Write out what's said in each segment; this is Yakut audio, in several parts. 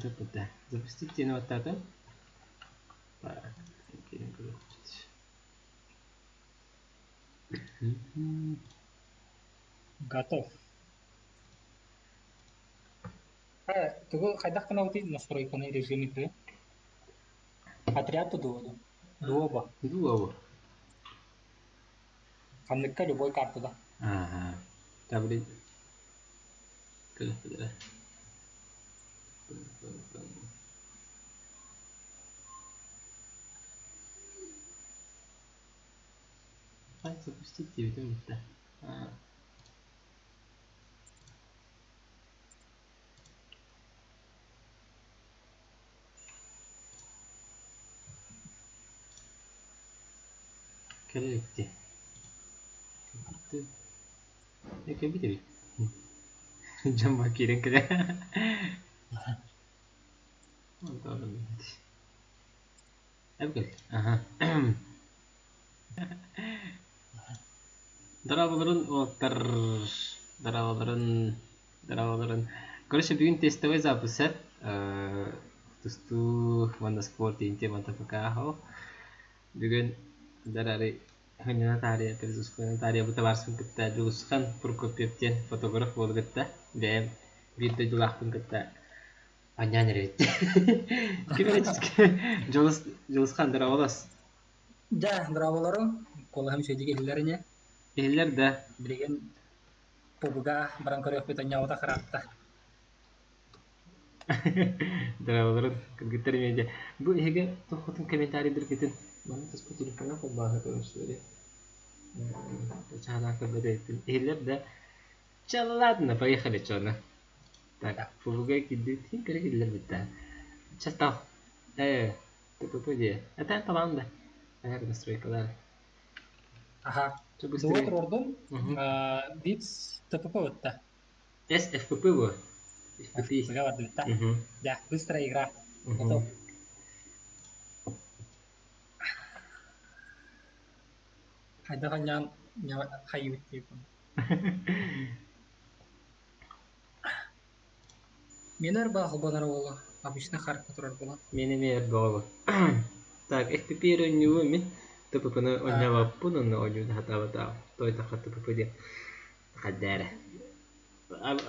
Готов Запустить диэни баттаатым. Так, киирэн көрүөхпүт. Готов. Тугу хайдах гынабытый настройканы режим игры? Отряд дуо? Дуоба. Дуоба. Ханныкка любой картада. Ага. Табли. Көрүөхпүт Запустить диэбитим бүттэ. Кэлэ иликти. Кэлбит эбит. Дьон баар киирэн кэлэ. Аха. Дорооболорун уолаттар, дорооболорун, дорооболорун. Короче, бүгүн тестовый запись тустуу уонна спорт диэн темата пока Бүгүн дарары Ханина таарыйа, Перезускана таарыйа бу табаарыспын кытта Дьулусхан Прокопьев диэн фотограф буолу кытта бэйэм биир дойдулаахпын кытта анньаан эрэбит. Ким эрэ Дьулус Дьулусхан дорооболос. Дьэ, дорооболору. Куолаһым үчүгэйдик иһиллэр ини. Иһиллэр да. Билигин пубга баран көрүөхпүт онньообута ыраатта. Дорооболорун, кыргыттар медиа. Бу эһиги туоххутун комментарийдыргытын манна туспа телефоҥҥа холбооһу көрүстүлэри. Чаанаа көрбөт эбиппин. Иһиллэр да. Чэ, ладно, поехали, чоно. Так, пубга киирдибит, ким көрө киирдилэр битта. Чэ, тал. ТПП диэ. Это талаан да. Эр настройкалар. Аха. Чэ, Дуо быстрее. туруордум. Мгм. Биц ТПП бытта. СФПП бу. FPP. ФПП барды битта. Мгм. Да, быстрая игра. Мгм. Готов. Хайдах анньаан хайыбыт диэбин. Мен ырбаах холбонор уолу обычно харка турар буолан. Мен эмиэ эрбэҕэ Так, FPP оонньуубун мин ТПП-ны оонньообоппун онно оонньуу сатаабатаҕым. Тоойдоххо ТПП диэн хайдаа эрэ.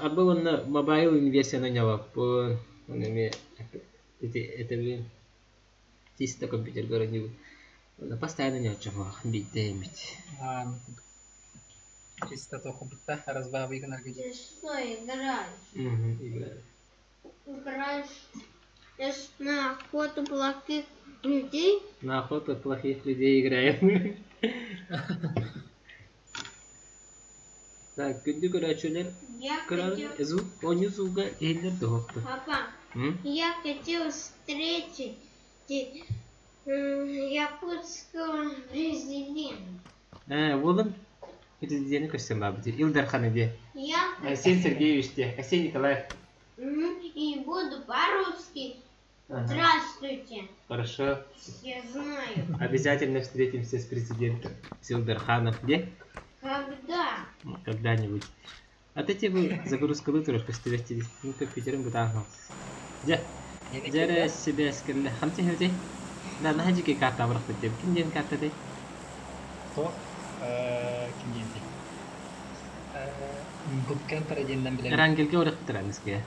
Арба уонна мобайл версияны оонньообоппун. Ону эмиэ ити этэбин чисто компьютерга оонньуубун. Уонна постоянно оонньооччу биирдэ эмит. Чисто тоқубутта разбавый гынарга Ты что играешь? Мгм, играю. Играешь на охоту плохих людей? На охоту плохих людей играем. Так, күндү көрөөччүлэр, Я көрөҕүн хотел... звук, оонньуу звуга иһиллэр дуоһукту. Папа, М? я хотел встретить якутского президента. Уолум президени көрсөн баабыт. Ил Дархана диэ. Я Арсен Сергеевич диэ. Арсен Николаев. и буду по-русски. Ага. Здравствуйте. Хорошо. Я знаю. Обязательно встретимся с президентом Силдарханом. Где? Когда? Когда-нибудь. А ты тебе загрузка турар көстүбэт Ну компьютерым бытаан Дьэ, дьэ себе скэллэ. Хамти хэвти. Да, наһаа дьикэй карта абырахпыт диэм. Ким диэн карта дэй? Туох ким диэнтэй? Буткемпер диэннэн билэбин. Рангелге урахпыт раниская.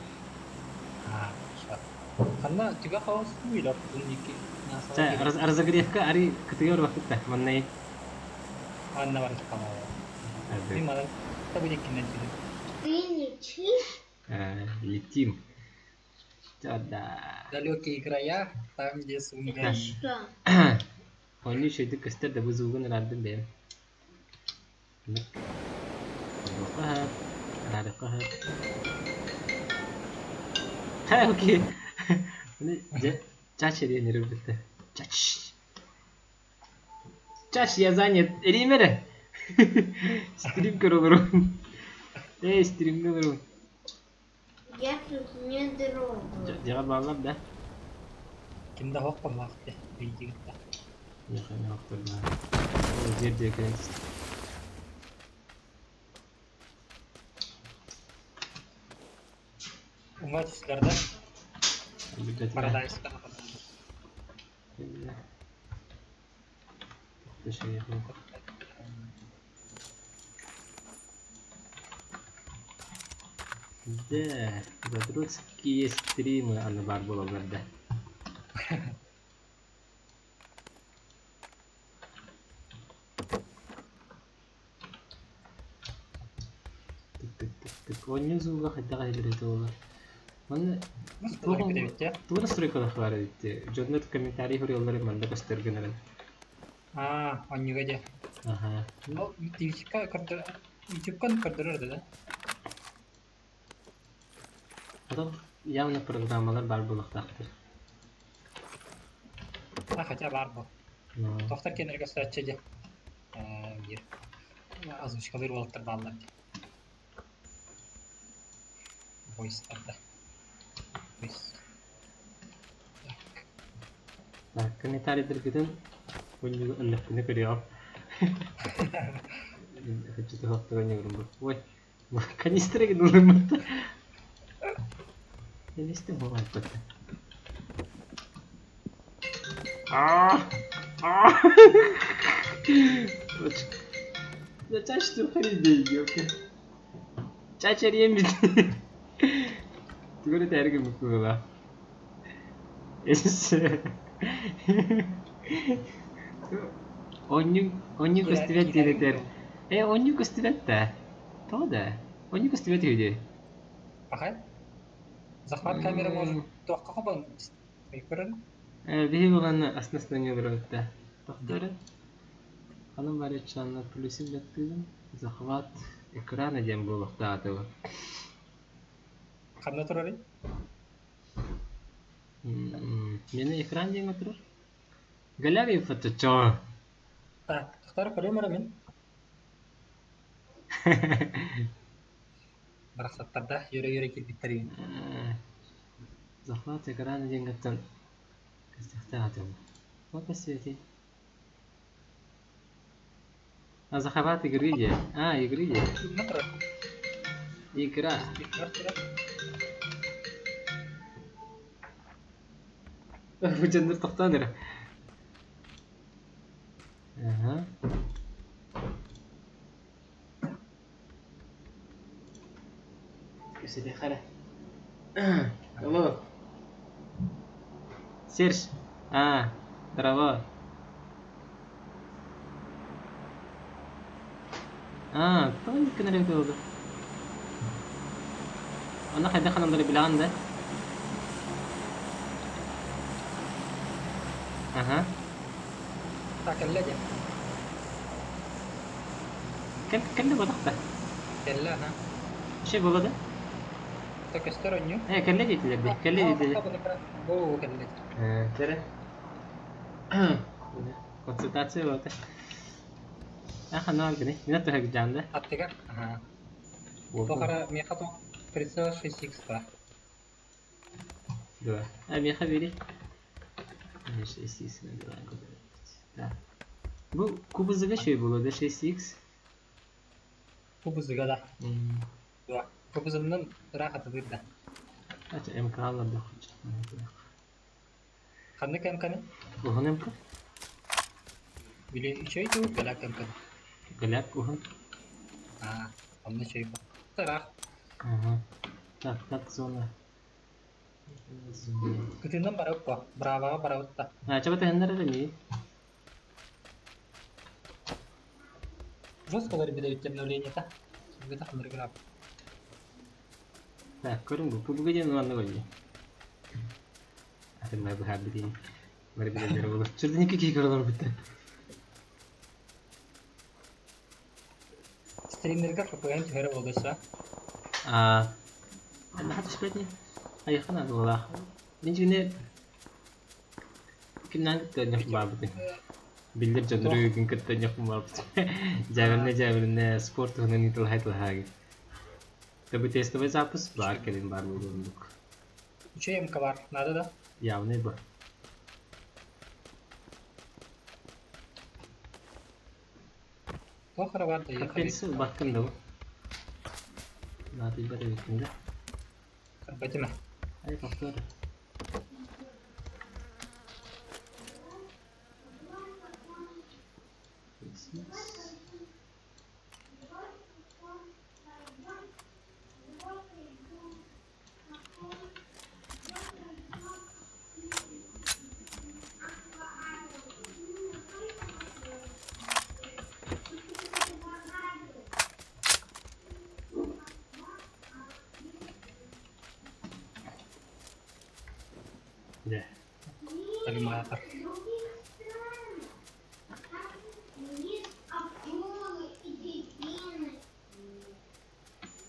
Ханна түгэх хаос уйлар ики Ча, разогревка ари кытыгар урахпыт маннай. Анна бар камала. Мин манан табы диккинен түһүн. Ты летишь? Летим. Да. Далекие края, там, где Это сумгаи. что? Оонньуу үчүгэйдик көстөр да бу звугун ыраардым бэйэм. Ха, ха. Ха, окей. Чач диэн эрэ Чач. Чач, я занят. Эримере. Стрим көрө олорун. Эй, стримҥэ олорун. Я тут не трогаю. Дьаҕар бааллар да? Ким да хоқ помақты, бейдигітті. Ол жер диэки Уңа түстілер да? Парадайска. Да, задротские стримы аны баар буолаллар да. Тык-тык-тык-тык. Оонньуу звуга хайдах иһиллэрэ буолар. Манна тугу настройкалах баар эбит. Дьоннор комментарий суруйалларын манна көстөр гынарын. Аа, онньуга дьэ. Аха. Ол ютубка көрдөр ютубка көрдөрөр да? Потом явно программалар баар буолуохтаахтар. А, хотя баар бу. Тохтор киэнэргэ көстөөччү дьэ. Биир озвучкалыыр уолаттар бааллар дии. Войстарда. Войс. Так. Так, комментарийдаргытын ыллахпына көрүөҕүм. Хочу туһахтыган ньыгырым. Ой, канистра гыналыммыт. Канистра буолбатта. А! А! Чачты хрень, ёпта. Чачарием Тугу этээри гыммыт Онньук онньук көстүбэт диэн этэр. Э, онньук көстүбэт да. Тоҕо да? Онньук көстүбэт үһү дии. Пахай. Захват камера может туохха хобон көрөр. Э, биһи булан астына олоробут да. Тохтор. Ханан барыччаанна плюсик баттыыбын. Захват экрана диэн буолуохтаата. Ханна турарый? Мені экран диэн турар. Галерея фото чо. Так, тохтор көрүөм эрэ мин. Барахсаттарда үөрэ-үөрэ киирбиттэр Захват экрана диэн көстүөхтээх. Вот посвети. А захват игры где? А, игры где? Игра. Бу дьоннор тохтоон эрэ. Ага. Кэпсэтиэххэ Алло. Серж. А, здорово. А, тоҕо гынар эбит буолла? Онно хайдах ханаллары билэҕин да? Аха. Так, кэллэ дии. Кэллэ буоллахта. Кэллэ, аха. Şey буолла да? То көстөр онньу. Э, кэллэ диэтилэр дии. Кэллэ диэтилэр. Бу кэллэ. Э, тере. Консультация буолта. А, ханна гыны. Мина туһа жаанда. Аттыгар. Аха. Тохара меха то прицел 6x ба. Два. А, меха бери. 6x Да. Бу кубызыга шөй буолла да 6x. Кубызыга да. Два. Кубызыннан ыраах атылыр да. Ача МК-лар да Ханнык МК-ны? Уһун МК? Били үчүй дуу, галяк МК. Галяк уһун. А, онно үчүй бу. Ыраах. Ага. Так, так, зона. Кытыынан барабыт бу. Браваҕа барабыт да. А, чабата ханнар эрэ Жестко билэбит обновление-та. Где-то ханнар граб. Так, көрүҥ бу. Пубуга диэн манна көрүҥ. Атын май быһаар битин. Бары билэллэр буолар. Чурдиники киһи көрөлөр бүтте. Стримерга ФПН түһэрэ буолдуса. А, наха түспэтни. Айхана буолаах. Мин дьиҥэ кимнээн кытта ньох баабытын. Биллэр дьоннору күн кытта ньох баабытын. Дьээбэринэ дьээбэринэ спорт туһунан ыытылаһа ыытылаһаagi. Табы тестовый запуск баар кэлин баар буолуоннук. Үчүгэй МК бар. Надо да? Явный бы. Туох эрэ бар да Капельсы баккын да бу. Наадыйбат эбиккин да. Карбатима. Ай, тохтоор. Дьэ. Коллиматор.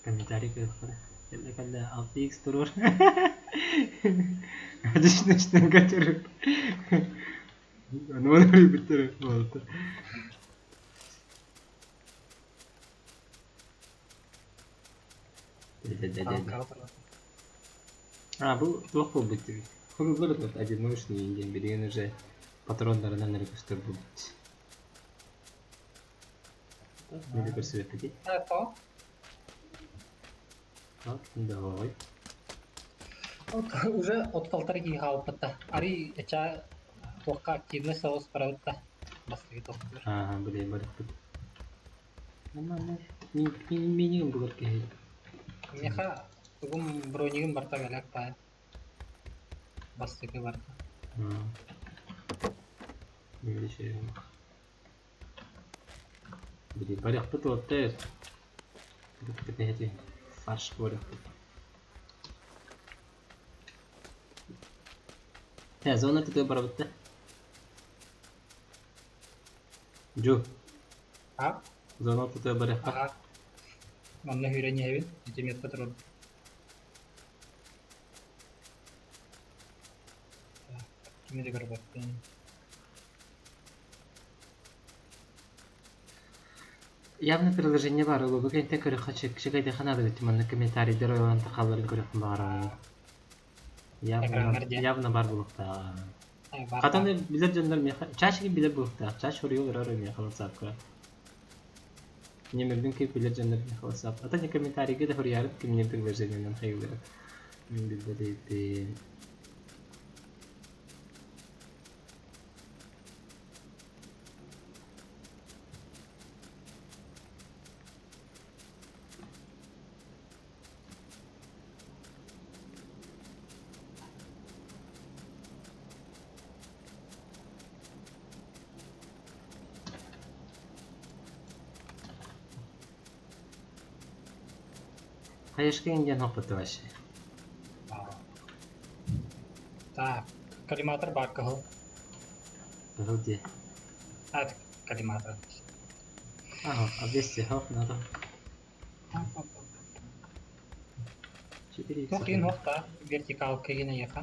Комментарий кыахтара. Кэллэ кэллэ 6x туруор. Одичночный катеры. Ону оны буолта. А, бу туох буолбут дии? Хуруллар тут одиночный диэн билигин уже патроннарынан эрэ көстөр буолбут. Мили көрсүбэппитий? Давай. Уже от полтора киһи хаалбыта. Арый ыча туохха активность соҕус барабыт да бастакы тохтуур. Аа, блин, барыппыт. Нормально. Минигум булар киһи. Миэхэ тугум бронигым барта галак баар. Бастакы барта. Били барыахпыт уоттар. Кэтэһэти фарш буолуохпут. Э, зона тутуа барабыт да? Дьу. А? Зона тутуа барыахха. Аха. Манна сүүрэн иһэбин. Ити метка турар. Кими да көрбөппүн. Явно приложение баар, ол кэнтэ көрөххө чэкэйдэхэ наада эбит манна комментарийдар ойоон тахалларын көрөххүн баҕараҕын. Явно, явно баар буолуохтааҕа. Хатан билэр дьоннор миэхэ чаще билэр буолуохтаах. Чаще суруйа олорор миэхэ WhatsApp-ка. Ньэмирбин кип билэр дьоннор миэхэ WhatsApp. Ата не комментарийга да суруйарым кимнин приложениенан хайыллара. Мин билбэт эбиппин. Хайышкин диэн хоппуту вообще. Так, коллиматор баар кыһыл. Кыһыл дии. А, коллиматор. Ага, а 200 хох надо. 4 Туох иһин уохта вертикалка гына еха.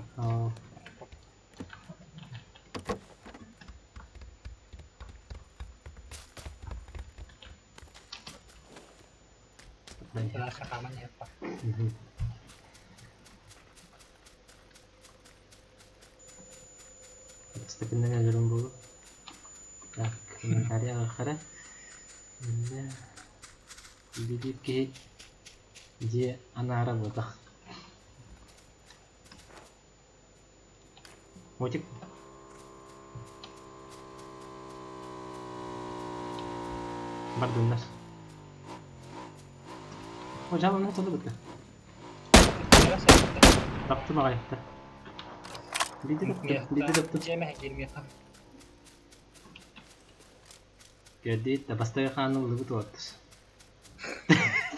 Даша хааман иһэппа. Степеннен өлөрүм буолу. Так, комментарий ааҕара. Билиир киһи дьиэ анаара буотах. Мотик. Бардыннар. О, жаланы толы бытты. Таптым аҕайахта. Биди таптым, биди таптым. Дьиэмэ киирмиэхэ. Кэрдиит да бастакы хааны ыллыбыт уоттар.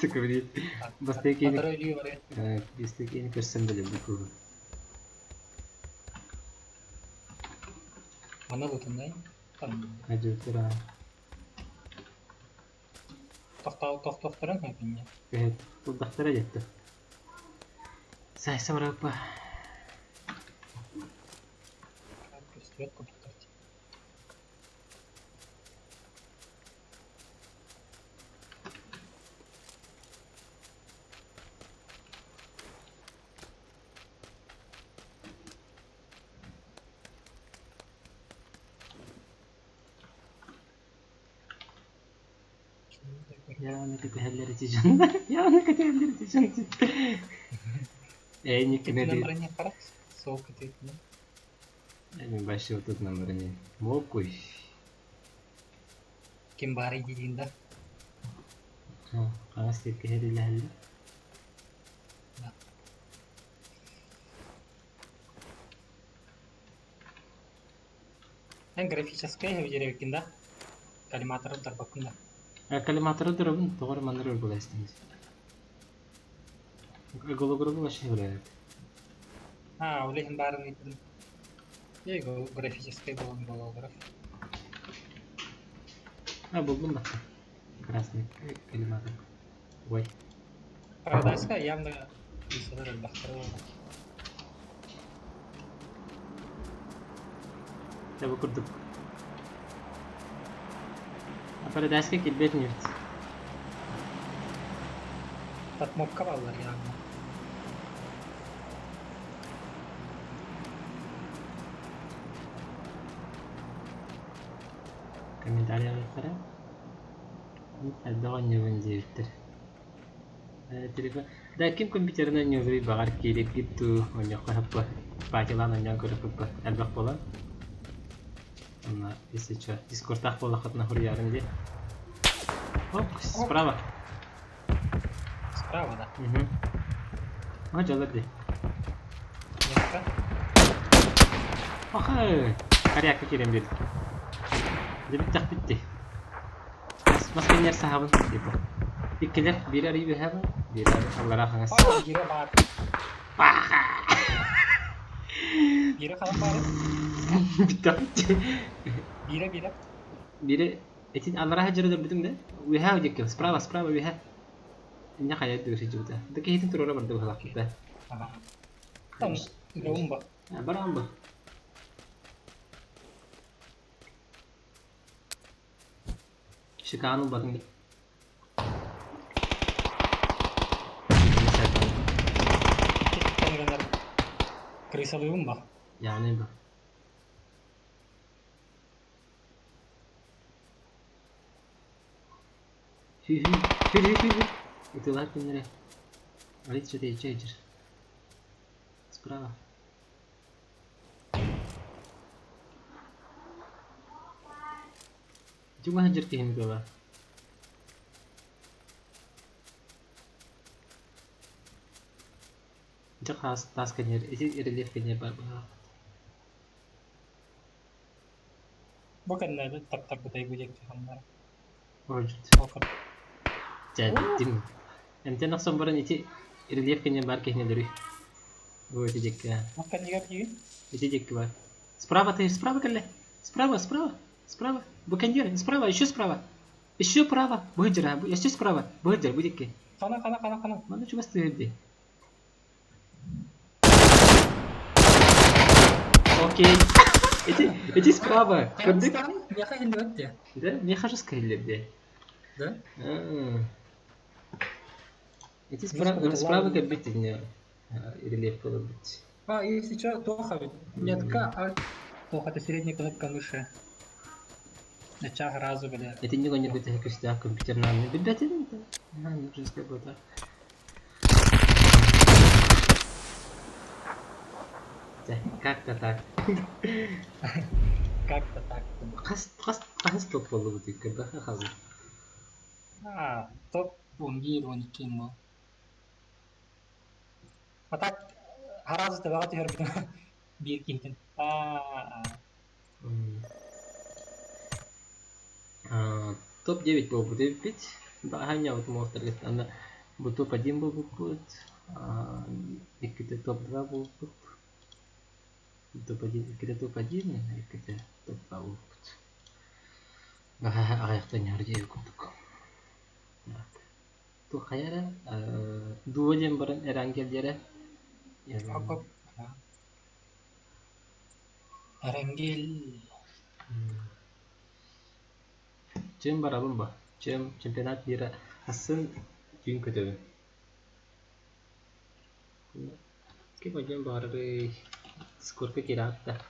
Сука, блин. Бастакы киини Батары өлүү барыа. Бастакы киини көрсөн билибит курдук. Мана лутунай. Там Адьютера. тохтоо тохтохторун хөпүннэ. Кэһэт тулдахтара дьэтти. Сайса бараппа. Көстүбэт курдуктар. Я кэтэһэллэр ити дьон. Я кэтэһэллэр ити дьон. Э, никкинэ Кытынан ди. баран харах сол кытыытынан. Мен вообще вот тут номер не. Мокуй. Ким баары диин да. Хаҥас диэки иһэрилэһэллэр. Эн графическай видеоребиккин да? Коллиматоры дарбаккын да? Коллиматоры дырабын, тоҕо эрэ маннары ырбылайстыңыз. Голограммы вообще билээт. Аа, ол иһин баарын ыйытым. Графическай буолан буолаллара. А, булдум бакка. Красный коллиматор. Ой. Парадайска явно крысалар элбэхтэрэ буолла. Дьэ бу курдук. Парадайска килбиэт ньүрт. Татмокка бааллар явно. Комментариялыахтара. Элбэх оонньуубун диэбиттэр. Телефон. Да ким компьютерынан оонньууруй баҕар киириккит дуу оонньуохха сөп Патилаан оонньоон көрүөхпүт элбэх буолан. Онно если что, дискордтаах буоллаххытына суруйаарыҥ дии. Оп, справа. Справа, да. Угу. А, дьалар дии. Несколько. Охай! Коряка киирэн биэрдим. Дьэ бүттэхпит дии. Мас кэннигэр саһабын типа. Иккилэр биир арый үөһэ бар, биир аллараа хаҥас. Биирэ баар. Биирэ ханан баары? Бүттэхпит дии. Биирэ биирэ. Биири итин аллараа сылдьар өлөрбүтүм да. Үөһээ диэки справа справа үөһэ. Инньэ хайа үрдүгэр сылдьыбыта. Да киһитин туруора барда быһалаах да. Ага. Там Гаумба. Бараамба. Шикаан ылбатыҥ дии. Крысалыыбын ба? Яғни ба. Хүү хүү хүү хүү. Ытылар күннэрэ. Алит чөтөйчө ичир. Справа. Чугаһа дьир киһини буолар. Дьэ хаас таас кэннигэр ити рельеф кэннигэр баар быһаах. Бу кэннэ таптарбытай бу диэки ханнара. Ордьут. Ол курдук. Дьэ бүттүм. Эмтэн охсон баран ити рельеф кэннигэр баар киһини өлөрүй. Бу ити диэки. Ол кэннигэр диигин? Ити диэки баар. Справа ты, справа кэллэ. Справа, справа, справа. Буканьер, справа, еще справа. Еще право. Быдьара, еще справа. Быдьар, бу диэки. Хана, хана, хана, хана. Манна чугас тыырди. Окей. Эти, эти справа. Көрдүк? Миэхэ иһиллибэт дии. Да, миэхэ жестко иһиллибит. Да? Эти справа, справа кэлбит итиннэ рельеф буолбут. А, если что, туох эбит. Метка, а туох это средняя кнопка мыши. Начах разу, бля. Итинник онньургут көстөөх компьютернаан билбэтим жестко буолта. Как-то так. Как-то так. Хас хас хас топ буоллубут көрбөхө хаалбыт. А, топ 11 12 был. А так, аразы табаҕа түһэрбитим биир киһитин. Аа, Топ-9 буолбут эбиппит. Баҕаһа муохтаргыт аны бу топ-1 буолбуппут. Иккитэ топ-2 буолбуппут. Топ-1, иккитэ топ-1, иккитэ топ-2 буолбуппут. Баҕаһа аҕыйахтан ньар диэби курдук. Так. Туох хайа эрэ дуо диэн баран Эрангел диэрэ. Оп-оп. Эрангел. Чем барабын ба? Чем чемпионат мира асын түүн көтөбүн. Ким одьон баҕарарый? Дискордка киирэҕит да?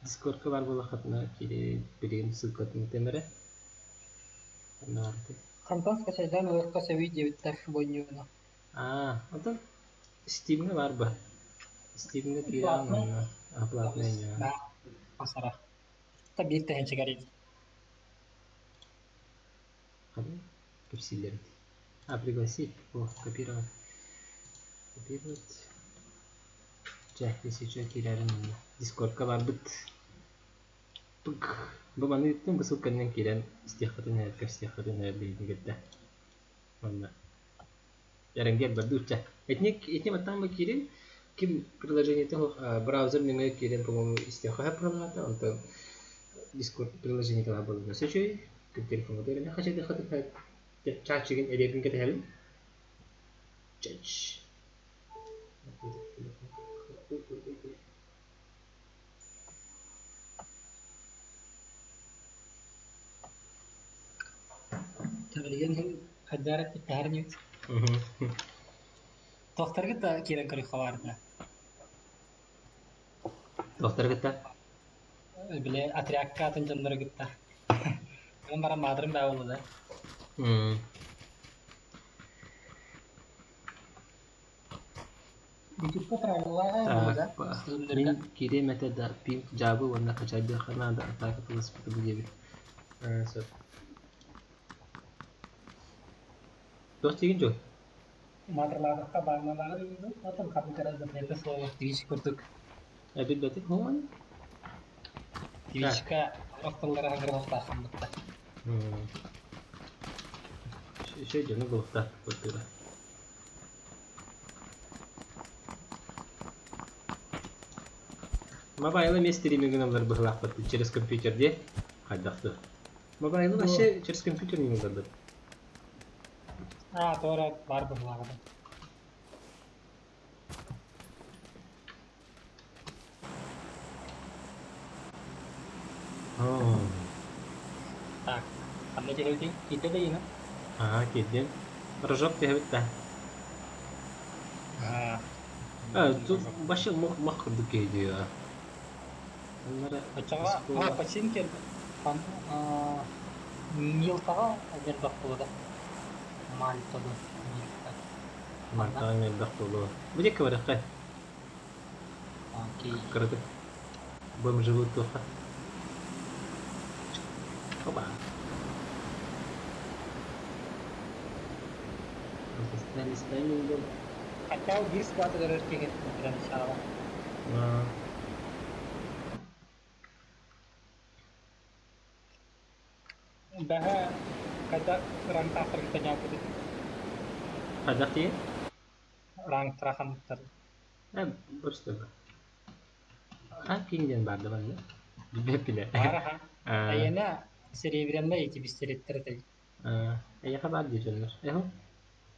Дискордка баар буоллаххытына киирэ билигин ссылкатын ыытыам эрэ. Ханна баарый? Хантан скачайдаан ылыахха сөбүй диэбиттэр бонньууну. Аа, онтон Steamҥа баар ба? Steamҥа киирэҕин Платный. уонна платный ньаа. Да, асара. Та биир тыһыынча Ханна кэпсииллэр А, пригласить. О, копировать. Копировать. Чэ, если что, киирэрин онно. Дискордка барбыт. Пык. Бу маны ыыттым, бу ссылканан киирэн истиэххитин эһэр, кэпсиэххитин эһэр биһигини кытта. Манна. Эрэнгиэр бардыы чэ. Итини итини баттаан бу киирин. Ким приложениета суох браузер нөҥүө киирэн, по-моему, истиэххэ сөп быһыылаата. Онтон Discord приложениета баар буолла. Өссө үчүгэй. Телефоҥҥа да хачайдыахха чаачыгын эриэбин кэтэһэбин. Чач. Билигин хайдаар эппиттэһэр ньүт. Тохторгыт да киирэн көрүөххэ баарда. Тохтору кытта? Били отрядка атын дьоннору кытта. Онон баран маадырым баа буолла да. Ютубка правилаҕа буолла Так, мин киириэм этэ да пинг дьаабы уонна хачайдыахха наада атака тылыспыты бу диэбит. Сөп. Туох диигин дьон? Маадырлаабакка баанналааҕар үүнү, отон ханнык эрэ запрета суоҕа Twitch курдук. Билбэтим хоһоон. Twitchка охтоллоро хаҥырыахтааххын бытта. Үчүгэй дьону булуохтаах культура. Мобайлы эмиэ стримингин ылар быһыылаахпыт через компьютер диэ хайдах дуо? Мобайлы вообще через компьютер не ыларбыт. Аа, туора баар быһыылааҕа да. Так, ханна түһэбитий? Киирдэ да иина? Аа, киирдим. Рожок түһэбит да. Аа. А, тут вообще мох курдук киһи дии. Оннора Оччоҕо аа, починки Милтаҕа элбэх буолуо да. Мальта дуу, Мильта. Мальтаҕа элбэх буолуо. Бу диэки барыахха. Окей. Кыратык бомжевую туохха. Опа. Листаем. Хотя биир склад өлөрөр киһи для начала. Бэһэ хайда ранг таһаарбыта ньаабыт Хайдах тиийэн? Ранг траханныктар. Просто Ранг диэн баар да манна? Билбэппин ээ. Баар аха. Эйиэнэ серебряный эти пистолеттэр этэй. Эйиэхэ баар дии дьоннор. Эһо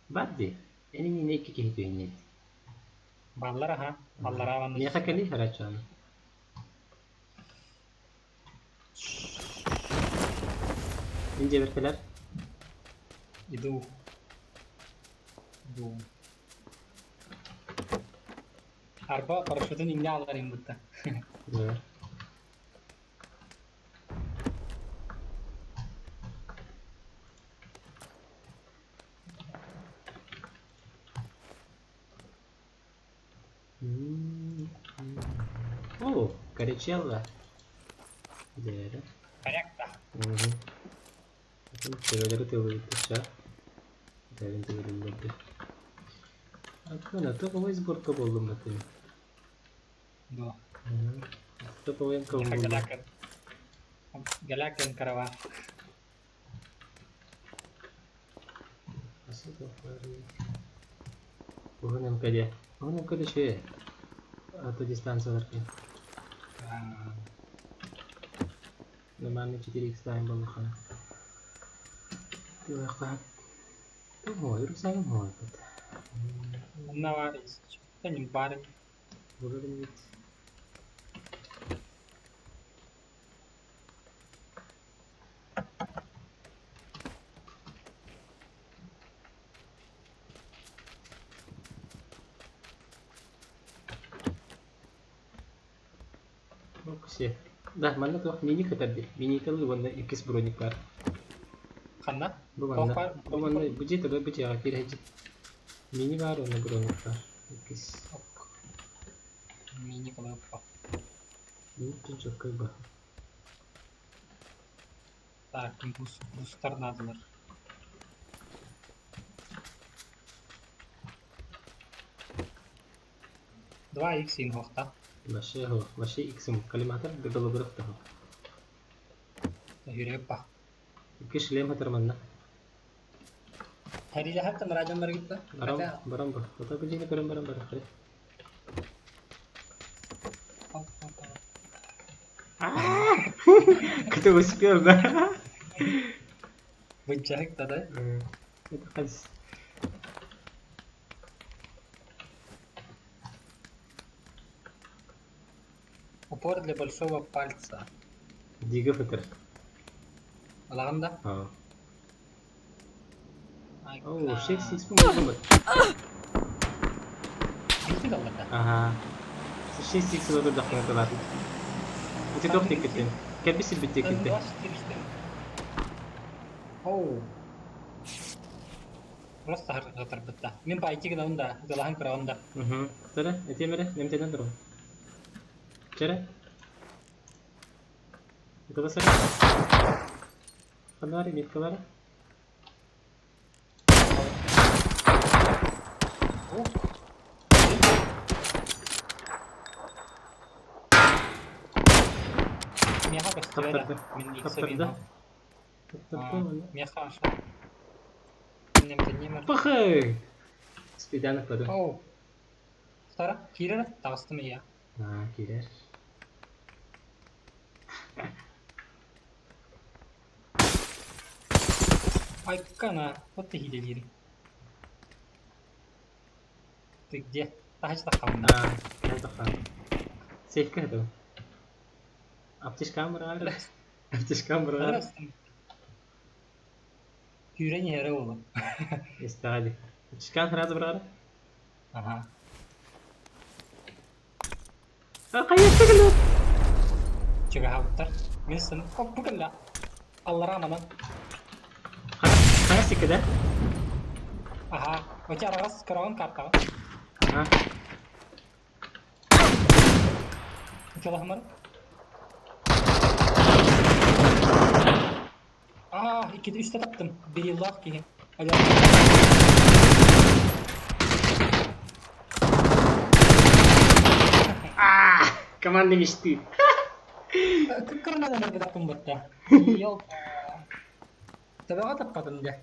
баар дии. Эн иннинэ икки киһи түһүннэ. Бааллар аха. Аллараа манна. Миэхэ кэлии харачаан. Мин дьиэбэр кэлэр. Иду. Иду. Арба парашютун иҥнэ алларыым бытта. Да. О, Коричелло. Дээрэ. Корректно. Угу. Төбөлөрү тыллыбыттар. Бэйэбин тыллыбыттар. Акына топовой сборка буоллум батын. Да. Топовой буоллум. Галякин. Галякин карава. Уһун МКД. Уһун МКД үчүгэй. А то дистанциялар киһи. Нормальный 4х тайм буоллаххына. Тыахха. Ой, рюкзагым ой. Манна баар баар. Булар Все. Да, манна туох мини кытар дии. Миниталы уонна иккис броник бар. Ханна? Бу манна. Бу манна бу дьиэ төбө бу дьиэҕэ киирэ Мини баар уонна броник бар. Иккис. Мини кылыппа. Мини чөккөй ба. Так, бустар надалар. Два икс инхохта. Вообще хо, вообще иксим коллиматор голограф таһы. Хүреппа. Икки шлем хатар манна. Харижа хаттан раджан баргитта. Барам барам бар. Ота бу дьиэни көрөн барам бар. Кто успел, да? Быччаһык да да. Это хас. Упор для большого пальца. Дига фытыр. Ылаҕын да? Оо, шесть буолбут. Биирдик алларда. Аха. 6 икс олордоххуна тылаат. Ити туох диэккиттэн? Кэлбит сирбит диэккиттэн. Оу. Просто хатарбытта. Мин пойти гынабын да, ыталаһан көрөҕүн да. Угу. Сара, этиэм эрэ, эмтэнэн турун. Чэрэ. Ытала сара. Ханна меткалара? Миэхэ көстүбэт Таптарды. мин Таптарды. Таптарды. Миэхэ аша. Немтеннемер. Пахай! Спиданов паду. Оу. Сара, киирэр таҕыстым ийэ. Аа, киирэр. Айкана, вот ты хилелиир. Ты где? Таһач таххамна. Аа, тахан. Сейфкэ хатау. Аптечкам барар. Аптечкам барар. Күүрэн иһэрэ уолу. Истаҕа Аптечкам сразу барар. Ага. А, хайа кэлэ. Чугаһаабыттар. Мин сын бу кэллэ. Аллараа манан. Хара сиккэ Аха. Оча араҕас көрөҕүн картаҕа. Ага. Учалаһымар. Аа, иккити үстэ таптым. Бериллаах киһи. А, команда мечты. Кыккырынан ыргытаппын батта. Ёлка. Табаҕа таппатым дьэ.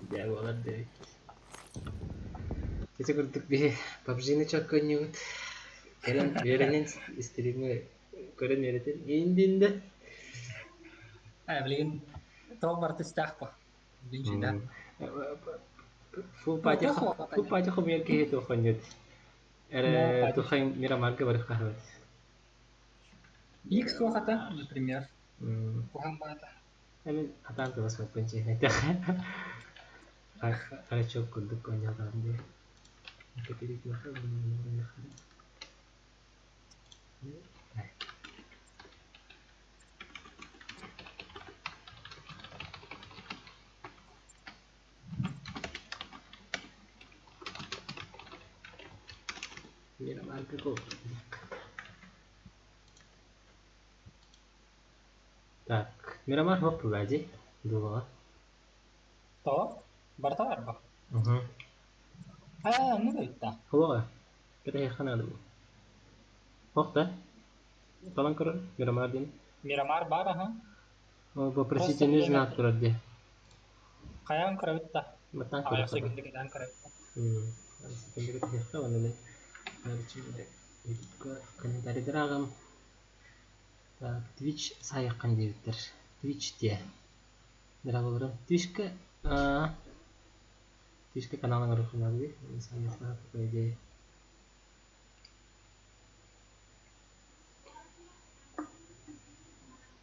Дьэ буолар да. Ити курдук биһи PUBG-ны чокконньубут. Кэлэн үөрэнэн стримы көрөн үөрэтэн ииндинде. Ээ, билигин тоҕо барыта истээх по. Билин Full party full party хомуйар киһи туоххонньут. Эрэ тухай Мирамарга барых хаһабат. Икс суохата, например. Куһаҕан баата. Эми хатаан тылас баппын чиһинэтэх. Арачок курдук оонньоотоҕум дии. Мирамарга го. Так, Мирамар хоп вади. Дула. Тоҕо? Барыта барба. Угу. Аа, ну да. Холоға. Кэтэһиэххэ наада бу. Хох да? Талан көрөр Мирамар диэн. Мирамар бар, аха. Ол попросительный знак турар дии. Хайаан көрөбүт да. Матан Аҕыйах көрөр. секунда кэтээн көрөбүт. Секунда кэтэһиэххэ уонна мен ютубка комментарийдар ааҕам. Так, Twitch саайаххан диэбиттэр. Twitch диэ. Дорогой Twitchка Twitchка каналын оҥоруохха дии. Саайахха по идее.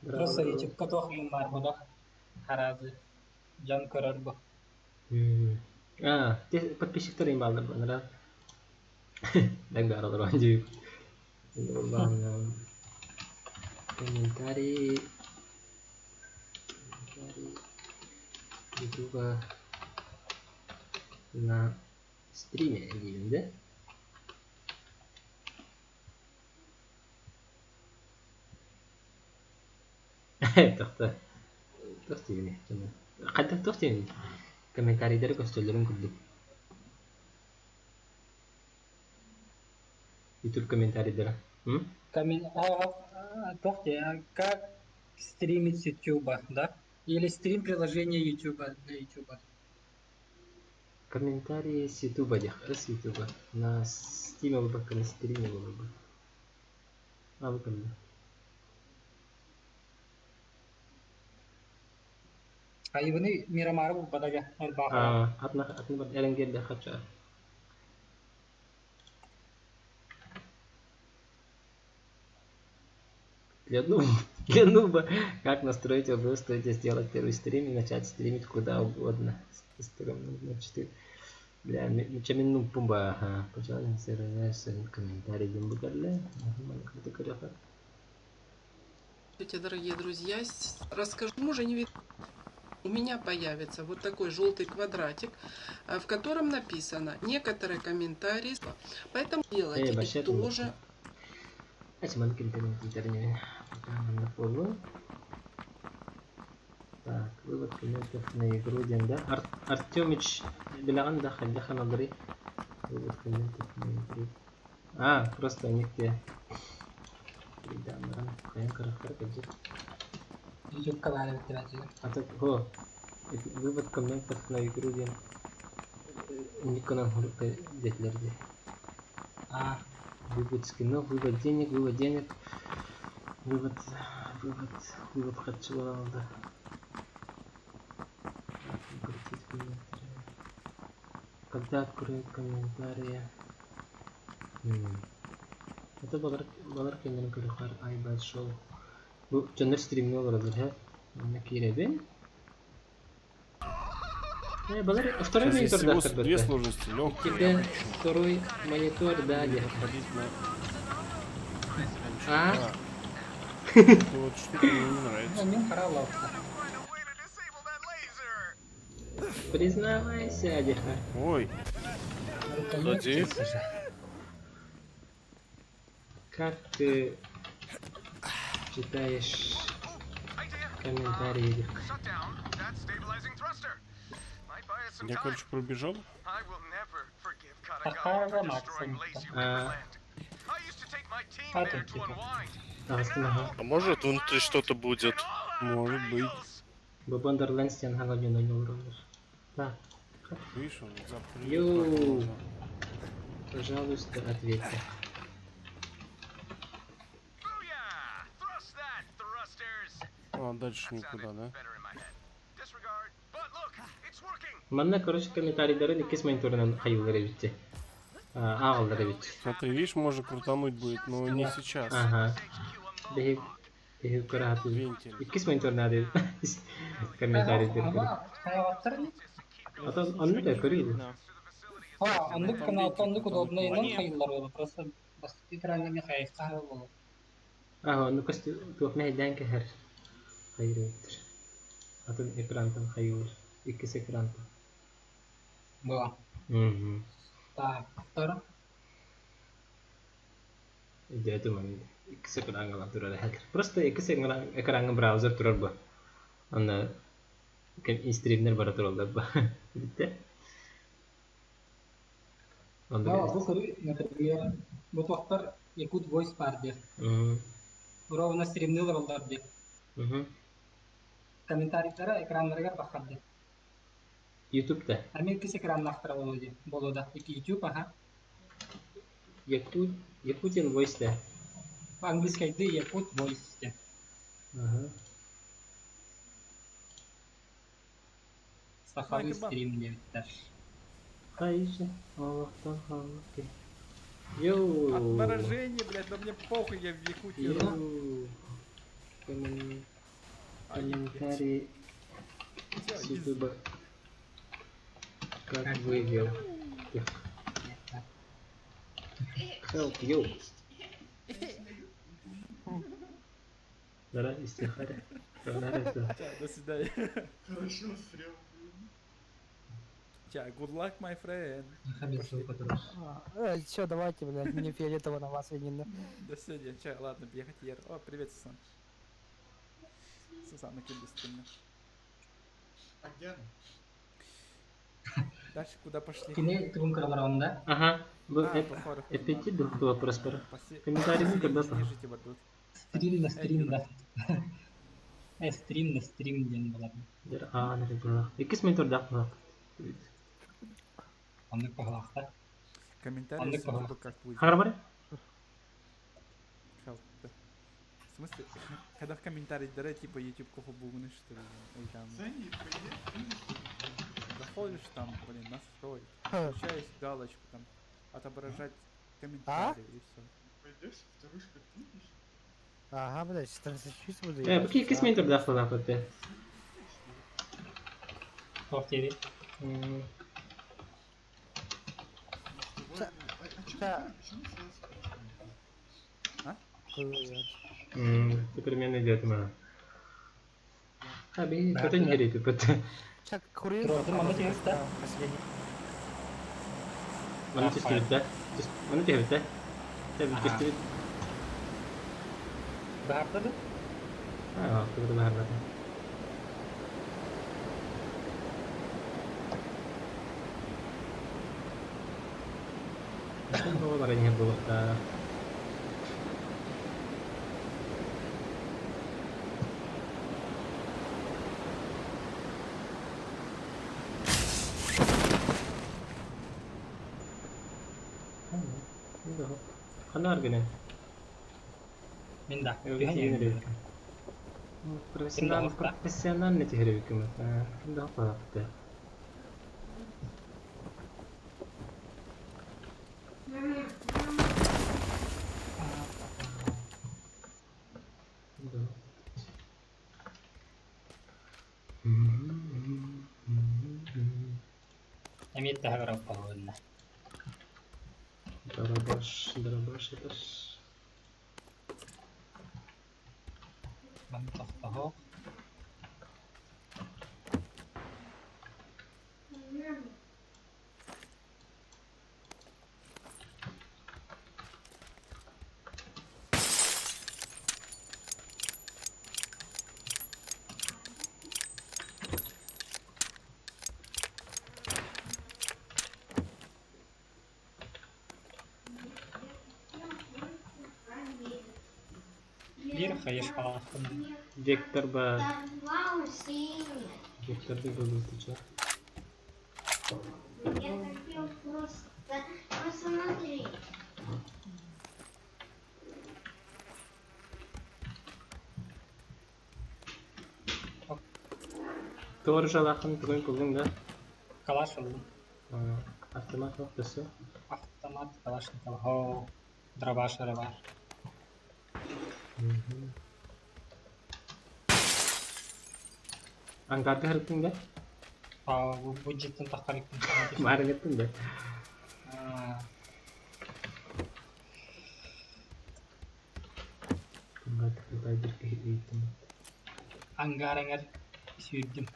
Просто ютубка туох диэн баар буолуо. Аразы дьон көрөр бу. А, подписчиктар им бааллар бу. Бэк баар олорон дии. Комментарий комментарий ютуба на стриме диибин да? Тохто. Туох диибиний? Хайдах туох диибиний? Комментарийдары көстөллөрүн курдук. Ютуб комментарийдара. Туох диэ, как стримить с Ютуба, да? Или стрим приложение Ютуба для Ютуба. Комментарии с Ютуба диэх, с Ютуба. На стиме буолбакка, на стриме буолбут. А, бу кэллэ. Хайыбыны Мирамары булбатага Эрбаахара. А, атына атына бар эренгерде хача. Для нуба, для нуба, как настроить OBS, стоит сделать первый стрим и начать стримить куда угодно. С 4. Бля, мин нуппун ба, ага. Пожалуйста, комментарий диэн бу кэллэ. Дорогие друзья, расскажу, уже не видно. У меня появится вот такой желтый квадратик, в котором написано некоторые комментарии. Поэтому Э, делайте вообще тоже. Буоллун. Так, вывод комментов на игру диэн да. Артемич билэҕин да хайдах аналларый? Вывод комментов на игру. А, просто нигде. Хайан көрөхтөр кэлдьит. Ютубка баар эбит эбэтигэр. А так, о, вывод комментов на игру диэн Никонан хурукка диэтилэр дии. А, Вывод скинов, вывод денег, вывод денег, вывод, вывод, вывод харчылар алды. Прекратить комментарии. Когда откроют комментарии? Это балар балар кэннин көрүхэр iBad Show. Бу дьоннор стримҥэ олороллор һэ. Манна киирэбин. Э, балар второй Сейчас здесь монитордаахтар всего две бэртэ. сложности. Легкая и Тебе обычная. второй монитор дали. Проходить на... А? Да. Эта вот штука мне не нравится. мин хара лапта. Признавайся, Адиха. Ой, Ходи. Как ты читаешь комментарии? Адиха? я, короче, пробежал. Сахара Максим. А, А тут типа. таҕыстым аха. А может внутри что-то будет? Может быть. Бу Borderlands диэн хаҥа дьон ойнолороллор. Так, Видишь, он запрыгнул. Йоу. Пожалуйста, ответьте. А, дальше никуда, да? Манна, короче, комментарийдарын иккис мониторунан хайыыллар эбит. Ааҕаллар эбит. Смотри, видишь, можно крутануть будет, но не сейчас. Ага. Биһи биһи көрө Вентиль. Иккис монитор наада эбит. Комментарийдер. Ама хайаҕаттар Атын онну да көрүү. А, оннук Там канал, вентиль оннук крутануть удобно, можно. инон хайыллар буолар. Просто бастакы экраҥҥа эмиэ хайысха буолар. Аха, онну көстү туох мэһэйдээн кэһэр. Хайыр эбиттэр. Атын экрантан хайыыр. Иккис экрантан. Была. Мгм. Так, второй. Өйдөөтүм аны. Иккис экраҥҥа турар эһэлэр. Просто иккис экраҥҥа браузер турар бу. Онно стримнер бара тураллар бу. Бүттэ. Да, Онно бу көрүү, например, бу туохтар Якут Voice баар диир. Ровно стримнилэр оллар диир. Комментарийдара экраннарыгар бахар диир. Ютубта. Эмиэ иккис экраннаахтара буолуо дии. Буолуо да. Ики YouTube, аха. Якут Якутин Voice да. Английскайды Якут Voice диэн. Ага. Сахалыы стрим диэбиттэр. Хайша. Олохтон халыки. Йоу. Отморожение, блядь, да мне похуй, я в Якутии. Йоу. А, ебать. Комментарий Всё, с изи. Ютуба. Как вывел? Help you. Дара истихаря. Ча, до свидания. Хорошо, стрел. Ча, good luck, my friend. Без звука турар. Все, давайте, блядь, мне фиолетово на вас видно. До свидания. Ча, ладно, бегать ер. О, привет, Сусан. Сусанна ким стримна. А где она? Дальше куда пошли? Кини тугун кыралар онда. Ага. Бу А, похор. эппетти дух вопрос пара. Комментарий Последний когда снижите вот. Стрим на стрим да. Э, стрим на стрим диэн буолар. А, наверное. Иккис монитор да. Оннук баҕалаахтар. Комментарий Оннук с Ютуба баҕалаах. как выйдет. Харбар? Help. В смысле? Когда в комментарий типа YouTube кохобугны что ли? Или там Сани, пойдешь? заходишь там, блин, настроить, включаешь галочку там, отображать комментарии и все. Пойдешь, вторушку отменишь? Ага, блядь, 14 буду Э, бу кис мен турда ахлана көтте. Туох диэри. А, а чё, Да. почему сразу вторушку не пьешь? Супермен идет ма. Хаби, көтөн хери пипет. Чак, курьер. Турордум, манна түһүстэ. Последний. Маны түстүбүт да. Маны түһүбүт да. Тэби түстүбүт. Баһарда да? Аа, тугу баһарбата. Бу бар не булыкта. Ханар генә. Мин да. Профессионал, профессиональный техревикім. Кімді хаппа. Мама, мама. Эмиэ тэһэ бараппаллынна. Дробаш, дробаш, это ж... Манна тохтоһуох. Мама. Биир хайышкалаахпын. Вектор ба... Порвал синий. Вектор да был ты чё? Я хотел просто посмотреть. Тоже жалақын бүгін күлдің да? Калаш ыллым. Автомат жоқ дөсі. Автомат Калашников. Хоу. Дробаш эрэ баар. Ангарды харыттың да? Аа, бу бу дьиэттэн таххар иккин Марын еттің да? Аа, Ангарды кытай ангар эҥэр сүүрдүм.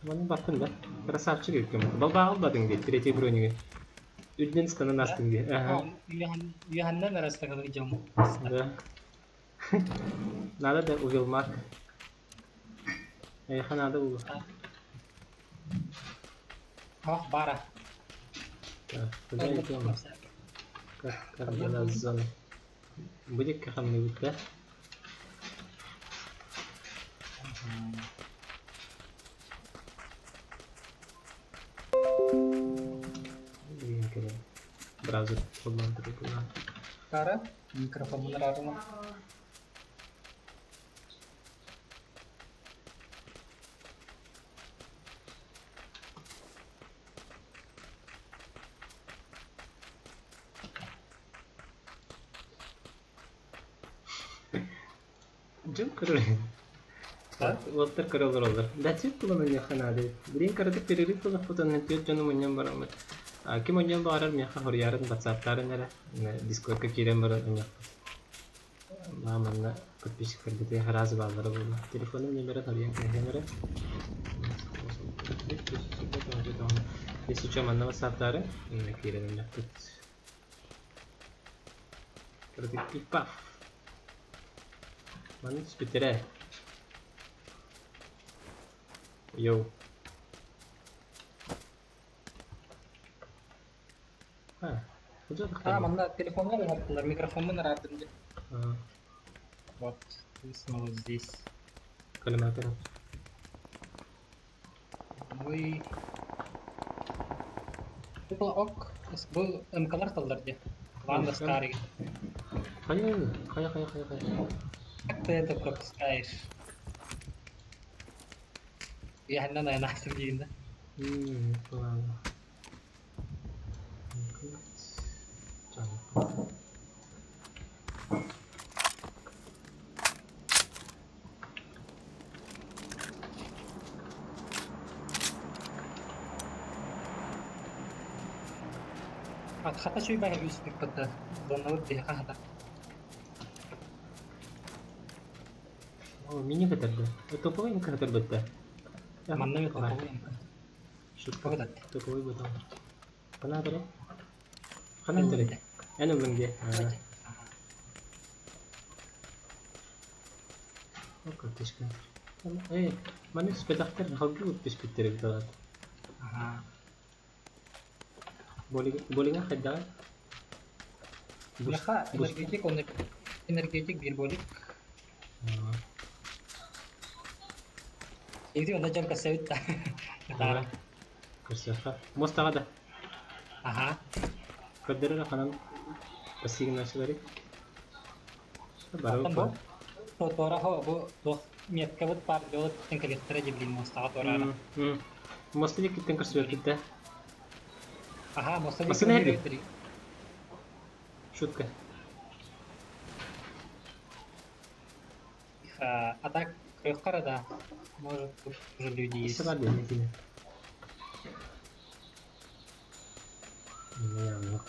Манын баттың да? Красавчик екен. Балбағыл бадың дейді, третий бронеге. Үрден станын астың дейді. Ага. Үйәһәннән арастагылы дьон. Да. Надо да увелмак. Эха надо было. Ох, бара. Так, куда идем? Как дела с зоной? Будет как-нибудь, да? Блин, когда браузер была. Кара, микрофонун арарына. Жыл көрөр. Уолтер көрөлөр олар. Да чип булан не ханады. Блин, карады перерыв була фотон тёт жону муньян барамыт. А ким оньян барар меха хорьярын ватсаптарын эре. Дискордка кирен баран оньяк. Маманна подписчик кырбыты харазы баллары була. Телефоным номері хорьян кехемере. Если что, манна ватсаптары кирен оньяк тут. Карады пиф-паф. Маны түспүттере. Йоу. А, Аа, манна телефоҥҥа ыҥырдылар, микрофоммун араардым дии. Вот, написано вот здесь. Коллиматор. Ой. Бу ок, бу МКлар таллар дии. Ванда Старый. Хайа, хайа, хайа, хайа, хайа. Как ты это пропускаешь? Я не знаю, нахер диин да. Ладно. Хата чуйбаһы үспүк Доннабыт биһиэхэ хата. О, мини көтөрдө. Топовый не көтөрбөттө. Манна мен топовый Шутка. Топовый бутон. Хана таре? Хана таре? Эн ыллың дии. О, картишка. Эй, маны түспэтэхтэр, халгы түспүттэр эбит алат. Ага. Болиҥа хайдаҕай? Миэхэ энергетик, он энергетик биир болик. Иди онно дьон көрсөбүт да. Көрсүөххэ. Мостаҕа да. Ага. Көрдөрөр ханан пассивнаачылары. Оттон бу туора хо бу туох меткабыт баар дьолот киттен кэлиэхтэрэ дии билин муостаҕа туораара. Моста диэкиттэн көрсүбэппит да. Аха, муоста Массыына диэки эргин. Шутка. А так көрүөххэ да, может тут уже люди есть. Өссө баар диэн этиини.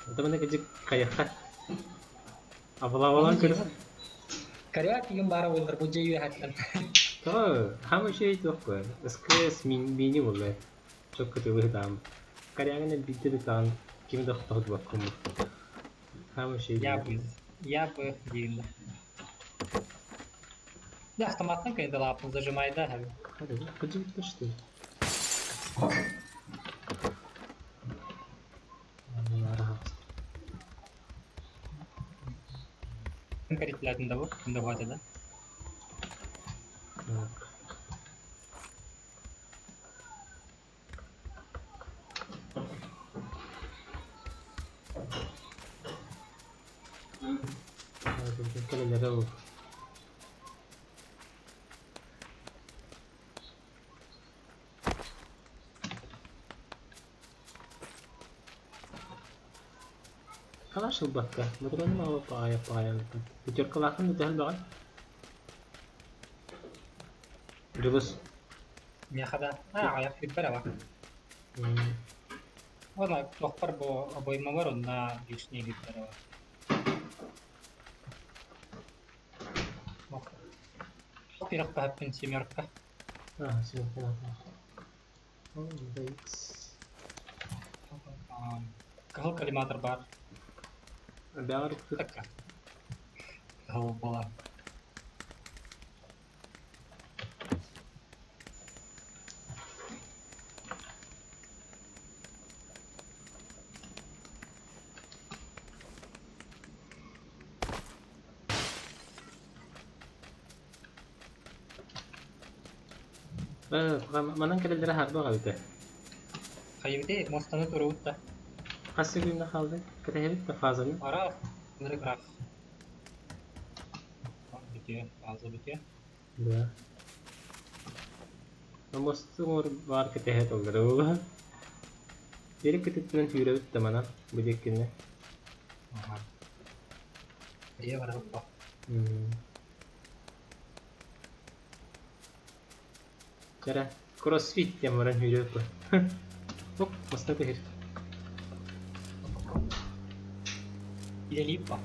Это кыдьык хайахха. Абалабалан көрө. Коряк им бара буоллар бу дьиэ үөһэттэн. Тоҕо хаама үчүгэй туох кое. СКС мини буолла. Чокко тылы там. Корягын биирдэ да таан кими да тохтотбаккын. Хаама үчүгэй. Я бы, я бы дииллэр. Да, автоматтан кайда лапын зажимай да. Кыдьык что ли? Каритлятын да бу, да хватит, да? Так. Калаш ылбакка, ботуруонум аҕа паайа паайан Пятеркалаахын да төһөл баҕар? Дьулус. Миэхэ да, аҕыйах күүппэр аба. Уонна туохпар бу обоймабар онно лишний күүппэр аба. Пирах пахаппин семерка. А, семерка. О, X. Кыһыл коллиматор бар. Бэҕэр Такка. Кыһыл буола. Манан кэлэллэрэ харбаҕа эбитэ. Хайыбыты мостаны туруутта. Хас секунда хаалды? Кэтэһэбит да фазаны. Араах, ынырык ыраах. Бүтүө, фаза бүтүө. Да. Мосту баар кэтэһэ толлары Дери кытыттынан сүүрэбит да манан бу диэккинэ. Ага. Ийэ барабыт бо. Чара кроссфит диэн баран сүүрэбит бу. Оп, моста түһэр. Илэлиип бо.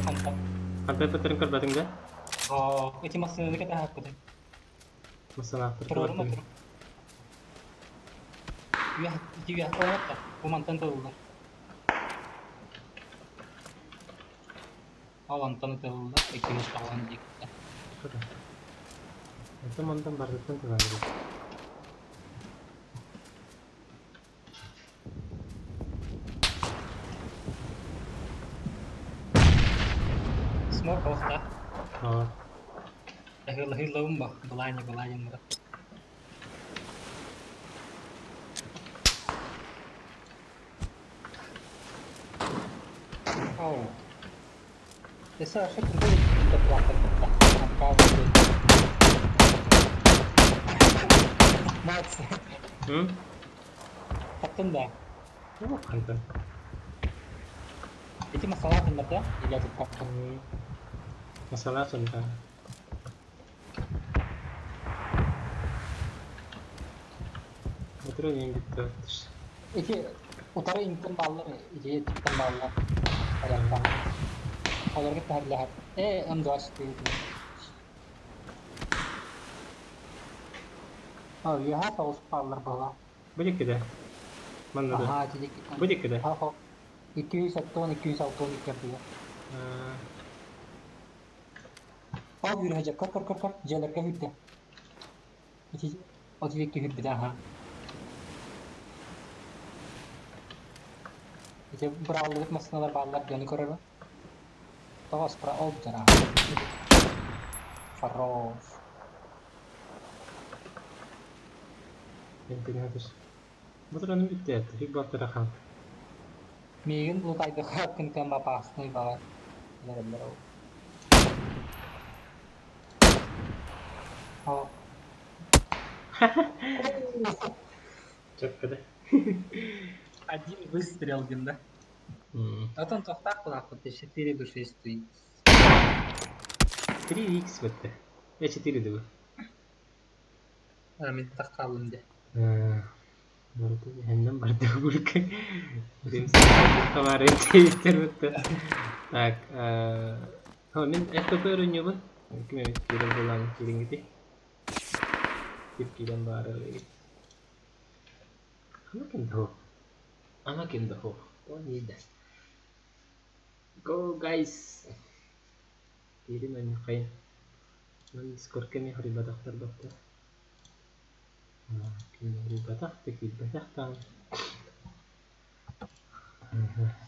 Ханта. Хантай паттарын көрбөтүҥ да? Аа, эти массыынаны кэтэһэппитин. Массынаахтар Туруорум көрбөтүҥ. отуру. Үөх, ити үөх оҥотта. Бу мантан тылыллар. Ол онтон тылыллар, икки үс тоҕон диэкитэ. Онтон мантан барытыттан тыллар. Смок оста. Aa. Хыллабын ба, былаани былаани мурат. Ау. Эсэ вообще кыргыз Макс, М? таптын да. Ну, ханта. Эти масалатын бар да? Или тут как? Масала сонта. Метро не битті. Эти утары интен баллар, эти типтен баллар. Порядка. Оларга тәрләр. Э, М24. О, яха соус баллар была. Будет киде? Манна да. Ага, тидик. Будет киде? Ахо. 270 260 кирдиге. Ал yürüyecek. Kır kır kır kır. Jelerге hürdü. İki, 32 hürdü daha. Ити бұралылық масыналар баллар дені көрер. Тоғыз пра ол жара. Хорош. Метроны битті. Хик баттыра хан. Мегін лутайды хакын кәм апасны бала. Білер ол. О. Çok киде. Один выстрел, дим, да? А там тоқтақ құлақ, 4 души стоит. 3х бітті. Я 4 дебі. Мен таққалым де. Барды хенден барды булка. Римсен тейттер бітті. Так, ха мен FPP өрөнүбүн. Ким эмит кирен булан кирингити. Кип кирен бары. Ама ким дохо. Ама ким дохо. О не да. Go guys. Кирин аны кайын. Мен Discord кеми харибатахтар бакта. Ким харибатах текил батахтан.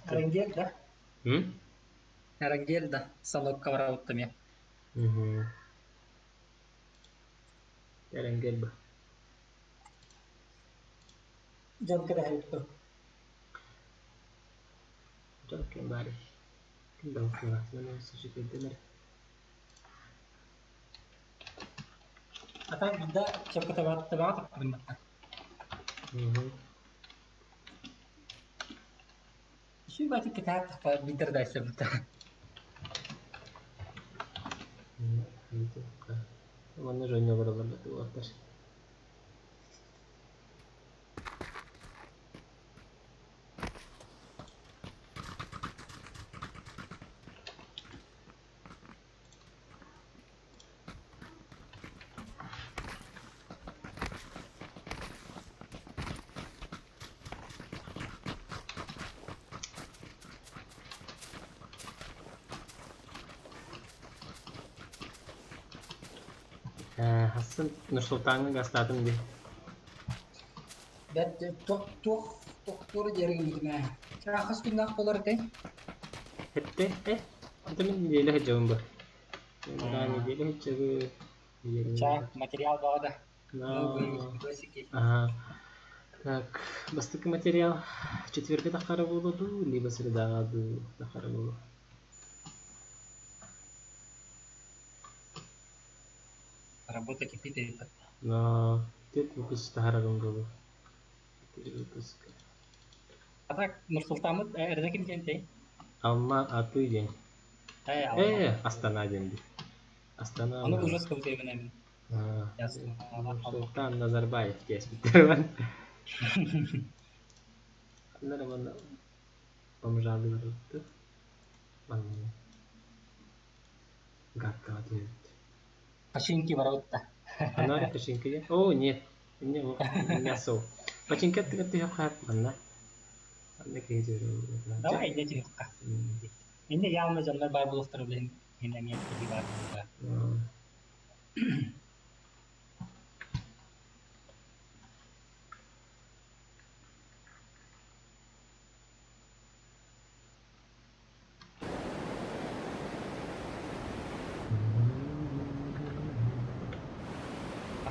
Арангел, да? М? Арангел, да. Салок каврауттами. Угу. Арангел ба. Жан кіре Жан кем бары. Ким да окула. Мен суши кедемер. Ата бunda чапка табат табат таппын. Угу. Şu бати китап тапа бидер дайсы бutta. Манна жоньо баралар баттар. Хассан Нурсултанга гастатым ди. Бәт тох тох тохтор дерген битмә. Чахас күннәк булар ди. Хетте э. Anta мен неделе хеджабым бар. Да, неделе хеджабы. Ча материал бага да. Ага. Так, бастыкы материал четверге тахара болду, либо средага тахара болду. Работа кипит и Но тет выпуск тахара болду. Четыре выпуска. А так Нурсултанмыт эрдә ким дигән Алма аты день. Э, Алма. Астана день. Астана. Аны ужас күп мин. Нурсултан Назарбаев тес биттерван. Аннары мында бомжалы барытты. Манна. Гадка ответ. Починки барытта. Анары починки. О, нет. Не, мясо. Починки ты хап манна. Анна кейзер. Давай, идите. Инде явно жандар бар булуктар билен хин эми бар.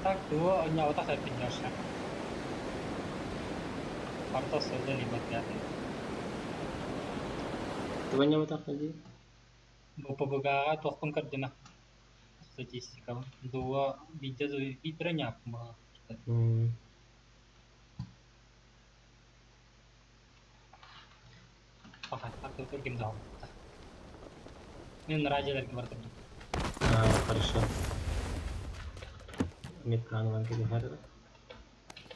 А так тугу оонньооботох эбиппин Леша. Барыта сылдьан илбэттээхтик. Тугу оонньооботоххун дии? Бу ПБГ-ҕа туохпун көрдүмэ. Статистикабын. Дуо биирдэ биирдэ оонньооппун быһыылаах. Пахаттар ким да оҥорбуттар. Мин радиоларга барытым. А, хорошо. Метканы ылан кэбиһэр.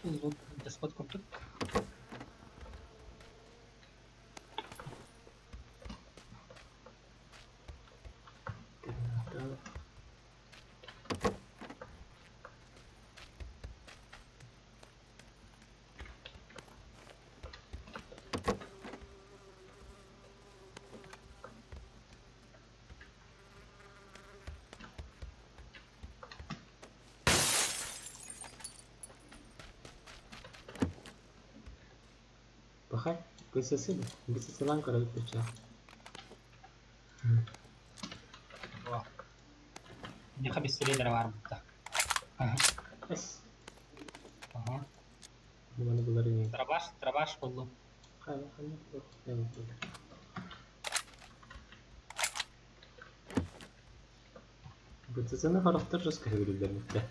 Лут деспот курдук. Пахай, бысасы бысасылаан көрөбүт бачча. Миэхэ бистэлиэлэрэ баар буолта. Эс. Аха. Маны булар ини. Дробаш, дробаш буллум. Хайа, ханна булар. Бытысыны харахтар жестко хөбүлүллэрмиттэ.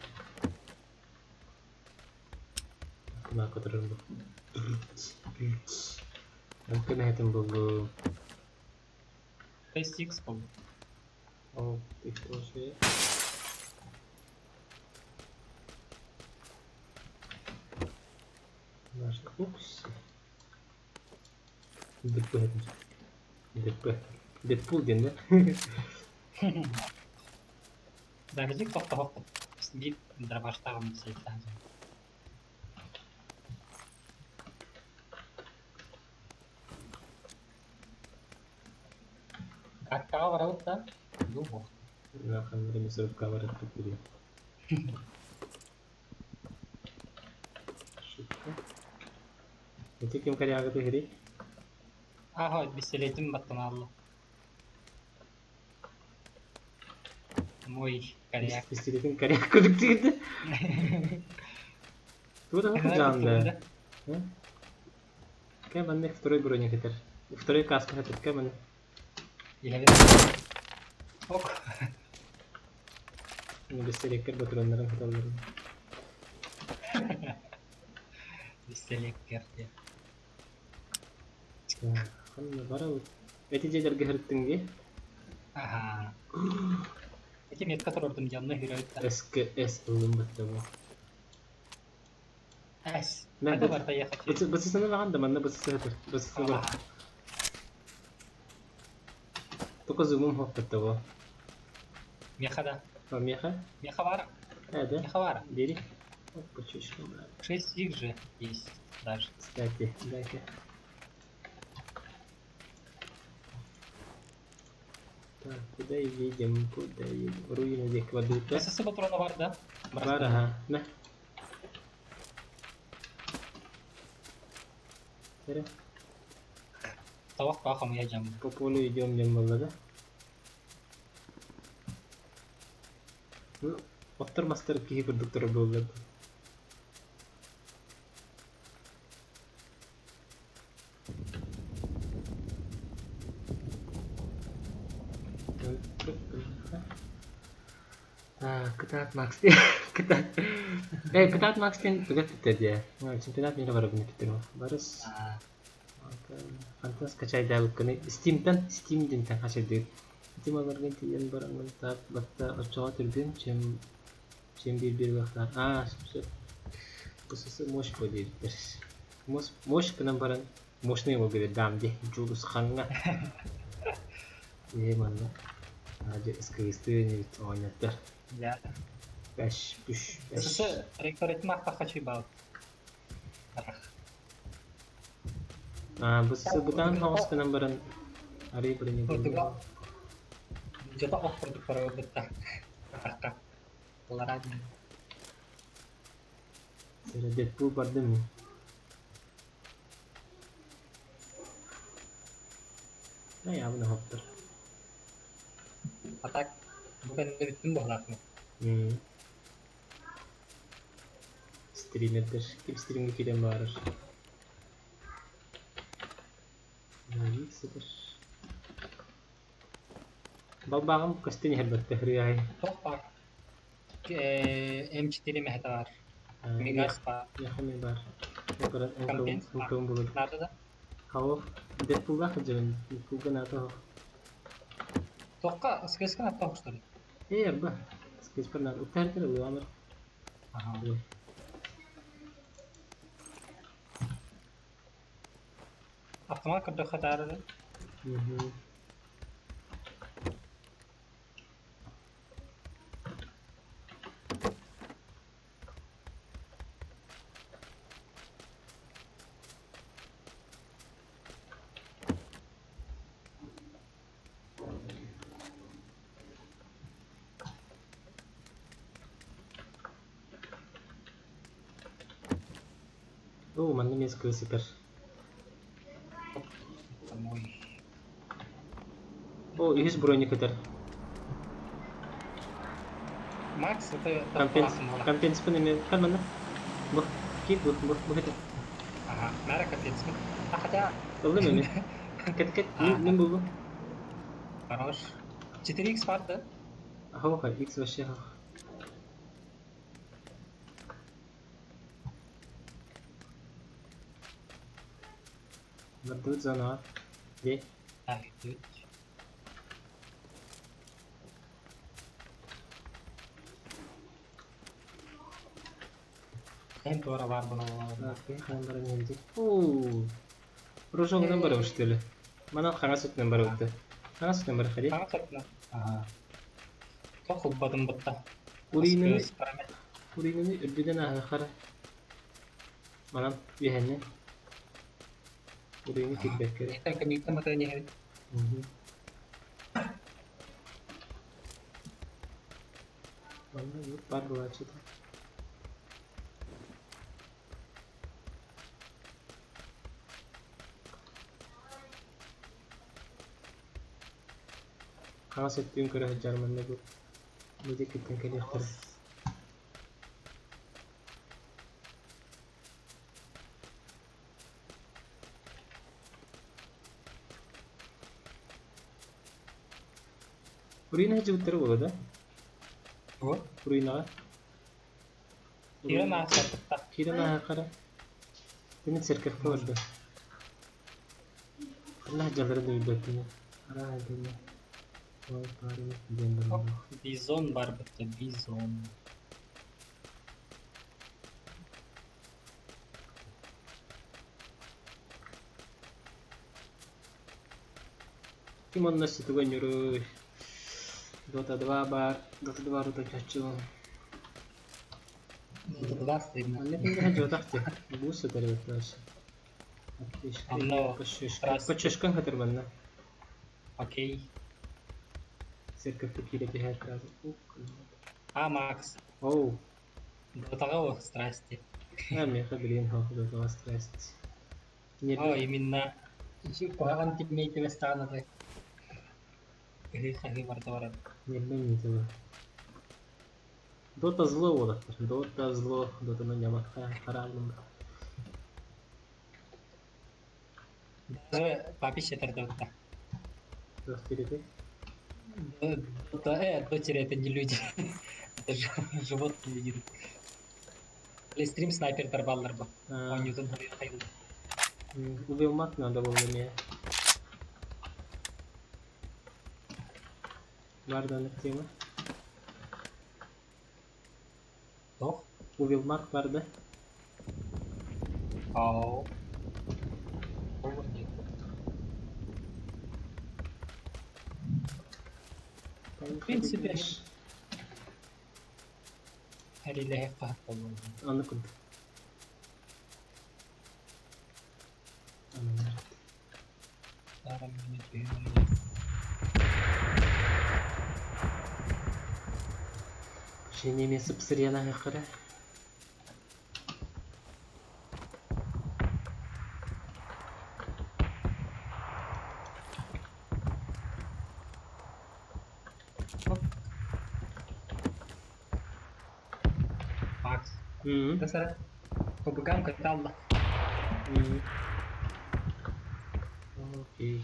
Кунаакка турар бу. Көмөһөтүн буллум. T6 буллум. О, ты тоже. Наш упс. ДП. ДП. Дэдпул диэн да? Дагзик тохтоһохпут. Биир дробаштааҕым сейфтаан. Аккаҕа барабыт да? Дуу Ханна мясорубка барыппыт били. Шутка. Ити ким корягы иһирий? Ааһа, бистэлиэтим баттанаалла. Мой коряк. Пистолетин коряк курдук тигирде. Тут ана жанды. Кэ манна второй броня хетер. Второй каска хетер кэ манна. Ок. Бистэлиэккэр патроннарын хаталларын. Бистэлиэккэр диэн. Ханна барабыт. Эти дьиэлэргэ сырыттыҥ дии? Аха. Эти метка турордум дьонно хүрөйт. СКС ылым бытта бу. С. Это барта я хочу. Бысысыны лаган да манна бысысы хатыр. Бысысы бар. Только зумум хоп бытта бу. Меха да. А меха? Меха вара. Да. Меха вара. Бери. Опа, чушка, брат. 6 их же есть даже. Кстати, дай-ка. Так, куда едем, куда едем? Руины здесь кладут, да? СС патрона бар, да? Бар, ага. На. Бери. Тавах пахом я жам. По полю идем, дем было, да? Ну, оттор мастер киһи курдук турар буоллар. Кытаат Макс кытаат. Э, кытаат Макс диэн туга эппиттэр дии. Чемпионат мира барабын эппиттэр. Барыс хантан скачайдаабыккыный Steamтан Steam диэнтэн хачайдыыр. Ити маларгын тиийэн бараҥҥын таап батта оччоҕо түргэн чем чем биир биир уохтаах. Аа, сөп. ПСС мощь диэбиттэр. Мощь гынан баран мощный уолга биэрдэҕим дии. Дьулусхаҥҥа. Ээ манна. Дьэ СКС-тыы инибит оҕонньоттор. Я. Бэш, бүш, бэш. СС ректоритм ахтахха чуйбаал. Аа, БСС бытаан хаҕыс гынан баран арый броня Курдуга. Дьото ох курдук барабытта. Ахта. Лара диэн. Сэрэ Дэдпул бардым мин. Да явно хоптор. А так, бу кэннэ бүттүм буолаахмын. Стримердэр. Ким стримҥэ киирэн баарар. Сытар. Балбааҕым көстөн иһэр бэртэ хырыаһай. Туох баар? М4 мэһэтэ баар. Мигас баар. Яхами баар. Компенс баар. Мкм булur. Надо да? Хаох. Дэдпулга сылдьабын. Дэдпулга наата оһох. Туохха СКС-ка наата оһохтор. Ээ, арба. СКС-пар наата. Уктар ылыамар. Ага. Автомат көрдөххө таары. Оо, манна эмиэ кыыс сытар. Ой. О, үһүс броник ытар. Макс, это Компенс, компенспын эмиэ кал манна. Бу, киир бу, бу, бу этэ. Ага, нара компенс. А хотя, Ыллым эмиэ. Кэт, кэт, мин, мин буллум. хорош. 4х бар да? Хоха, X вообще хох. Бардыбыт зонаҕа. Де. А, идут. Эн туора бар буолла. Окей, хаан баран иһэлдьи. Оо. Рожоҥунан барабыт что ли? Манан хаҥас өттүнэн барабыт. Хаҥас өттүнэн барахха дии. Хаҥас өттүнэн. Ага. Туох ылбатым бытта. Уринаны, Уринаны үрдүнэн ааһыаххара. Манан үөһэннэн. Урины кирбэккэ. Кэмиттэн батан иһэбит. Манна вот бар буолааччыта. Хаҥас өттүн көрө сылдьар манна бу. Бу диэкиттэн кэлиэхтэрэ. Урина сылдьыбыттара буолуо да? Вот. Руинаҕа. Киирэн ааспаппыт. Киирэн ааһыаххара. Кини церковка барда. Ханна сылдьалларын да билбэппин. Арааһа итиннэ. Ой, парень, диэн баран. Бизон бар бытта, бизон. Ким онно сытыган ньуруй. Dota 2 баар. Dota 2 рутаччу. Dota 2 стыдно. Манна кинигэ дьуотах ти. Бу сытар эбит вообще. Аптечка. Онно Почешка. Почешкан хатыр манна. Окей. Церковь киирэ түһэр сразу. Ук. А, Макс. Оу. Дотаҕа страсти. А, меха, блин, хо, Dota страсть. О, именно. Куһаҕан тиммейтибэстэҕин аты. Ыһыы-хаһыы барда барар. Нервы не того. Дота зло уолаттар. Дота зло. Дотаны ньамахха хараалым. Даже папище тарда. Туох диэтэй? Дота, дотеры это не люди. Это животные виды. Или стрим снайпер тарбаллар бу. Оонньуутун хайыл. Убилмак надо было мне. Бар данных тема. Туох? Увилмак бар да? Ау. Нет. В принципе, Әрилэһэ буолуо. Аны курдук. Дарам мини түһүн. Женеме сыпсырьяна хара. Макс. М. Тасара. ПБГ-м кытаалла. Окей.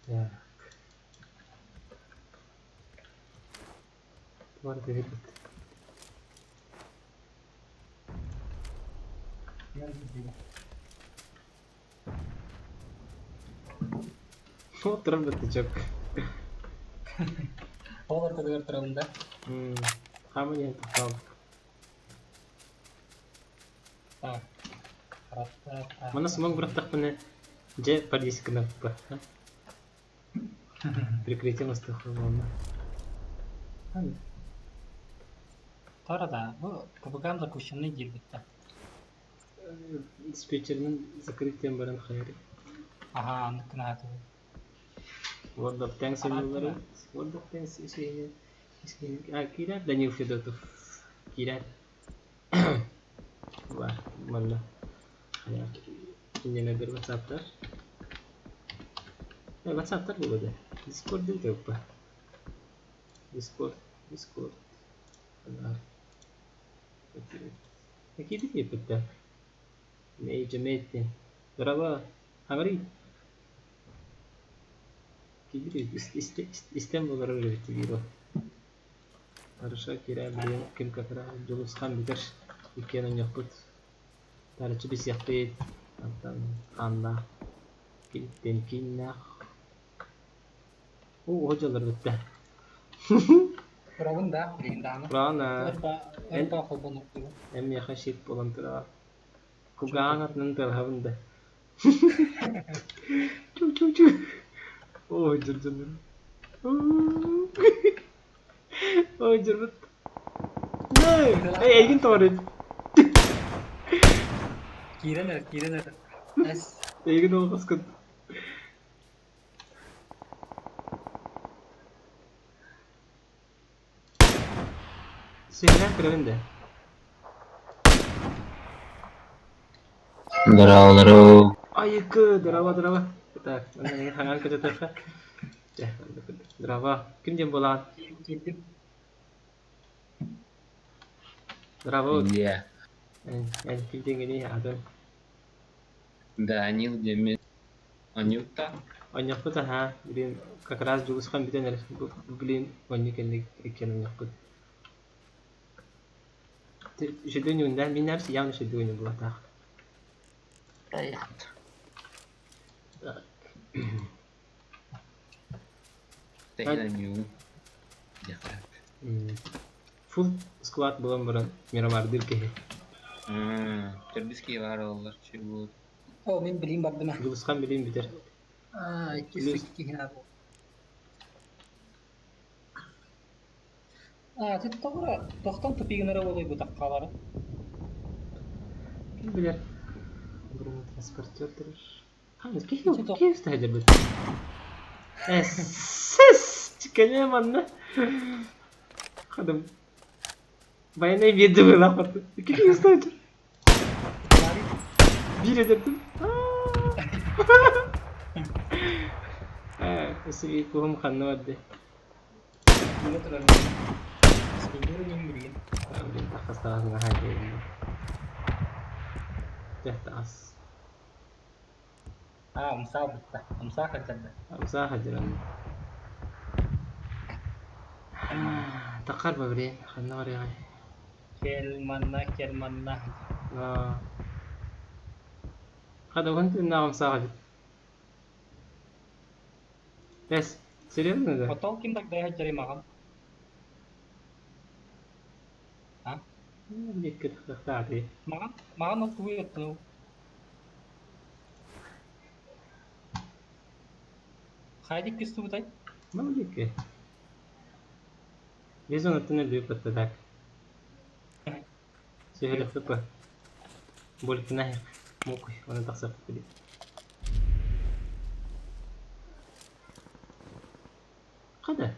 Так. Тварь бербит. Отырып бітті Ол ортодугар турабын да. Хааман иһэн тохтообут. Так. Манна смог бырахтахпына дьэ подъездканаппа. Прикрытием астахпына. Тора да, бу ПБГ-м запущенный диирбит да. Диспетчеринэн закрытием баран хайырый. Аһаа, оннук гынаатыбыт. World of Tanks ойуулары. World of Tanks исиһинэн а киирэр Данил Федотов киирэр. Бар, манна. Инньэнэрдэр ватсаптар. Ватсаптар буолуо да. Дискорд диэн тыыппа. Дискорд, Дискорд. Киирбит киирбит Major Mate. Здорово. Говори. Киирбит истэн буолар эбит биир Хорошо, киирэ билигин ким как раз Дьулусхан бүтэр иккиэн онньохпут. Тарыччы билсиэхпит. Антон хааннаах кириттэн кииннээх. Уу, оһо дьоллор бүттэ. Турабын да, билигин даҕаны. Тураҕын Өр ба холбонуохтугун. Эн миэхэ щит буолан тураҕын. Кулгааҕыҥ атынан тыалаһабын да. Чу-чу-чу. Ой, дьыр-дьыр. Ой, дьырбыт. Эй, эйигин тоҕо Киирэн эр, киирэн эр. Эс. Эйигин олоҕоскут. Сиһилээн көрөбүн да. Здорово, Айыкы, здорово, здорово. Так, хаҥан көтөтөххө. Дьэ, здорово. Ким диэн буолаҕын? Киирдим. Здорово. Я. Эн ким диэҥҥиний атын? Данил диэммин. Анюта. Онньохпут аһаа, блин, как раз Дьулусхан бүтэн эрэр. Блин, онньу кэнник иккиэн онньохпут. Үчүгэй да, мин явно үчүгэй буолуохтаах. Так. Тэһин Фул склад буолан баран мирамардыыр киһи. Төрдүс киһи баар оллар чугуут. О, мин билиим бардым. Дьулусхан билиим бүтэр. Аа, иккис киһи Аа, ти тоҕо тохтон тупигынара буолуйбутах хаалара. Ким билэр? Бронетранспортер турар. Киһи киһи устаһа Эс, чикене манна. Хадым. Военный виды было. Киһи устаһа Биир эдэрдим. Ээ, өссө куһум ханна барда? Билэ турар. Скейдер билигин. Блин, таххастаҕас наһаа диэн. Дьэ, таҕас. Аа, умсаа бутта. Умсаа хачарда. Умсаа хачаран. Таххар ба, блин, ханна барыаҕай? Кэл манна, кэл манна. Аа. Хада уһун тыыннаах умсаа хачар. Бэс, серьезно да? Отол ким тогда хачары маҕан? А? Икки тахтааты. Маҕан, маҕан ол тугу еттин Хайдик кистубутай? Молодец. Везон оттон өлбү так. Сөһөлөхпү. Болкина мукуй, оны тахсап били. Хада.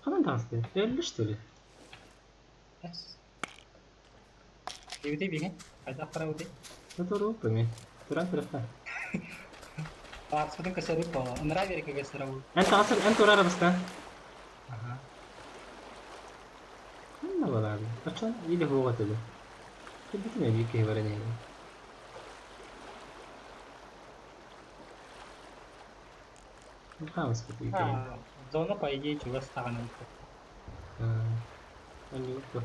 Ханан таҕысты? Өллү что ли? Эс. Диэбитий биһи? Хайдах барабытый? Тотору пыми. Туран турахта. Аарыспытын көсөрүк буолла. Ыныраа биэрэккэ көстөрө бу. Эн таҕысыр, эн турар абыста. Аха. Ханна балаабын? Оччон или хуоҕа этэ Кырбытын эбии киһи баран иһэбин. Хаамыспыт А, зона по идее чугас даҕаны эбит. Онньугуппу.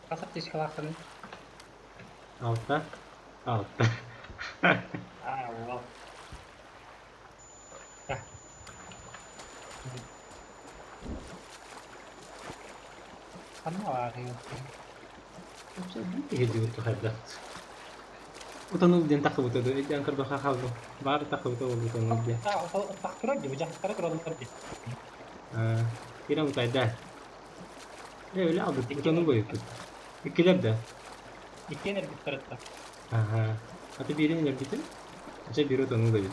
Хас аптечкалааххыный? Алта. Алта. А, уол. А. Ханна баарый Киһи дьыбыт хайда. Утонул диэн тахсыбыта дуо? Өйдөөн көрбөххө хаалбыт. Баар тахсыбыта буолбут утонул диэн. Тахтыра дии, дьахтара тураллар дии. Киирэн утайда. Ээ, өлө албыт. Утонул буойуппут. Иккилэр да? Иккиэн эрбиттэр этэ. Аха. Аты биирин өлөрбүтүм. Дьэ биир утонул эбит.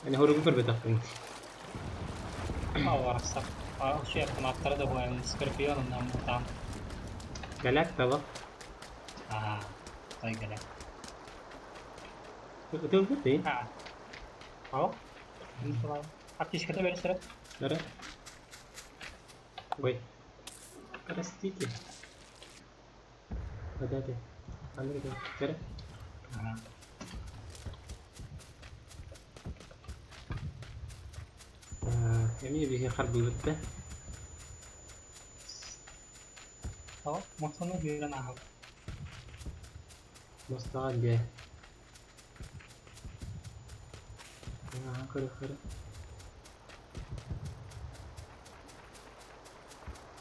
Аны хоругу көрбөтөхпүн. Барахсар. Үчүгэй автоматтара да буолан Скорпион онно мутаан. Галяк того. Аа, той галяк. Ытылбыт дии. Аа. Ау. Аптечката бэрсэрэ. Бары. Ой. Простите. Подайте. Андрей, бері. Ага. Так, эмиэ биһи харбыыбыт да. Ау, мохсону биэрэн ааһал. Мостаҕа дьэ. Аха, көрө көрө.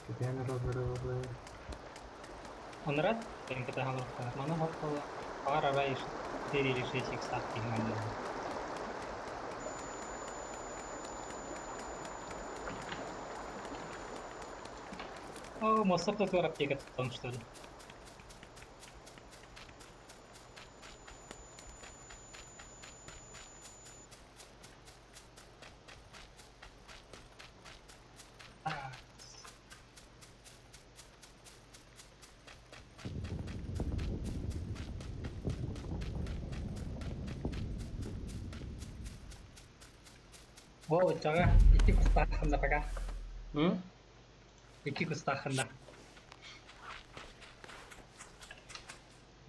Кэтээн робы Онрат, кэтэһэн олохтоох. Маны хоппола баҕар арай 4 или 6 иксах киһи манна. О, мостов такой аптека там что ли? Оо, оччоҕо икки кустааххын да пока. М? Икки кустааххын да.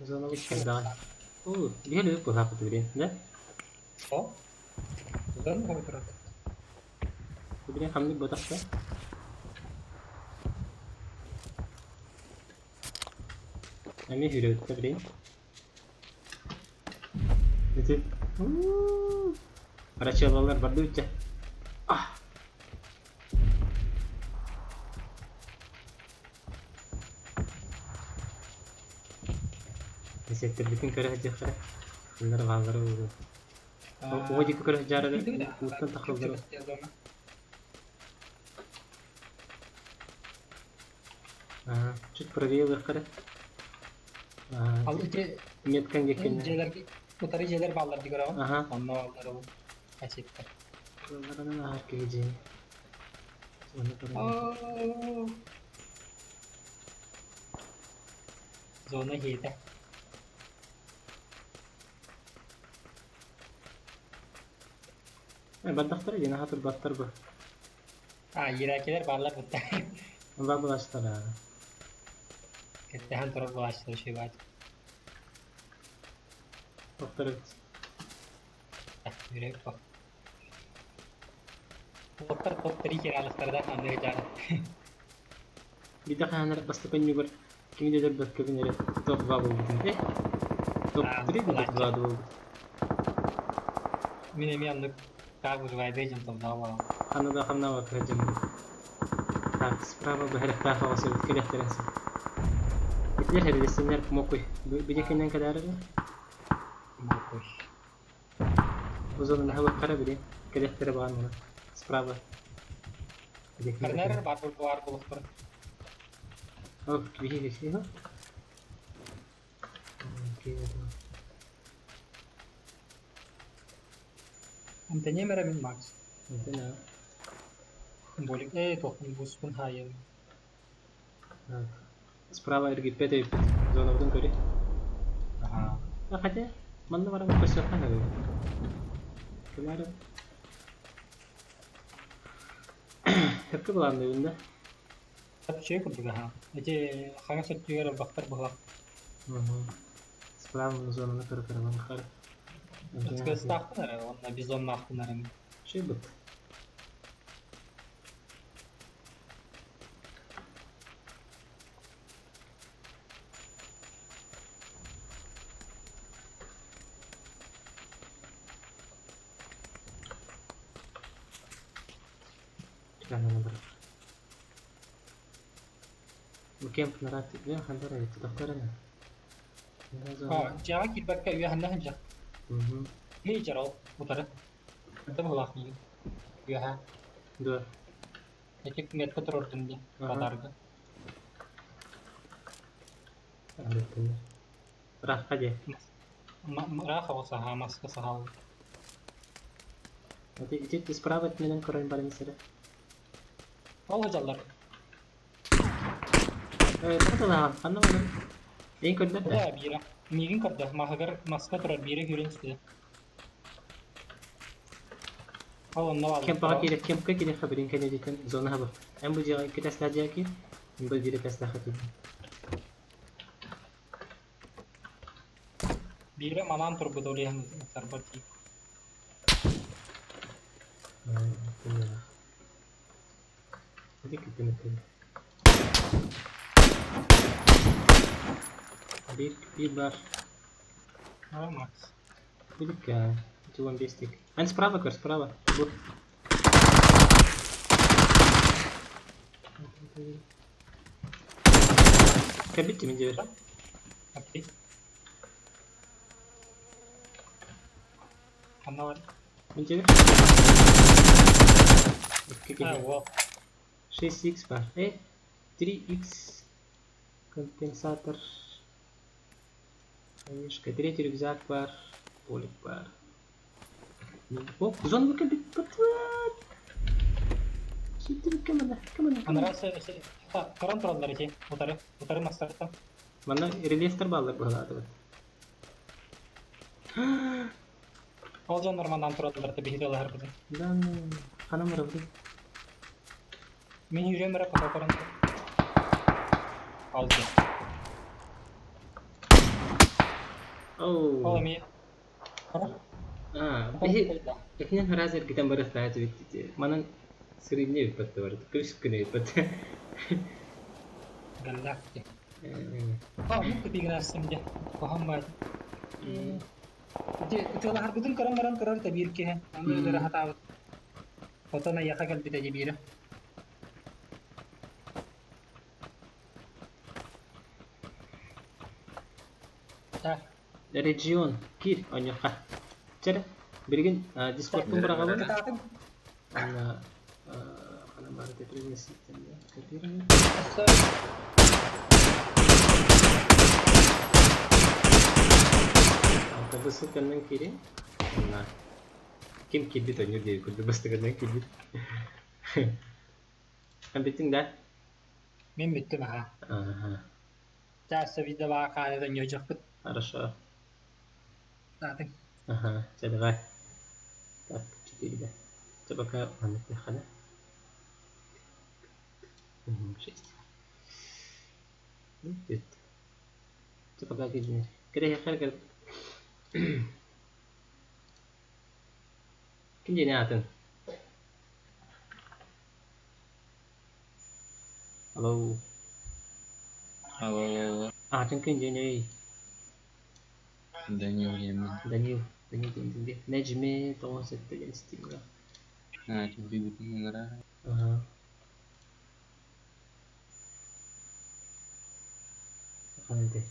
Зонович хайдаҕай? Оо, биһи өлүк быһаахпыт билин, да? О, зона турар. Билин хамнык ботахта. Эмиэ хүрөттэ билин. Ити. Арачыалалар барды үччэ. Ah! Сеттэрбитин көрө сылдьыахтара. Ханнара бааллара буолуо. Оҕо диэки көрө сылдьаарылар ууттан тахсаллара. Чуть правее ылыахха эрэ. Ал ити Меткаҥ диэккиннэ. дьиэлэргэ утары дьиэлэр бааллар дии көрөҕүн. Аха. Онно бааллар ол качеттар. Кылларынан ааһар киһи дьиэ. Онно көрөн. Зона иһиэтэ. Бардахтара диэн аха турбаттар бу. А, иирээкилэр бааллар бытта. Бар булаачтара. Кэттэһэн турар булаачтар үчүгэй баат. Охторут. Үрек бу. Уоттар топ-3 киралыктарда ханнык дьаары. Биирдэ хаһан эрэ бастакы онньугар кими да өлөрбөккөбүн эрэ топ-2 буолбутум ээ. Топ-3 да топ-2 да буолбут. Мин эмиэ оннук как выживает диэн толдоҕо буолан. Ханна да хамнаабакка сылдьаммын. Так, справа бэһэрэхтээх оҕо сөбүт кэлиэхтэрин сөп. Итилэр хэрилэстиннэр мокуй. Бидекинэн кэлээрэ Мокуй. Бу зонаны хаһыаххара били. Кэлиэхтэрэ баҕар муна. Справа. Карнер бар бар булуктар. О, киһи киһи. Антония эрэ мин Макс. Антония. Болик ээ туохпун буспун хаайым. Так. Справа эргиппэт эбиппит. Зонабытын көрүй. Ага. А хотя... Манна баран көрсүөххэ наада. Кымары. Сөпкө былаанныыбын да. Үчүгэй курдук аһаа. Ити хаҥас өттүгэр ылбахтар быһылах. Справа зонаны көрө-көрө хар. Ытыгыстаахпын эрэ уонна бизоннаахпын эрэ. Үчүгэй быт. Бу кемп нараат хандар эбит тохторена. Дьиэҕэ киирбэккэ үөһэннэ сылдьар. Мейджер ол утары. Кырда быһылаах миигин. Үөһэ. Дуо. Ити метка туруордум дии. Радарга. Ыраахха дии. Ыраах оҕус аһаа, маска саһаал. Ити ити справа өттүнэн көрөн баран сэрэ. Ол сылдьаллар. Тоҕо тылааҕын? Ханна баран? Эйин көрдөр да? Да, биирэ. Миигин көрдө. Маһыгар маска турар биирэ күүрэн түстэ. Ол онно бааллар. Кемпаҕа киирэ, кемпка киириэххэ билин кэннититтэн зона хабы. Эн бу дьиэҕэ икки тэслээх дьиэҕэ киир, мин бу биирэ тэслээххэ киирдим. Биирэ манаан турбут ол иһэн сарбат дии. Ити киттим Биир биир бар. А, Макс. Биликка. Ити 15 тик. Эн справа көр, справа. Бу. Кэбитти мин диэбэр. Окей. Ханна бар? Мин диэбэр. Икки А, киһи. вот. 6х бар. 3х компенсатор. Конечно, третий рюкзак бар. Полик бар. О, зона выкабит. Кэмэнэ, кэмэнэ, кэмэнэ. Анараа көрөн тураллар ити. Утары, утары мастартан. Манна рельефтер бааллар быһалаатыбыт. Ол дьоннор манан тураллар да биһиги алаһарбытын. Да, ханам барабыт. Мин yürüyorum эрэ пока көрөн Алды. Ол Оу. эмиэ. А, биһи итинэн хараас эргитэн барыахтаах этибит. Манан сырыынньа бүппэт да барыт. Көс күнэ бүппэт. Галактик. А, ну купигнасым де. Коһом баар. Ити ытыалаһарбытын көрөн баран турар да биир киһи. Аны өлөрө хатаабыт. Отон айаха кэлбитэ дии биирэ. Так. Регион кир оньоха. Чere, билигин Дискордтун быраҕабын. Кытаатын. Анна ханан баар этэ принесите копировать. Ата ссылканан киирин. Анна ким киирбит онньуур диэби курдук бастаканан киирбит. Бүттүҥ да? Мин бүттүм аха. Ага. Чаас видео хааны доньожохпут. Хорошо. Таатын. Ага, все, давай. Так, 4, да. Все, пока. Ладно, поехали. 6. Ну, где-то. Все, пока, киирдинэр. Кэрэ хэр Ким диэн аатын? Алло. Алло, алло. Аатын ким диэн Данил Емин. Данил. Данил диэн диэн. Неджме 97 диэн стимга. А, тебе не нравится. Ага. Ханды.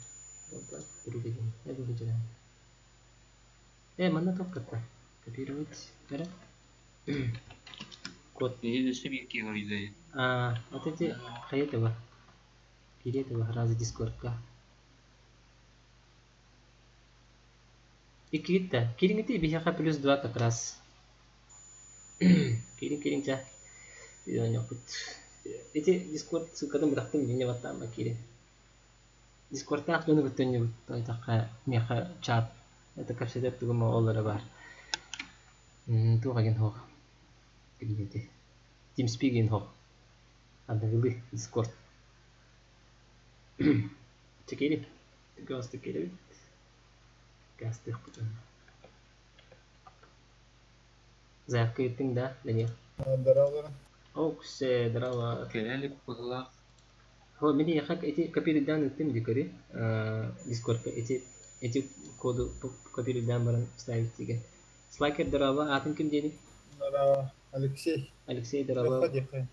Манна тоққатта. Копировать. Бәрі. Код. А, вот эти хайетова. Киретова разы дискордка. Иккитта. Кириңити биһиэхэ плюс 2 как раз. Кириң кириң ча. Ити дискорд ссылкатын бырахтым мине баттаама кири. Дискордтаах дьону көттөннүбүт тойтахха миэхэ чат Это кэпсэтэр тугум ол эрэ баар. Туох эгин суох. Кэбиниэти. TeamSpeak игин суох. Аныгылыы Discord. Чекери. Газ кэлэбит. Газтыахпыт онно. Заявка ыыттыҥ да, Данил? Здорово. Оксе, здорово. Кэлэлик быһылаах. Хо, мин эйиэхэ ити копируйдаан ыыттым дии көрү. Дискордка эти эти коду копируйдаан баран ставить дигэ. Слайкер здорово, аатын ким диэний? Здорово. Алексей. Алексей здорово. Леха диэхэ.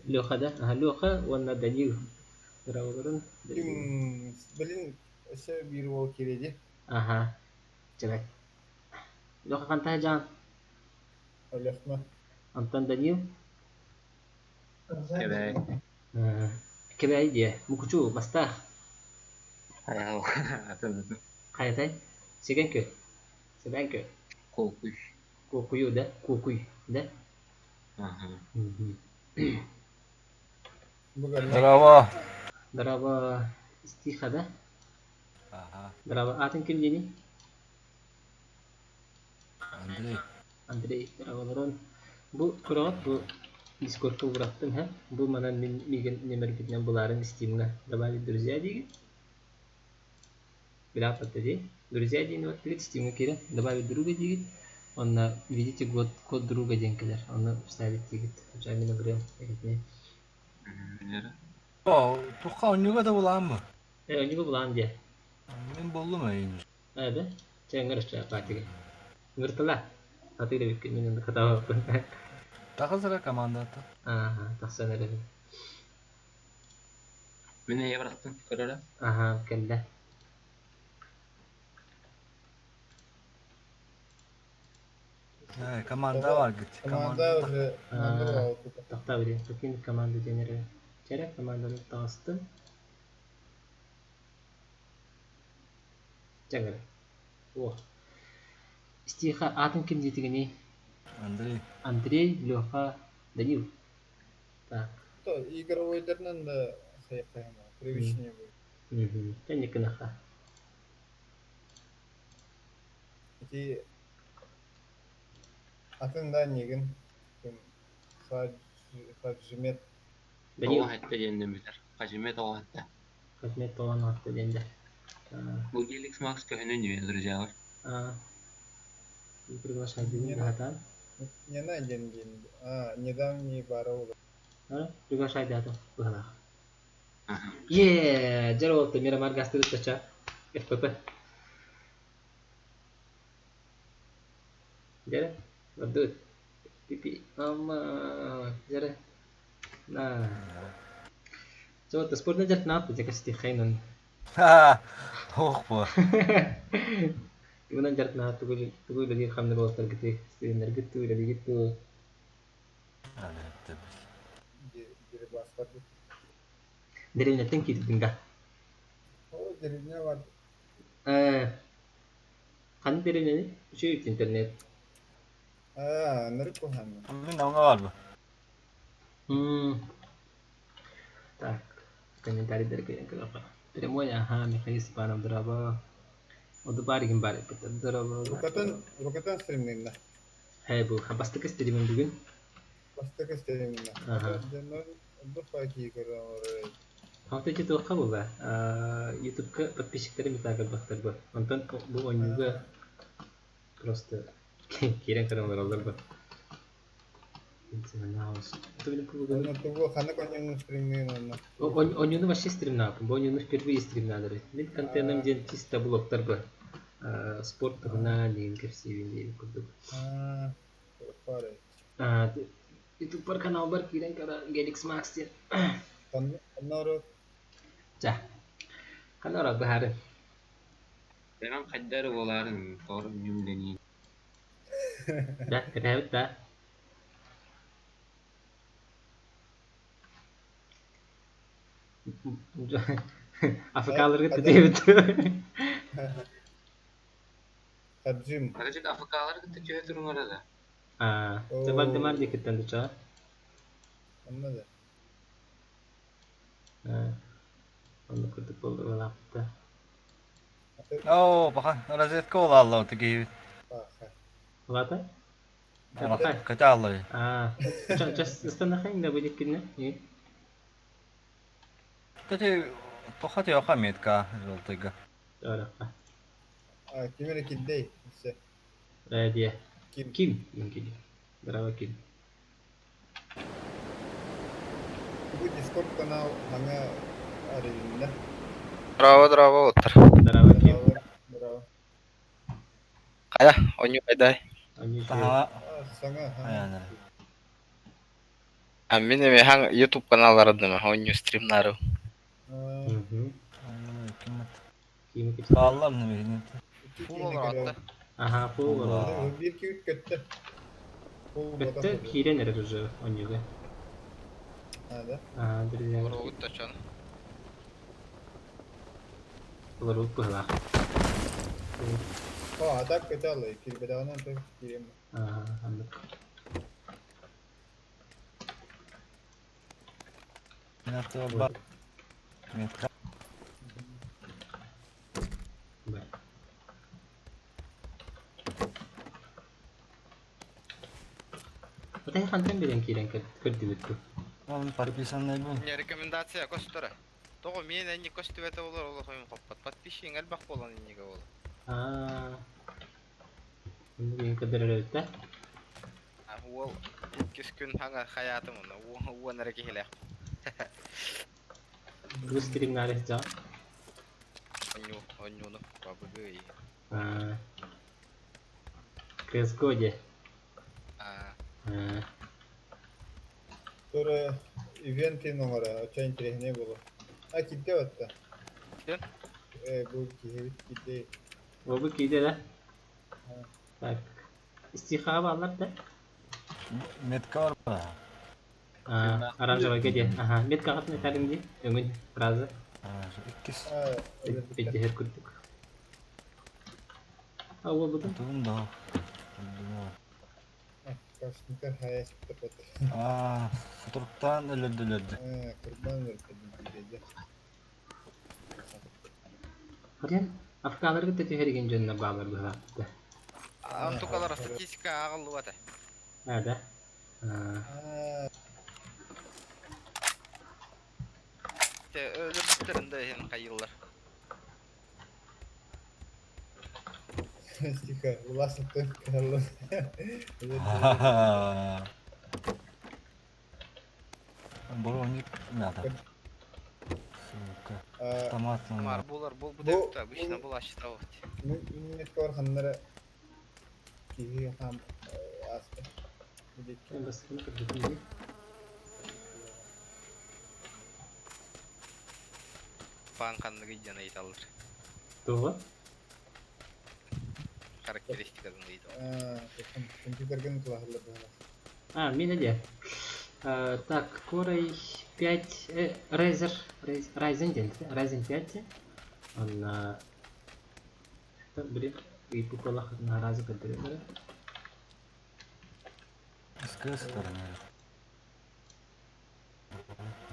Леха да? Аха, Леха уонна Данил. Здороволорун. Ким, блин, өссө биир уол киириэ дии. Аха. Чэбэт. Леха хантаа дьаан? Олехма. Антон Данил? Кэбээйи. Кэбээйи диэ. Мукучу, Бастаах. Хайа, атын Хайатай? Сэгэн көл. Сэбээн көл. Куокуй. Куокуйу да? Куокуй да? Ага. Здорово. Здорово. Стиха да? Ага. Здорово. Аатын ким диэний? Андрей. Андрей, здороволорун. Бу көрөҕүт бу Дискордка уураттым һэ. Бу манан мин миигин нөмөрбүтүнэн булаарыҥ Стимҥа добавить друзья диигин. Билэҕит дии. Друзья диэн баттыгыт Стимҥа киирэн добавить друга диигит. Онно введите код, код друга диэн кэлэр. Онно вставить диигит. Ча мин ыгырыам эһитини. О, туха онньуга да булааммы? Э, онньуга булаан диэ. Мин буллум эйин. Э, да? Чэ, ыҥыр чэ, паатыга. Ыҥыртыла. Атыыра бүккүн, мин онно хатаабаппын. Тахасыра командата. Ааха, тахсан эрэбин. Мин эйэ барахтым көрөрө. Аха, кэллэ. Э, команда бар гит. Команда уже команда Тохтоо били. Покинуть команду диэн эрэ. Чэрэ команданы таҕыстым. Чэҥэр. О. Стиха аатын ким диэтигиний? Андрей. Андрей, Леха, Данил. Так. То игровойдарынан да хайахайма, привычнее будет. Угу. Тэнникинаха. Ити атын да нигин ким Хаджимет. Данил. Тоҕо хэтте диэн билэр. Хажимет тоҕо хэтте. Хажимет тоҕо атты диэн да. Бу Геликс Макс көһүнүн дьүө друзьялар. Приглашать диэн хатаан. Не на ден ден. А, недавний бара А, приглашай дата. Быһалаах. Е, дьэр уолта Мирамар гастыбыт тача. ФПП. Дьэрэ, бардыбыт. Пипи, ама, дьэрэ. На. Чо, спортна дьарт нааппы, дьэ кэсти хайнан. Ха, ох бу. Тугунан дьарт наап, тугу тугу үлэлиир хамныр уолаттаргыты, студеннаргыт туу, үлэлиигит туу. Дерибастар. Дэриэбинэттэн киирдиҥ да? О, деревня бар. Э, ханнык дэриэбинэни? Үчүгэй интернет. А, нырыккухан. Мин аңа бар бу. Так, комментарийдер кэлэн көрөххө. Прямой, ага, Михаил Степанов, здорово. Одубаригин бар здорово. Рукатан, рукатан стримнинна. Хэ, бу бастакы стримин бүгүн. Бастакы стримнинна. Ага. Духаки көрөр. Хавта туохха була. Ютубка подписчиктары метагар бахтар бу. Онтон бу ойнуга просто кирен көрөн олороллор бу. Онно тугу ханнык онньуну стримнин онно. Онньуну вообще стримнааппын. Бу онньуну впервые стримнаадары. Мин контеным диэн чисто блогтар бу. Спорт туһунан диэн кэпсиибин диэн курдук. А, пары. Ютуб бар канал бар киирэн көрө Gelix Max диэн. Онно Ча. Ханна ора быһаары. Бэмэн хайдары боларын тору нүмдени. Да, кэтэһэбит да. АФК-ларга тэтиэбит. Хаджим. Арачыт АФК-лар кытта түһэ туруҥара да. Аа, Вальдемар диэкиттэн дуча. Онно да. Онно курдук буолла. Оо, баха, разведка ол алла тигиһибит. Лата? Ката алла. А, сейчас ыстанахайын да будет кине. Кстати, тоха тиоха метка желтыйга. Ораққа. А, ким эрэ кирдэй? Өссө. Радия. Ким? Ким? Ким. Браво, Ким. Бу Discord канал хаҥа арыйылынна. Браво, браво, оттар. Браво, Ким. Браво, браво. Хайа, онньу хайдай. Таха. А, саҥа, хаҥа. А мин эми хаҥ YouTube каналларыдым, онньу стримнары. Ким Баллар не Ага, пол. Биир күүт көттө. Пол Көттө киирэн эрэр уже онньуга. А, да? А, друзья. Уругут точон. Олорбут быһылаах. О, а так көтө алла, кирбедаҕынан то киирем. Ага, андык. Метка. Б. Отай хантан берен киирен көрдүбүт бу. Он подписанный был. Не рекомендация көстөрө. Того мен энни көстүбөтө болор, ол хойм хоппат. Подписчиң элбэх болан инниге бол. Аа. Бүгүн көдөрөрөбүт да. А уол иккис күн хаңа хаятым оны. Уон эрэ киһилээх. Бу стримнары жа. Онньу, онньуну бабыгы. Аа. CSGO де. А, Аа. Тура ивентин оҥоро, оччо интэриэһинэй буолуо. А, кирдэ батта. Ким? Э, бу киһибит кирдэй. Бу киирдэ да. Так. Стиха баллар да. Метка бар. Аа, оранжевый где? Ага, метка хатны тарым ди. Өңүн фраза. Иккис. Беттехер күрдүк. А ол бу. Тун да. Кашникар хаяс тапат. Аа, сутуруктан өлөрдү өлөрдү. Э, курбан өлөрдү. Хорен Афкаларга төтүһэригин дьонно баалар быһаатта. Антукалар статистика ааҕыллыбата. А, да. Аа. Те өлөрбүттэрин да иһин хайыллар. Стиха, уласын только. Броник надо. Сука. Автомат Мар булар бул бу деп обычно була считал. Метка бар ханнара киһи хам аста. Баскын көрдүк. Пан ханныгы дьан ыйталлар. Туга? Характеристикатын ыйталлар. Компьютерген кылаһыллар быһалар. А, мин де. Так, Core i5 Razer, Ryzen ден, Ryzen 5. Он блин, и пукалах на разы көдөрөр. С какой стороны?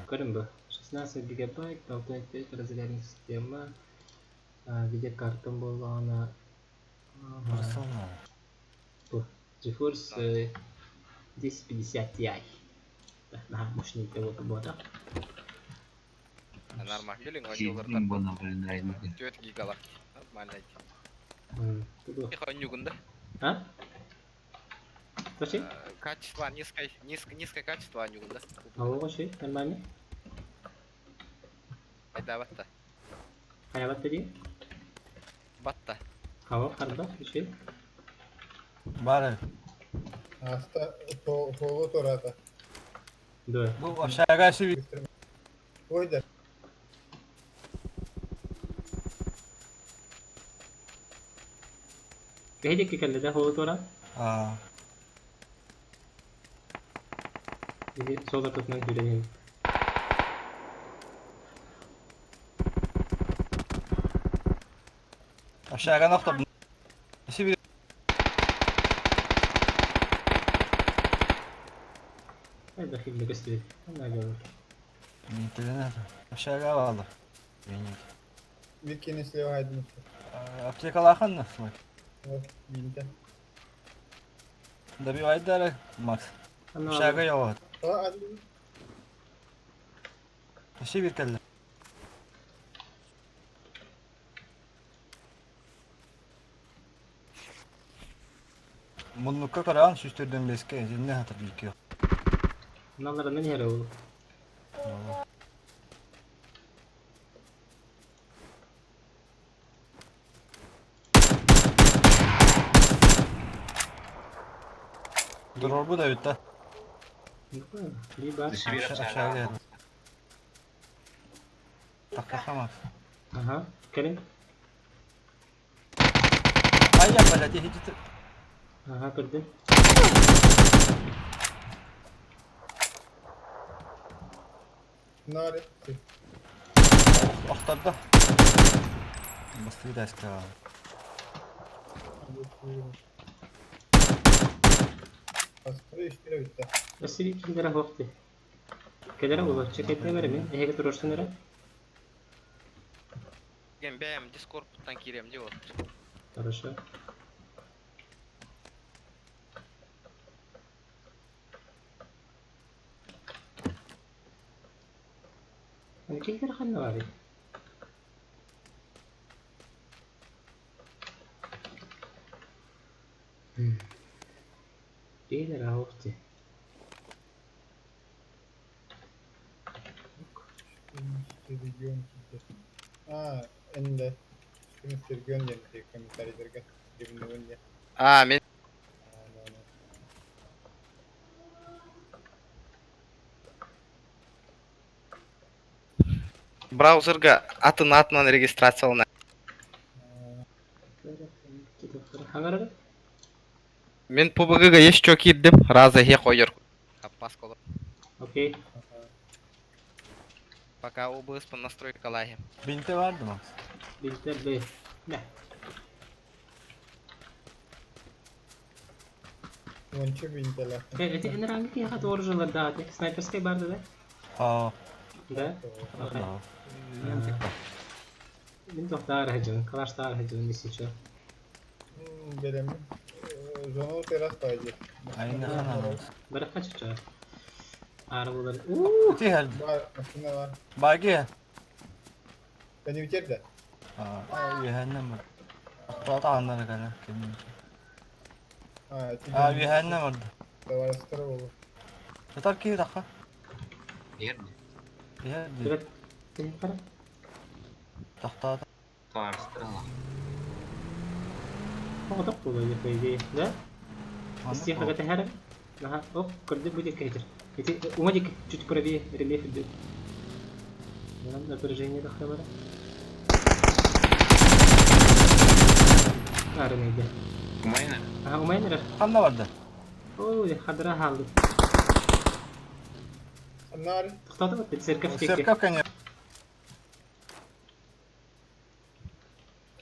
Көрүм бу. 16 гигабайт, 6.5 разрядная система. Видеокарта была она. Персонал. Бу. GeForce 1050 Ti. Да, мощный того бота. Нормально, билин онньулар 4 гигалах. Нормально. Их онньугунда. А? Точи? Качество низкое, низкое, низкое качество онньугунда. Алло, вообще, нормально. Айда батта. Хайа батта ди? Батта. Хава, харда, еще. Бары. Аста холу турата. Да. Бу общага себе. Ой, да. Кehdi кэллэ да холу тура? Аа. Биһи солар тутунан күрэнин. Общага нохто. Себе. Хайда хибне көстүбүт. Ана гал. Интернет. Общага баалар. Бир кини слева хайдын. Аптекалаахан на смак. Бинте. Добивай дары, Макс. Шага yok. Вообще bir kelle. Муннукка караан сүстөрдөн беске земне хатыр билкио. Наларынан иһэр ол. Дорорбу да бүтті. Либо. Aşağı geldi. Takka Макс. Ага, кэлин. Ай я блядь, иди Ага, көрдүм. Нары. Охтордо. Бастыы даска. Астыры үстүрэ бүтэ. Өссө киирдэрэ суох дии. Кэлэрэ уларчы кэйдэ эрэ мин эһиги туруорсан эрэ. Ген бэйэм Дискордтан киирем дии вот. Хорошо. Аны киирдэрэ ханна баарый? Киирдэрэ суох дии. Регион киирдэ. А, энде. Регион диэн комментарийдарга. Дибиннэгин А, мен браузерга атын атынан регистрациялана. Хаҥарара? Мен PUBG-га еще киирдим, раза хе койор. Каппас колор. Окей. Пока OBS по настройка лаги. Бинте vardı Макс. Бинтер б. Мэ. Уонча бинтелэ. Э, эти энеранги киһиэхэ туоружалар даҕаты. Снайперскай барды да? Аа. Да? Окей. Да. Мин тохтаар хаджын, калаштаар хаджын десиче. Берем. Зону террас пайдет. Айна хана Макс. Баракка чыча. Ары булар. Уу! Ти хәл. Бар, машина бар. Баги. Бени үтерде. Аа, юһәннәм бар. Ақталта аннары кәлә. Кем? А, Аа, юһәннәм бар. Товарыстар болу. Татар ки такка. Верно. Яр. Привет. Ты кара? Тахта. Товарыстар. Оҕотох буолуо по идее, да? Истиэхэгэ тэһэрэ. Наха, оп, көрдүк бу диэки кэһитэр. Ити уҥа диэки чуть правее рельеф идет. Напряжение тахта бара. Арын иде. Умайна. Аха, умайын эрэр. Ханна барды. Ой, хадра хаалды. Нары. Тохтоото бит церковь диэки. Церковь, конечно.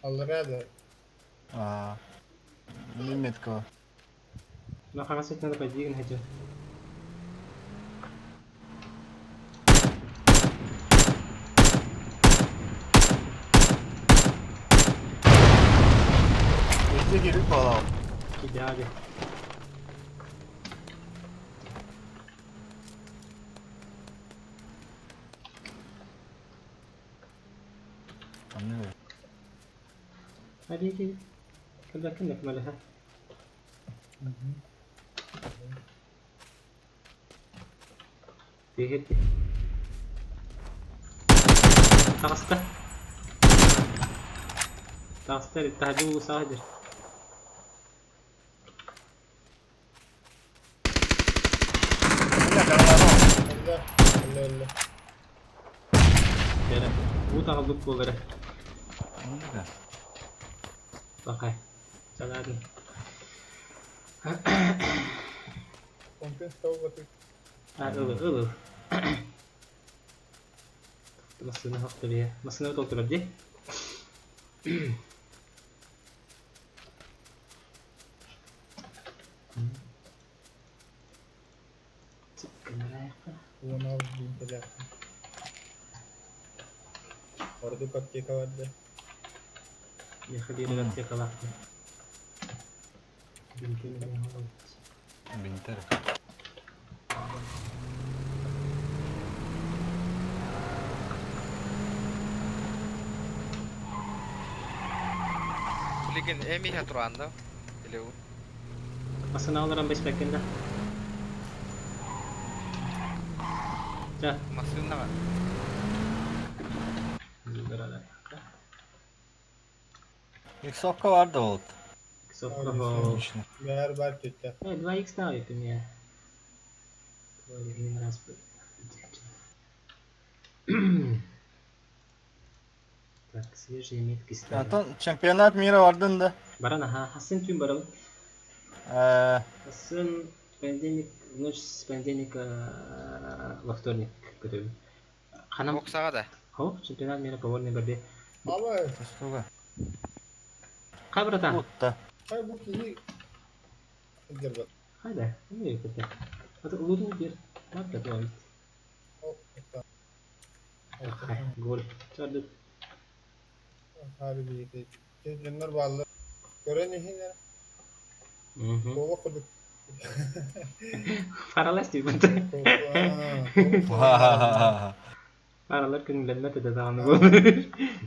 Алларада. Аа. Неметкова. Но хаҥас өттүнэн пойди гын Өтө кирик бала. Идеали. Анны. Hadi кэлбэккин көмөлөһө. Тиһирди. Таҕыста. Таҕыста таһдьы улусааһыдыр. Алла. Алла, алла. Кэрэ. Уу таҕылбыт буолара. Анны. Бакай. Чаладын. Компен стол баты. А, ылы, ылы. Массыына хохто бие. Массыына толтурар ди. Цыккынарайықпа. Уонал бинтелэ. Орду аптека барды. Миэхэ биэрэр аптекалаахпын. Бинтин Бинтер. Билигин эмиһэ туран да? Или Массыыналаран бэспэккин да? Ча. Массыынаҕа. Иксовка бар да вот. Иксовка бол. Бär бар түттэ. 2х ставит у меня. Один раз. Так, свежие метки ставим. Антон чемпионат мира бардын да. Баран, ага, хасын түн барабын. Хасын понедельник, в ночь с понедельника во вторник готовим. Ханам. Боксаға да. Хо, чемпионат мира по вольной борьбе. Ала. Тустуга. Хай, братан. Утта. Хай бу киһи сылдьарбат. Хайда, не это. А то лутун бер. Мат готовим. Гол. Чарды. Хаби диэти. Дьоннор бааллар. Көрөн иһин эрэ. Туоҕа курдук. Фаралас диибин. Фаралар күнүлэммэт этэ даҕаны буолар.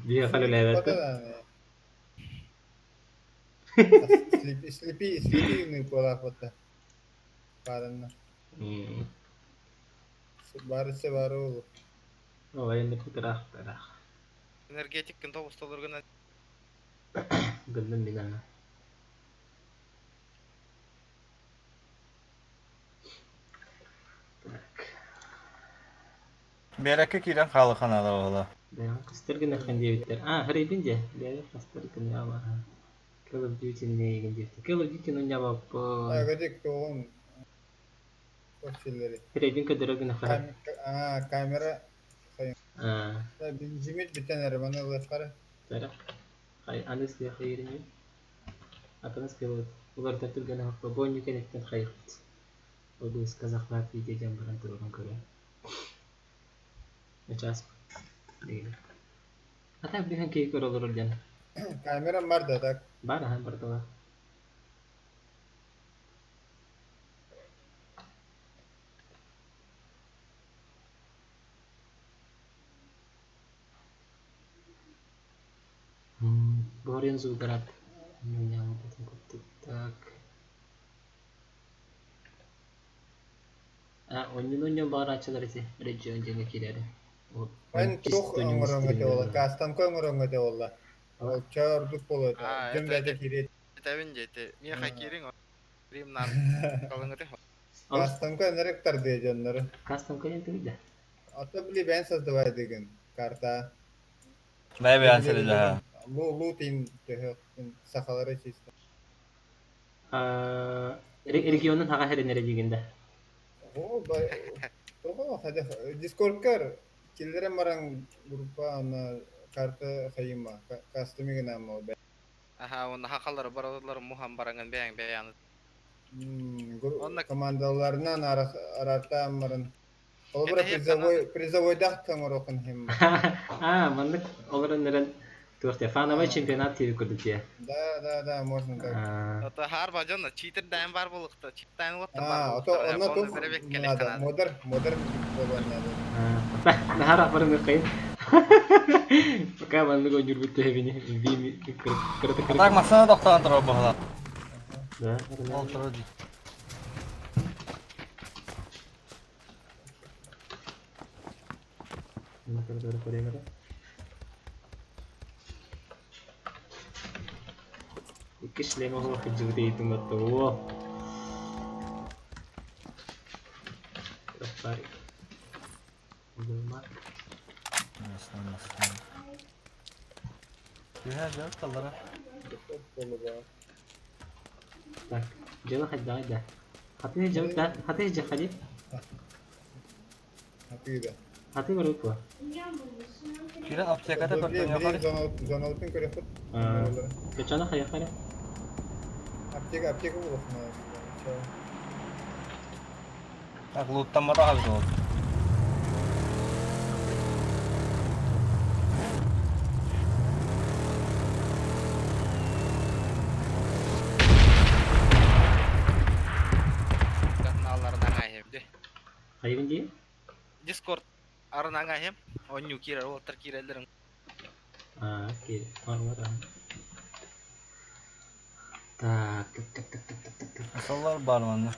Биһиэхэ үлэлээбэттэр. Слепи, слепи, слепи буолаахпыта. Баарынна. Барысы бары ол. Ой, енді пытыраах тараах. Энергетик күн тоғыз толыргына. Гынным мин ана. Биэрэккэ киирэн хаалыханаада буола. Бэйэҕин кыстыргын эрхэн диэбиттэр. А, хрейбин дьэ. Бэйэҕин кыстыргын яба. Call of Duty нейген диэбиттэр. Call of Duty нунньабаппын. Агадик туоҕун тох силлери. Хрейбин көдөрө гына хаһар. А, камера. А. Бензимит бүтэн эрэ маны ылыахтара. Тара. Хай, аныс диэ хайырыны. Атаныс келет. Уларда түргэн ахпа бонню кенеттен хайыппыт. Облыс казахлар видео дьон баран турурун көрө. Час. Деген. А так биһэн киһи көрө олорор диэн. Камера бар да так. Бар ахан бардала. Борен Зугарат. Меня вот это так. А, онньун баарачылар ити регион дьиҥэ киирээри. Эн туох оҥороҥҥо этэ буолла? Кастомка оҥороҥҥо этэ буолла. Ол чоордук буолуо этэ. А, Дьон это бэйэтэ киириэт. Этэбин дьэ, ити миэхэ киириҥ, рим наар калыҥыты. Кастомка энерек тардыа дьоннору. Кастомка диэн тугуй да? А то били бэйэн создавайдыгын карта. Бэйэ бэйэн сэлэлэһэ. Лу лутин төһө сахалары чисто. Регионун хаҕа хэринэрэ диигин да? О, тоҕо хадах Дискордкар киллэрэн баран группа ана карта хайыма кастомигына бэ. Аха, уонна хахалары баралар мухан бараңын бэйэҥ бэйэни. Командаларынан араартаан баран. Холобура призовой призовойдаах тоҥорохун хим. А, маннык олорон эрэн туох диэ фановый чемпионат диэби курдук диэ. Да, можно так. Ото харба дьонно читердаан бар булукта, читтаан уоттар бар А, ото булуктар. онно туох надо, модер, модер буолуон надо. Наһаа баран ыккайын. Пока маннык ойнуурбут тэһэбини бими кырата А так массыына тохтоон турар буолла. Да. Ол турар дии. Икки шлема оһох илдьибит ыйытым батта уо. Баар. Булмак. Түһэ дьэ таллара. Так, дьыала хайдаҕый да? Хатыы дьэ да, хатыы дьэ хади. Хатыы да. Хатыы барбыт буо. Кирен аптеката көрдөн Били зонаутын көрөхпүт. Качана хайахара? Аптека, аптека буолуохна. Так луттаммата хабыт ол. Арынаҥа иһим. Онньуу киирэр уолаттар киирэллэрин. А, окей. Бар Так, так, так, так, так, так, так, так. Саллар бар манна.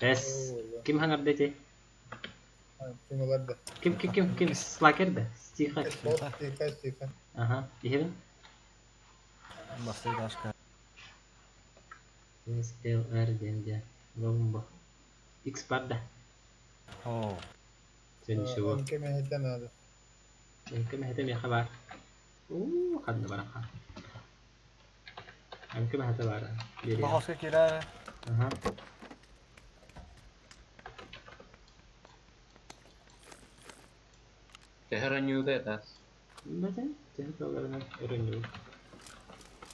Эс. Ким хаңарды эти? Ким олар да? Ким, ким, ким, ким? Слакер да? Стиха. Тихо, тихо. Ага, иһэбин. Бастый ташка. С, Л, Р, диэн диэн. Ломбо. X бар да. О. Все ничего. Онке мехете надо. Эмке мэһэтэ миэхэ баар. Уу, ханна бараха. Эмке мэһэтэ баар. Биэриэ. Бахоска кирэ. Ага. Төһөр аньыыта это. Бэтэ, төһө кыалларынан өрөннүбүт.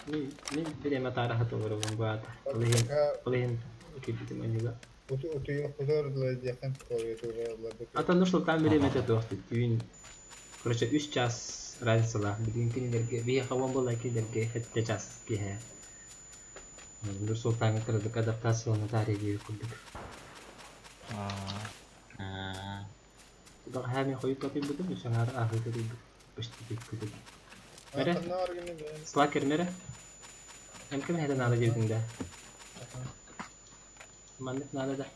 Мин мин бириэмэ таараха толоробун баата. Ол иһин ол иһин киирбитим аньыыга. Ата Нур-Султан бириэмэтэ туох түүн короче үс час разницалаах билигин кинилэргэ биһиэхэ уон буолла кинилэргэ сэттэ час киэһэ. Нур-Султаҥҥа кыратык адаптациялана таарыйа диэбит курдук. Бэҕэһээ мин хойут утуйбутум, үс аҥаар ааһыыта утуйбут почти күтүм. Мэрэ, Слакер мэрэ, эмкэ мэһэтэ наада диэбитиҥ да? Маннык наада да?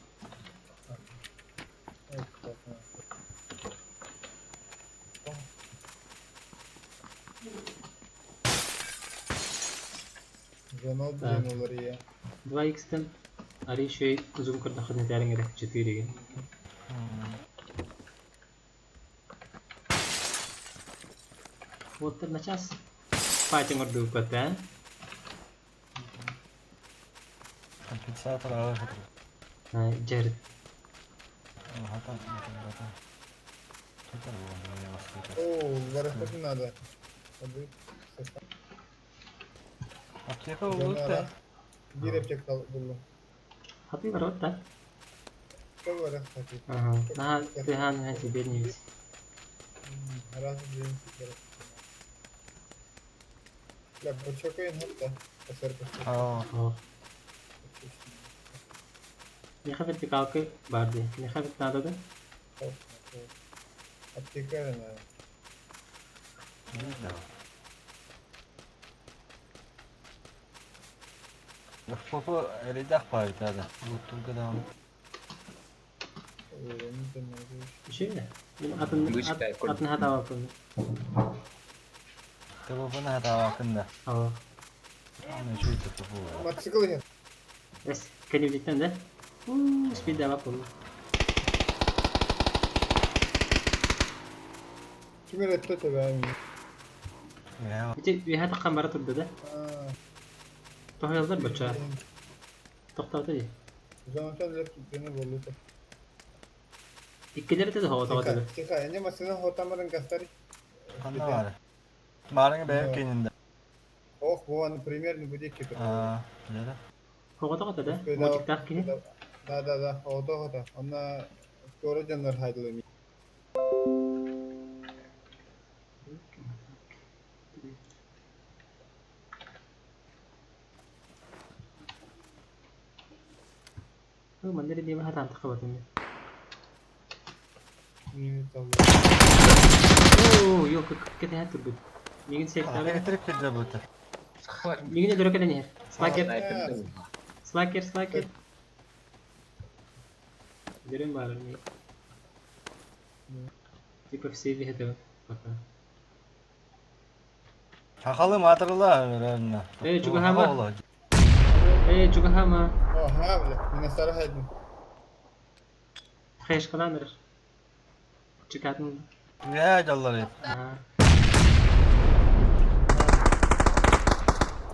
Звонок Так. блин уларыйа. 2x-тэн арый үчүгэй зум көрдөххүнэ этээриҥ эрэ 4-гэ. Уоттар начаас пати оҥордубуккат ээ? Компенсатор ала хатыр. Дьэр Хата, хата. Тутар буолан я баскыта. О, барахтак надо. Аптека улутта. Бир аптека буллум. Хатыы барабыт да? Кто барахтак? Ага. Наһаа тыаһаан иһэн сибиэрнибит. Раз день теперь. Бля, бочокойын хатта. Косар Аа. Миэхэ вертикалка баар дии. Миэхэ наада да? Аптека надо. Попу эредах пайта да. Луттурга да. Үчүгэй да. Мин атын атын хатаабаппын. Телефону хатаабаккын да. Аа. Аны үчүгэй попу. Мотоцикл иһин. Эс, кэннибититтэн да? Уу, спиддаабат буолла. Ким эрэ өттө төбөөн. Ити үөһэ таххан бара турда да? Тоһуйаллар бачча. Тохтоото дии. Зонотон леп түгені болута. Иккилэри да тоҕо Тихо, эне машина хотамарын гастари. Ханна баар? Баарыңа бэйэм кэннинде. Ох, буан примерно будет кипер. Аа, да. Хоҕото да? Мотиктаах киһи? Да, да, да, ото хото. Онна скоро жаннар хайдылы. Манна эрэ диэбэ хатаан таххабатым мин. Оо, ёлка, кэтэһэн турбут. Миигин сиэктээбит. Электрик пидде бута. Миигин өлөрө кэлэн иһэр. Слакер. Слакер, слакер. Өлөрүм баар миигин. Типа все виһэтэ пока. Хахалы матырла өрөннө. Эй, чугаһаама. Эй, чугаһаама. Ага, бля, мен сара хайдым. Хаешкалаан эрэр. Чекатын. Я жаллар.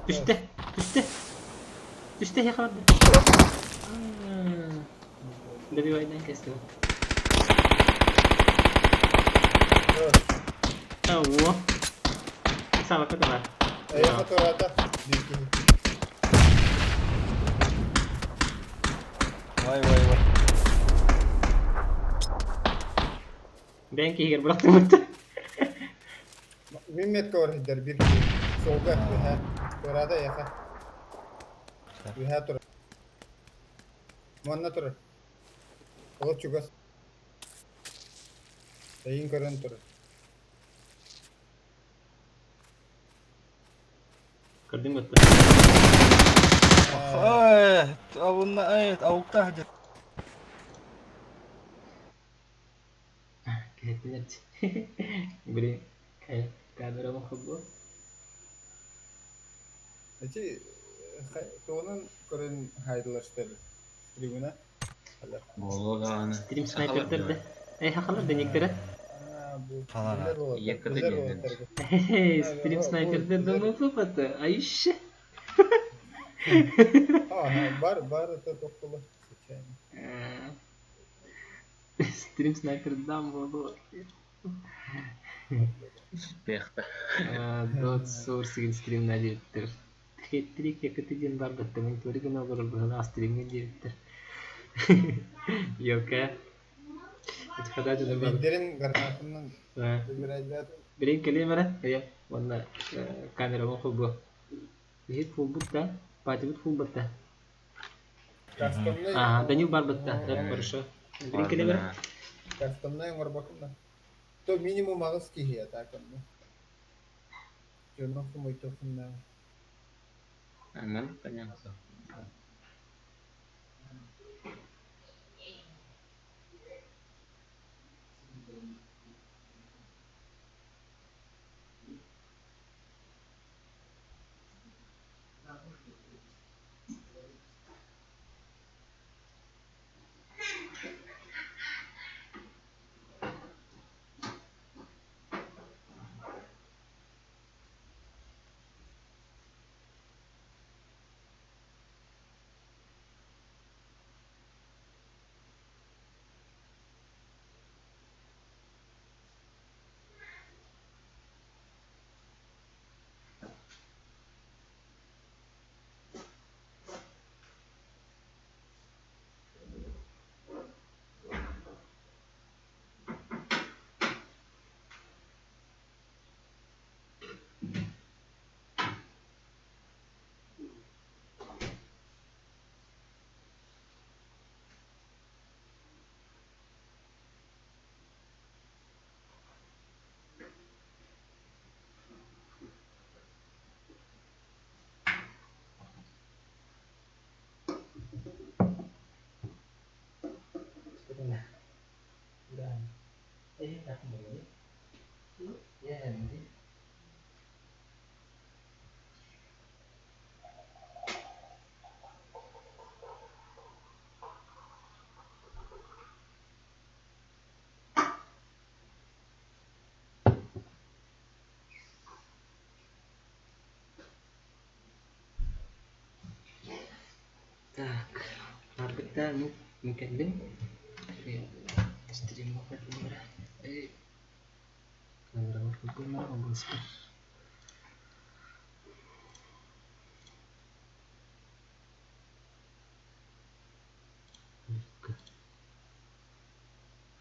Түстэ, түстэ. Түстэ хэ барда. Добивайдан кестим. Ау. Сава ката Эй, мотората. Вай, вай, вай. Бэйэн киһигэр бырахтыммыт. Мин метка бар бир ки. Солга, үһэ. Турада яха. Үһэ тур. Манна тур. Ол чугас. Эйин көрөн турар. Көрдүҥ бытта. Ой, абынна, эй, ауктаах дьэ. Кэһэттилэр. Блин, камерабын холбоо. Эти тугунан көрөн хайдыластар стримина? Буолуо даҕаны. Стрим снайпердэр да. Эй, хахалар да никтэрэ. Халара. Якаты диэн. Стрим снайпердэр да ну это, а еще. Ага, бар, бар это тохтоло. Случайно. Стрим снайпер дам буолуо. Успехта. Дот Source стрим диэбиттэр. Хеттрик якаты диэн бар батта мин туори гына олорор быһалаах стримҥэ диэбиттэр. Йока. Хада дьоно бар. Биирдэрин гранатынан выбирайдаат. Билин кэлиэм эрэ. Эйэ. Уонна камерабын холбуо. Иһит фулбут да. Патибыт фулбут да. Кастомный. А, Данил бар бытта. Да, хорошо. Билин кэлиэм эрэ. Кастомный оҥорбокум да. То минимум аҕыс киһи так онно. Дьоно хомуйтохунна. Анан понятно. Так, барбыта ну кэллим. Стрим Эй, камерабын холбуо обыспар.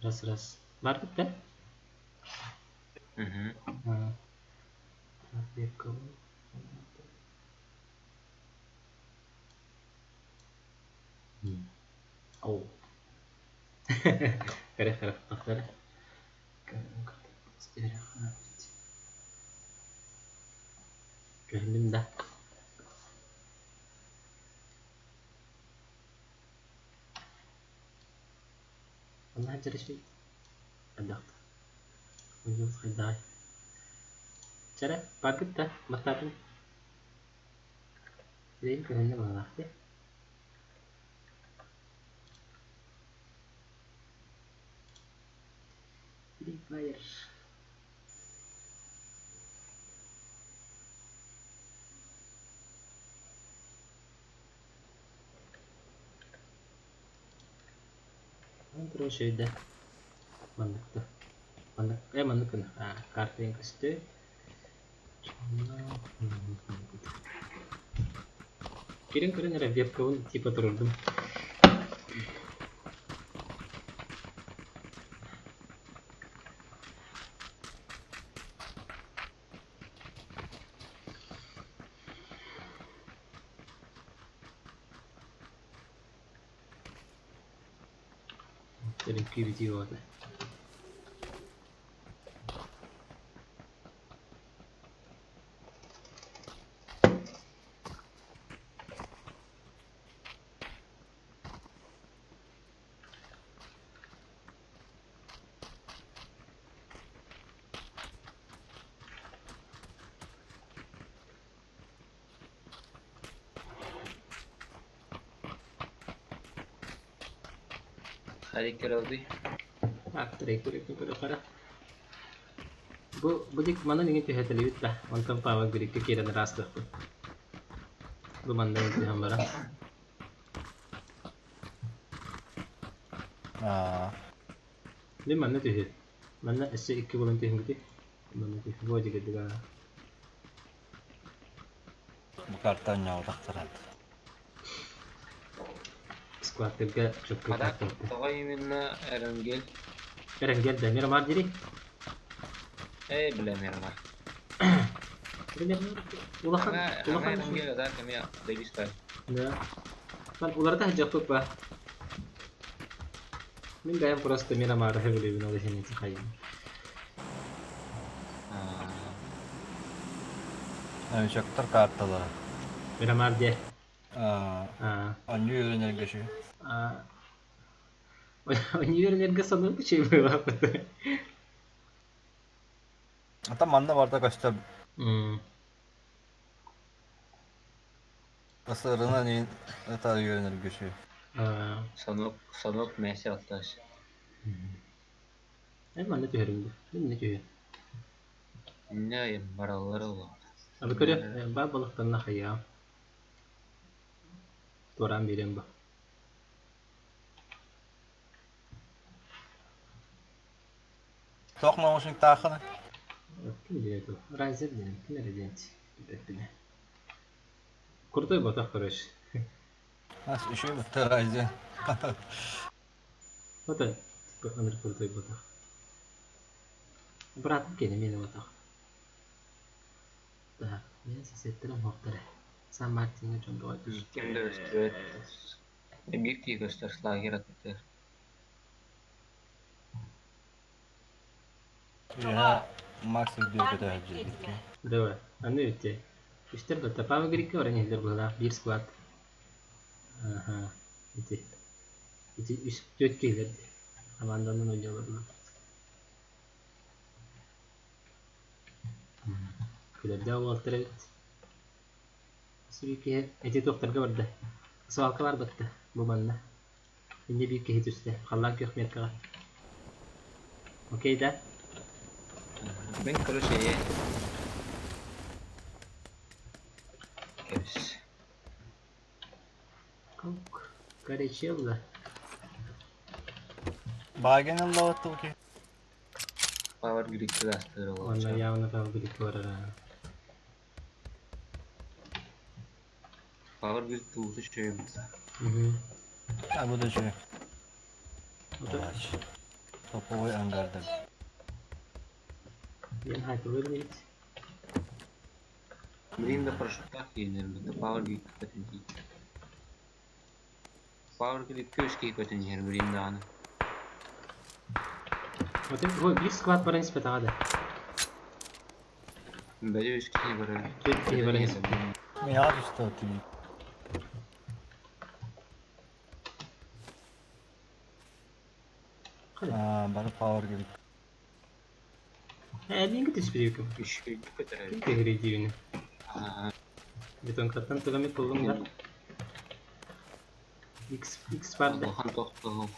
Раз раз. Барбыт да? Угу. Оу. Хара хара ахтара. Көрдүм да. Онна дьэрэ Андахта. Уйул хайдай. Чара, баргыт да, маттатын. Лейн көһүннэ балаахты. Free Fire. Антро şeyde. Манныкты. Маннык, маннык картин көстө. Кирин көрөн эрэ вебкабын типа турурдум. Терин күйбүтүү болады. Харик кералды. Аттарай көрөккө көрө хара. Бу бу дик манан иҥин түһэтэлибит да. Онтон Павел Гриккэ киирэн ыраастыахпыт. Бу манна иҥин түһэн баран. Аа. Мин манна түһү. Манна өссө икки буолан түһүҥгүтүй. Манна түһ. Бу дигэрдик аа. Бу карта онньоҕутахтарат. Складтарга чөккө А так, карталта. тоҕо именно Эренгел? Эренгел да Мирамар дири. Эй, бля, Мирамар. Улахан Ана, улахан Эренгел, да, кэмиэ Дэвис бар. Да. Ман уларыта сылдьыахпыт ба. Мин бэйэм просто Мирамары сөбүлүүбүн ол иһин ити хайым. Новичоктар карталара. Мирамар диэ. Аа. Аа. Онньуу үөрэнэргэ үчүгэй. Аа. Үөрэнэргэ сонун үчүгэй быһыылаах. Ата манна барда көстөр. Ысырынан иин ытар үөрэнэргэ үчүгэй. Сонук, сонук Месси атташ. Эн манна түһэрим дуу? Иннэ түһүө. Иннэ бараллар олох. Абы көрө, баа балыктанна хайаа. Туораан биэриэм бу. Туох наушниктааххыный? Ким диэн эту? Райзер диэн, ким эрэ диэн билбэппин. Крутой ботах, короче. Нас үчүгэй бытта Райзен. Вот ыныр крутой ботах. Братым кини мени ботах. Так, мен соседтерим хоқтары. Сан Мартинга дьон бөҕө Ким да көстүбэт. Биир киһи көстөр слагер аттыгар. Үөһэ Макс үрдүгэр көтө сылдьыбыкка. Давай, аны үтте. Үстэр батта Павел Грикке баран иһэллэр быһыылаах биир склад. Аха, ити. Ити үс түөрт киһилэр дии. Команданан ойдолорлор. Күлэрдээх уолаттар эбит. Биир киһи ити туохтарга барда. Свалка бар батта. Бу манна. Инньэ биир киһи түстэ. Халлаан күөх меркаҕа. Окей да? Мин короче е. Кэбис. Как горячелла. Бааген ыллабатты бу киһи. Power Grid кластер Онно явно Power Grid барара. Power Grid туусу үчүгэй. А бу да үчүгэй. Топовой ангарда. Мен хайпылыр дейт. Блин, да парашютах иэнэр да Power Grid көтөн Power Grid күөскэ көтөн иһэр блин даҕаны. Вот ой, биир склад баран испэтэҕэ да. Бэйэ үс киһи барар. Түөрт киһи баран испит. Миэхэ түстэ тиий. Аа, бары Power Grid. Ээ, миҥ түспүт Үчүгэйдик көтөр. Ким түһэрий диибини? Бетонкаттан тугу эмит буллуҥ да? X, X бар да? Улахан тохтоох.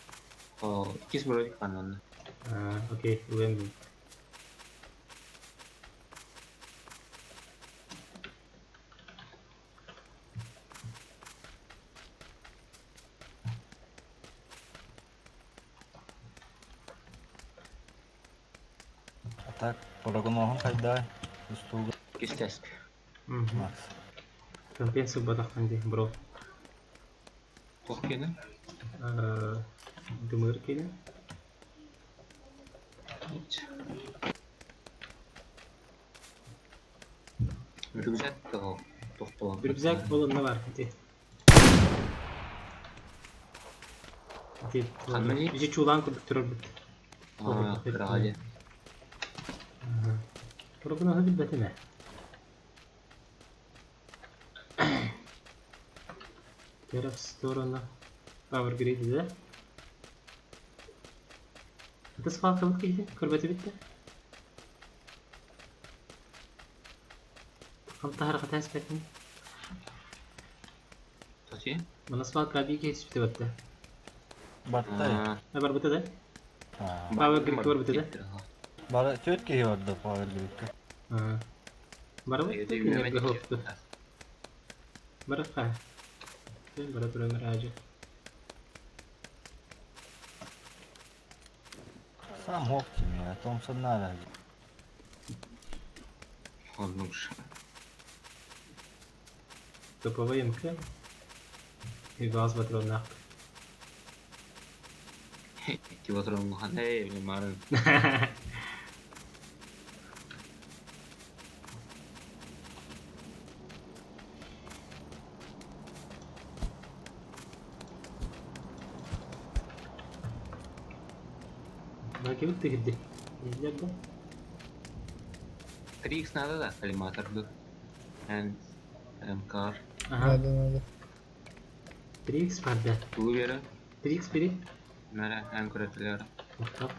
Иккис броник ханна. Аа, окей, ылыам дии. А так, прогноһун хайдай? Устууга. Иккис Макс. Компенсия батахтан дии, бро. Туох киэнэ? Дымыр киэнэ. Рюкзак того. Тохтоо. Рюкзак ол онно бар ити. Ити ити чуулаан курдук турар бит. Аа, кыраҕа Прогноһу билбэтим ээ. Кэрэх сторону Power Grid да? Это свалкабыт киһи көрбөтүбүт да? Хантаһар хатаас бэтин. Тати? Мана свалка биир киһи түспүтэ батта. Бартай. А барбыта да? Power Grid барбыта да? Бары төрт киһи барда Power Grid'ка. Барбыт кинилэргэ хопту. Барахха. Мен бара туран раджа. Сам хоп тебе, а том надо. Оннук ш. Топовый МК. И газ патронах. Икки патрон улахан эй, мен марын. Бакыбыт тыгырды. Нелер да? 3x надо да, коллиматор ду. Эн МК. Ага. Надо, надо. 3x барда. Тугу бера. 3x бери. Мара, эн көрөтүлөр. Тоқтап.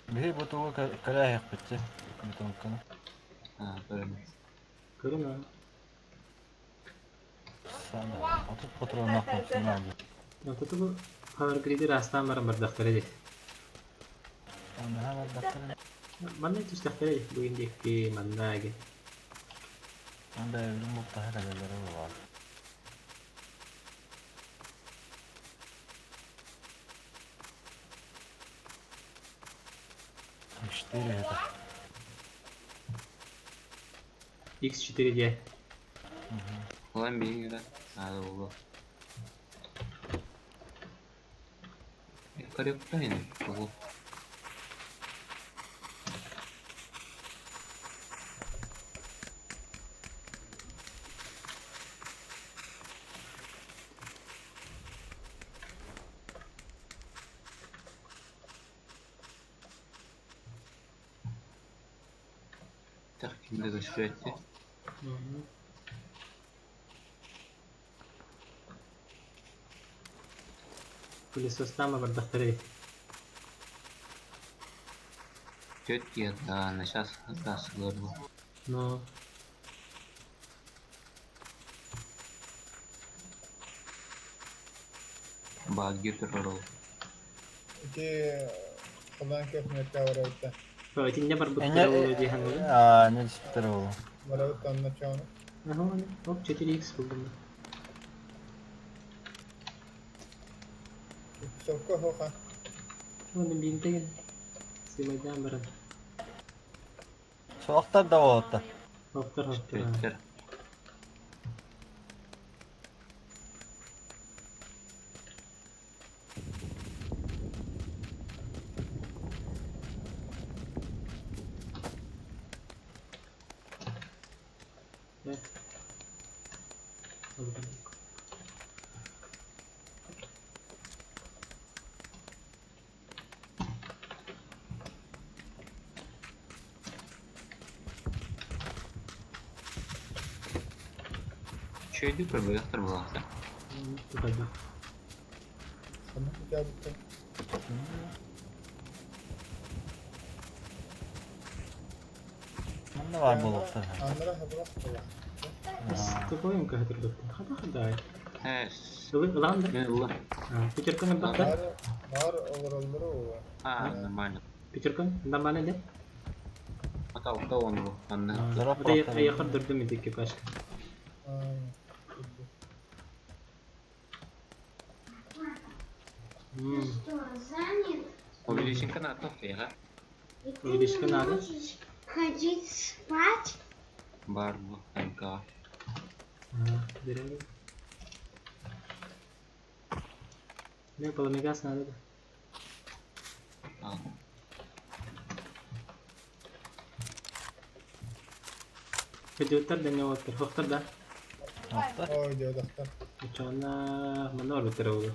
Биһи бу тугу кэлээһиэхпит бутылканы. А, көрөм. Көрүн а. Сана. Отут патроннаах буолсун аалбыт. Отуту бу Power Grid'i растан баран бардахтара ди. Онно бардахтара. Манна түстэхтэрэ ди. Бу индикки манна аги. Анда өлүм буктаһа кэлэллэрэ буолар. Четыре это. X4 диэ. Улан биһиги да. Надо було. Көрөктөн тугу. Так, кимде көстүбэтти? Пылесостама бардахтара ди. Төрт киһи даҕаны сейчас тахсылар бу. Но Багги турар ол. Ити халаан көхмөккө барабыта. Итинне Эне барбыттара буолуо дии саныыбын. аа, не түспүттэр буолуо. Барабыт онно чону. Ага, оп, 4x булдум. Сокко хоха. Оны бинтеген. Сымайдан баран. Суохтар да буолта. Хоптор хоптор. Төрттөр. Да. Чөйдү көрбөйөхтөр булаахта. Тутайда. Ханна кутябытта. Манна баар буолуохтар. Аннара хабылах була. Топовый МК хатырбыттын. Хата хадай. Эс. Ылан да? Мен ула. Пятерканы бакта? Бар бар олороллору ула. А, нормально. Пятеркан нормально да? Ата он бу. Анна. Аяқыр дұрдым еді экипажка. Ты что, занят? Увеличенка на тофтыга. И ты Увеличка не надо. можешь ходить спать? Бар бу МК. Берем. Не, полумегас надо. да. А. Педиоттар да не оттар. Хохтар да. Ой, диодахтар. Чана манор битер oldu.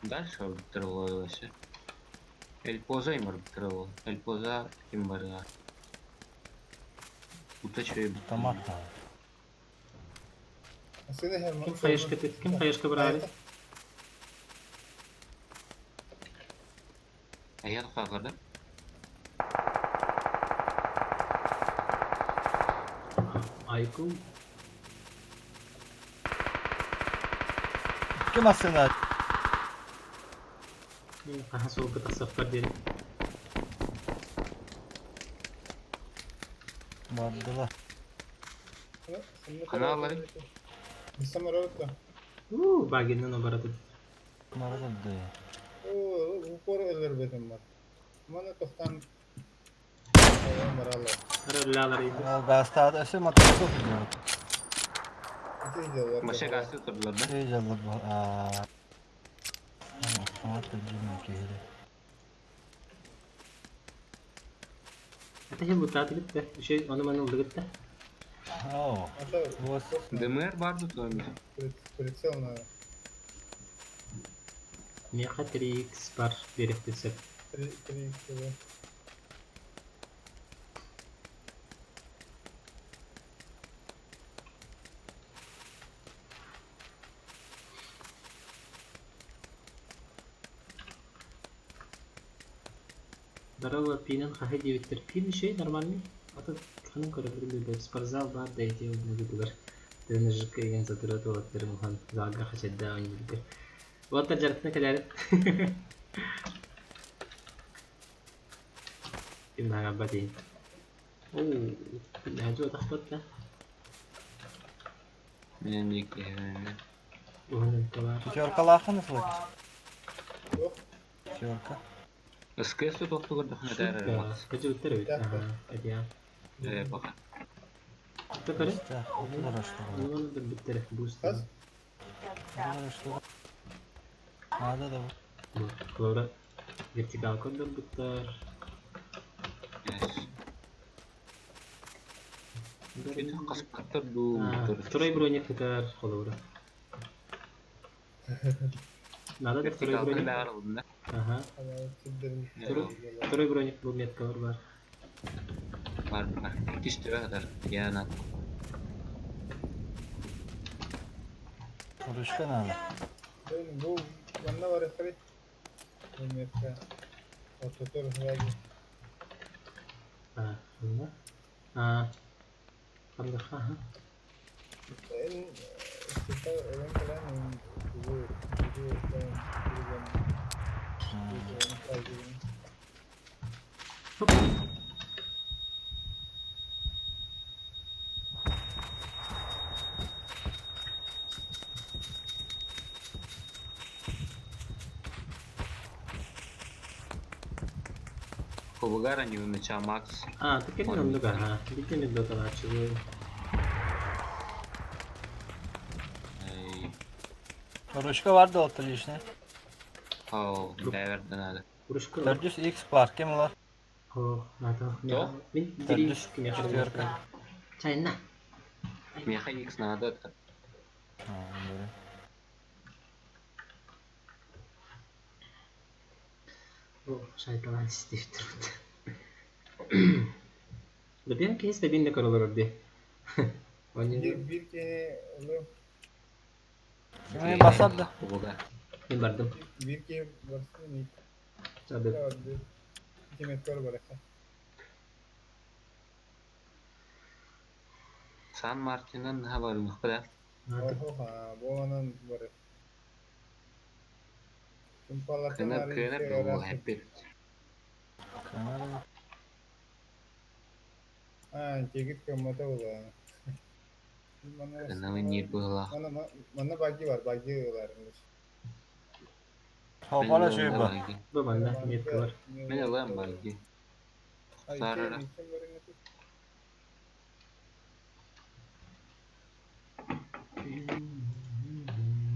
Дальше арбитр вообще. Эль Поза им арбитр Эль Поза ким бар я. Ута чөй Томат. Ким хаешка ким хаешка брали? Аяр кагырды. Айку. Икки массыына. Хаһан суолга тахсыахпар диэри. Бардылар. Ханаалары. Уу, багиннан обаратым. Барытын да. Упор өлөрбөтүм бар. Маны тохтан баралар. Роллялар Гастаат өссө мотоцикл сылдьыбыт. Маша гасты турдулар да? Эй дьаллар бу. Автомат кырдьыгын киһили. Это бутааты гытта. Еще ону маны ылды гытта. Оо. Вот. ДМР бар тут номер. Прицел на Меха 3x бар беректи сөп. 3 кило. Здорово, пинен хахы диэбиттэр. Пин үчүгэй нормальный. Ата ханан көрөбүн билбэт. Спортзал баар да ити быһыытыгар. Тренажерка игэн сатырыат уолаттарым уһан залга хачайдаах оонньууллар. Уолаттар дьарыктана кэлээрин. Ким наһаҥарбат иһин. Оо, наһаа атахпат да. Мен эмиэ киһи Уһун ынталаах. Пятеркалааххын ысылык. Пятерка. СКС тохтугар да Шутка. Көдьүттэр эбит. Аха, Э, пока. Токары? Отулар что? Оны билбиттэр буст. Отулар что? Надо да. Клора вертикал көрдөрбүттэр. Каспаттар дуу. Второй броник кытар холобура. Надо второй броник. Ага. Второй броник бу меткалар бар. Бар бар. Кистүбэ катар. Я надо. Ручка надо. Бу манна бар эхри. Метка. Ототор сразу. А, да? А. Ага. Эн сыта өлөн кэлэн бу бу Кобугара не умеча Макс. А, так это намного, ага. Видите, медота начали. Ручка бар да отлично. О, наверное, надо. Ручка. Төрдүс X бар кем олар? О, надо. Кто? Мен Төрдүс четверка. Чайна. Меха X надо. О, шайталан истептир. Да бен кейс да бен де көрөлөр орди. Бир кени улу Мен басар да. Мен бардым. бир кени барсын. Сады. Меткор бар эхри. Сан Мартинан хабарын да. Ха, бу анан бар. Кынар кынар бу хеппет. А, тегит көмөтө була. Кыналы нир була. Мана мана баги бар, баги бар. Хопара жүйбі. Бу манда метка бар. Мен алам баги. Сарара.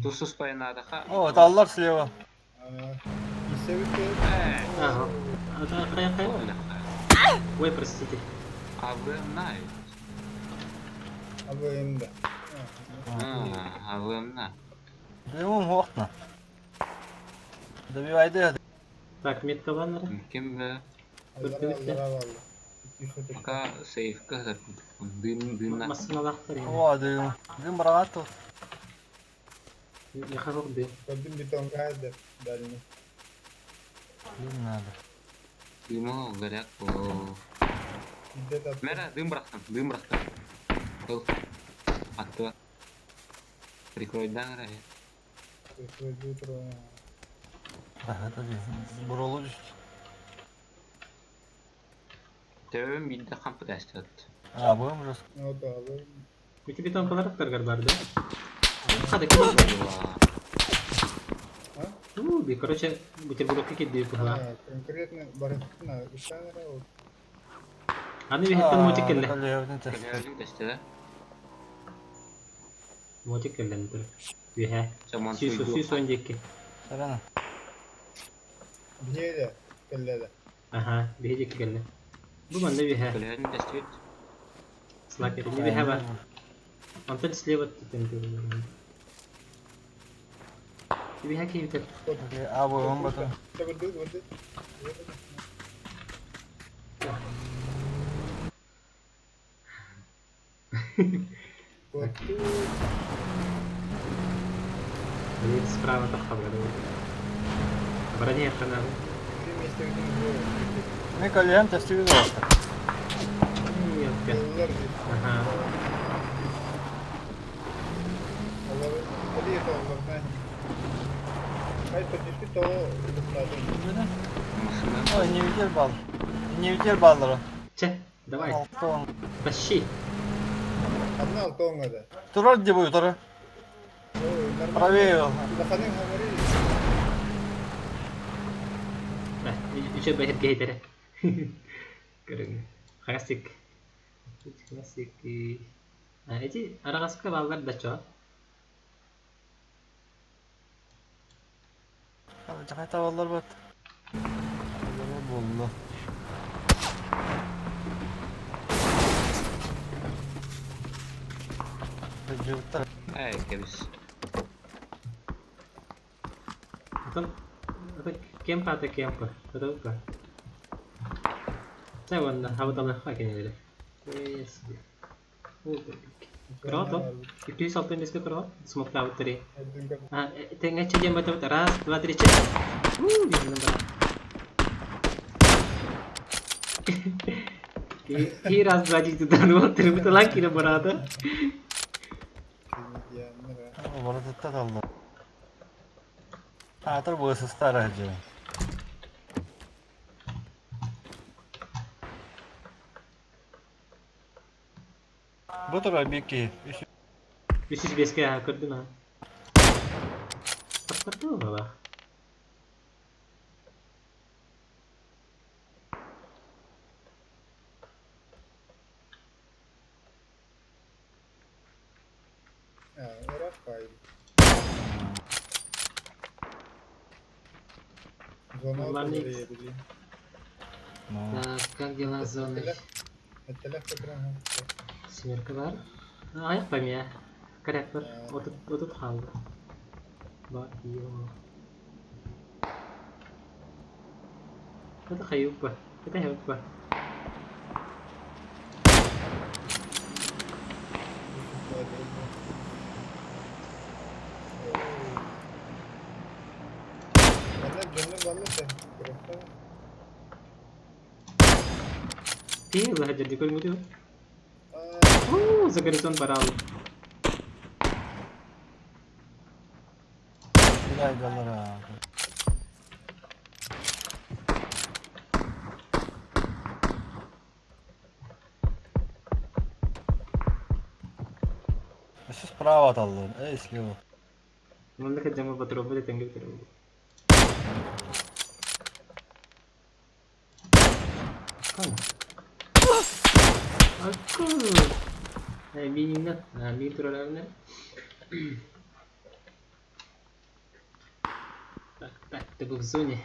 Тусус пайнада ха. О, таллар слева. Ага. Ага, хай, хай. Ой, простите. А вы на. АВМ да. А, АВМ на. Дымым хоқтна. Добивайды. Так, метка бар. Ким бе? Пока сейф кызар. Дым дым на. Масыналахтар. О, дым. Дым барағат ол. Меха жоқ дым. Дым бетон кайдер дальний. Дым надо. Дымы горят по. Мера, дым брахтам, дым брахтам. Ыл. Атты. Прикрой да, рай. Буролу түстү. Төбөм биирдэ хампыт эстибит. Абым жестко. Ити бетонкалар аттаргар бар да? Хада ким? Ну, би, короче, бутербродка кирдии кыһалаах. Конкретно барытына устан эрэ вот. Аны биһиттэн мотик кэллэ. Көлөһүн тэстилэ. Мотик кэллэ тур. Үөһэ. Саман Сүүс суйду. 110 диэки. Сарана. Биһиэ кэллэ да. Аха, биһи диэки кэллэ. Бу манна үөһэ. Көлөһүн тэстибит. Слакер, не үөһэ бар. Онтон слева түтэн көрүнэр. Үөһэ киһитэ. Абым батын. Табырды, табырды. Блин, справа тахха бар. Броня хана. Мен көлөһүм тэстибит олохтор. Нет. Ага. Ой, не видел бал. Не видел баллары. Че, давай. Алтон. Тащи. Одна алтонга да. Турар где будет, турар? Правее. Еще бэһэр киһитэрэ. Көрүҥ. Хагасик. Хагасик. Эти арагаска баллар да чо. Жакайта баллар бат. Болду. Жыгыттар. Эй, кебис. Это это кемпа, это кемпа. Это ука. Це вон хабаталы хакенелери. Круто. И плюс алтын беске круто. Смокта вот три. А, ты не чем это раз, два, три, четыре. И раз, два, три, туда, ну, три, вот лаки на барата. Баратытта талды. Атыр бысыстар ажы. Бу тура бики. Үсүс беске көрдүм а. Таппырды бала. Так, как дела с зоной? Семерка бар. Аяқ па мия? Коряк бар. Отут, отут қалды. Бар, ё. Это хаюпа. Это хаюпа. Ти заходи, көрмөдү. Уу, за горизонт барал. Билай даллар. Еще справа талды. Эй, слева. Мында жама патрон бile теңге битер. Акку. Минимна, мин тураларына. Так, так, ты был в зоне.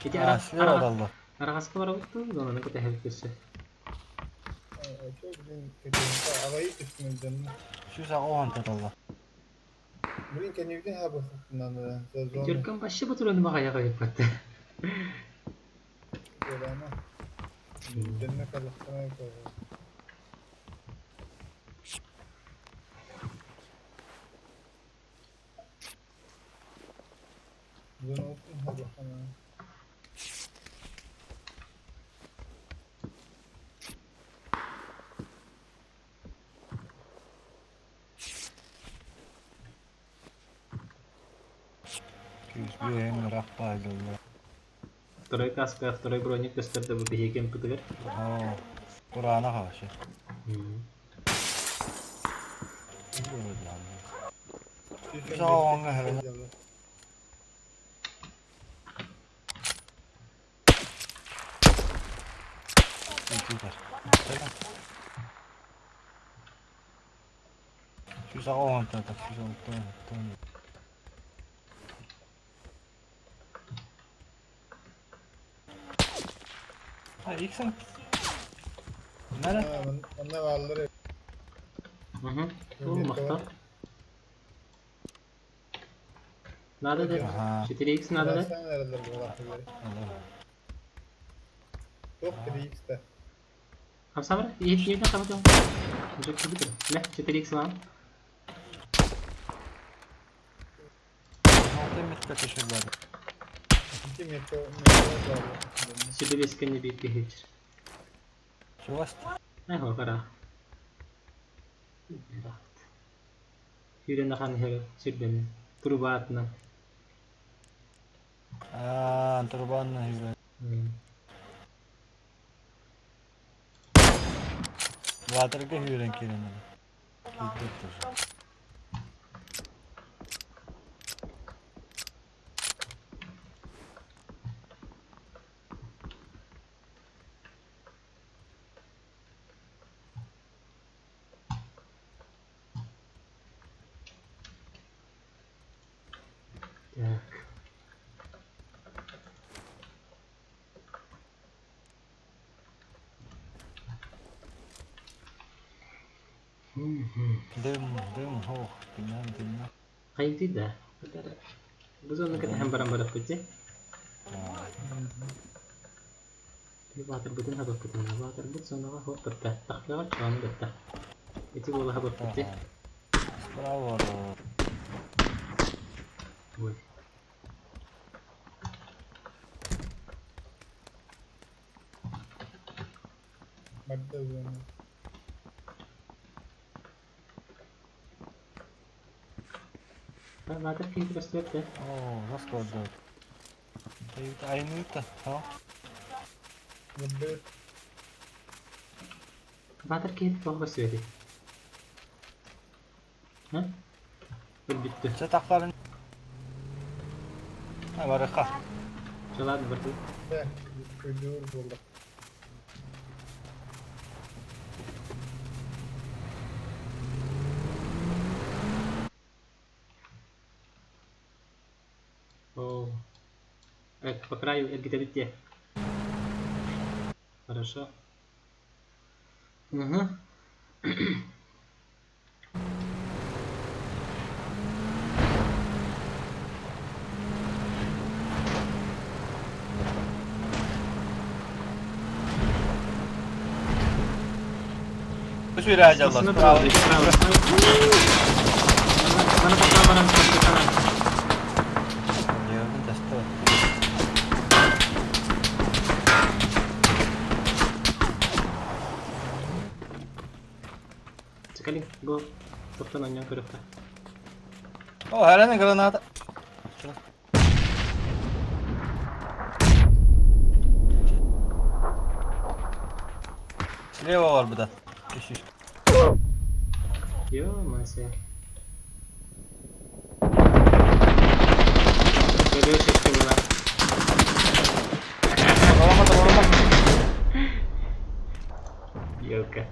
Эти А, слева далды. Арагаска барабыттı, зонаны көтәһеп көсө. Şu сага он талды. Түркөн башы патроны мага яга батты. Күүс ыраах баайдылар. Второй каска, второй броник көстөр да бу биһиги кемпитигэр. Оо, кураанах вообще. Саҕаҕаҥҥа хэрэнэ. Сүүс аҕыс так 106. Ha X'in. Nere? Онно бааллар. Бу махтал. Надо да? Ага. 4x надо да? Sen эрэллэр буолаахтар. Туох 3x-та. Хамсабар, иһит ньүүтэн хабы Уже кыбытыр. Лэ, 4x лаан. Алты метка төшөрлөр. Ити метро метро бааллар. Сүбэ бескенне биир киһи. Чугас. Ай хора. Хүрен ахан хэр сүрден турбаатына. Аа, турбанна хүрэ. Ватырга хүрэн кирен. Кирдик тоже. Так. Дым, дым, ох, дымнан, дымнан. Хайды да. Бу зону кэтэһэн баран бараппыт дьэ. Баатырбытын хабаппытын. Баатырбыт зонаҕа хуоппатта. Тахтаҕа чоон батта. Ити буола хабаппыт дьэ. Справа. Ой. Барда уонна. Баатыр киһи көстүбэт да. Оо, раскладывает. Айныта, а? Мындыр. Баатыр киһи тоҕо көстүбэт. Ха? Өлбүттү. Чэ тахтарын. А, барыха. Чалаад барды. Тэ, күлүүр буолла. О. По краю эргитебит дьэ. Хорошо. Угу. Үс үрэ дьаллар. Массыына Справа. турар, справа. Мана пока баран саппытана. Диордун тесте. Чекали, бу топтан аннан көрөктө. О, хәрәне граната. Слева var bu da. Üç üç. Йо, мася. Көрө шекке була. Olamadı, olamadı. Йока.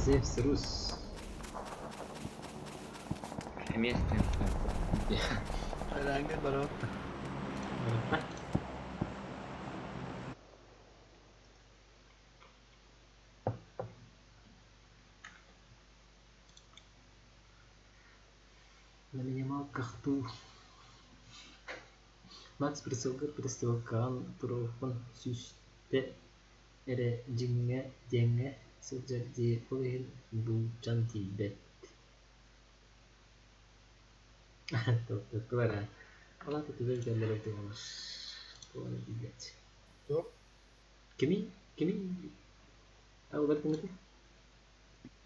Зевс Рус. Место. Herhangi barot. Бараппа. На минималках ту. Макс прицелга пристрелкаан туруохпун сүүстэ эрэ дьиҥҥэ диэҥҥэ сылдьар дии, ол иһин булчан тиийбэт Туттулар ээ. Ол аата тугу этэллэр эбитэ буолар. Тугу билбэт. Туох? Кимий? Кимий? А улар кимий?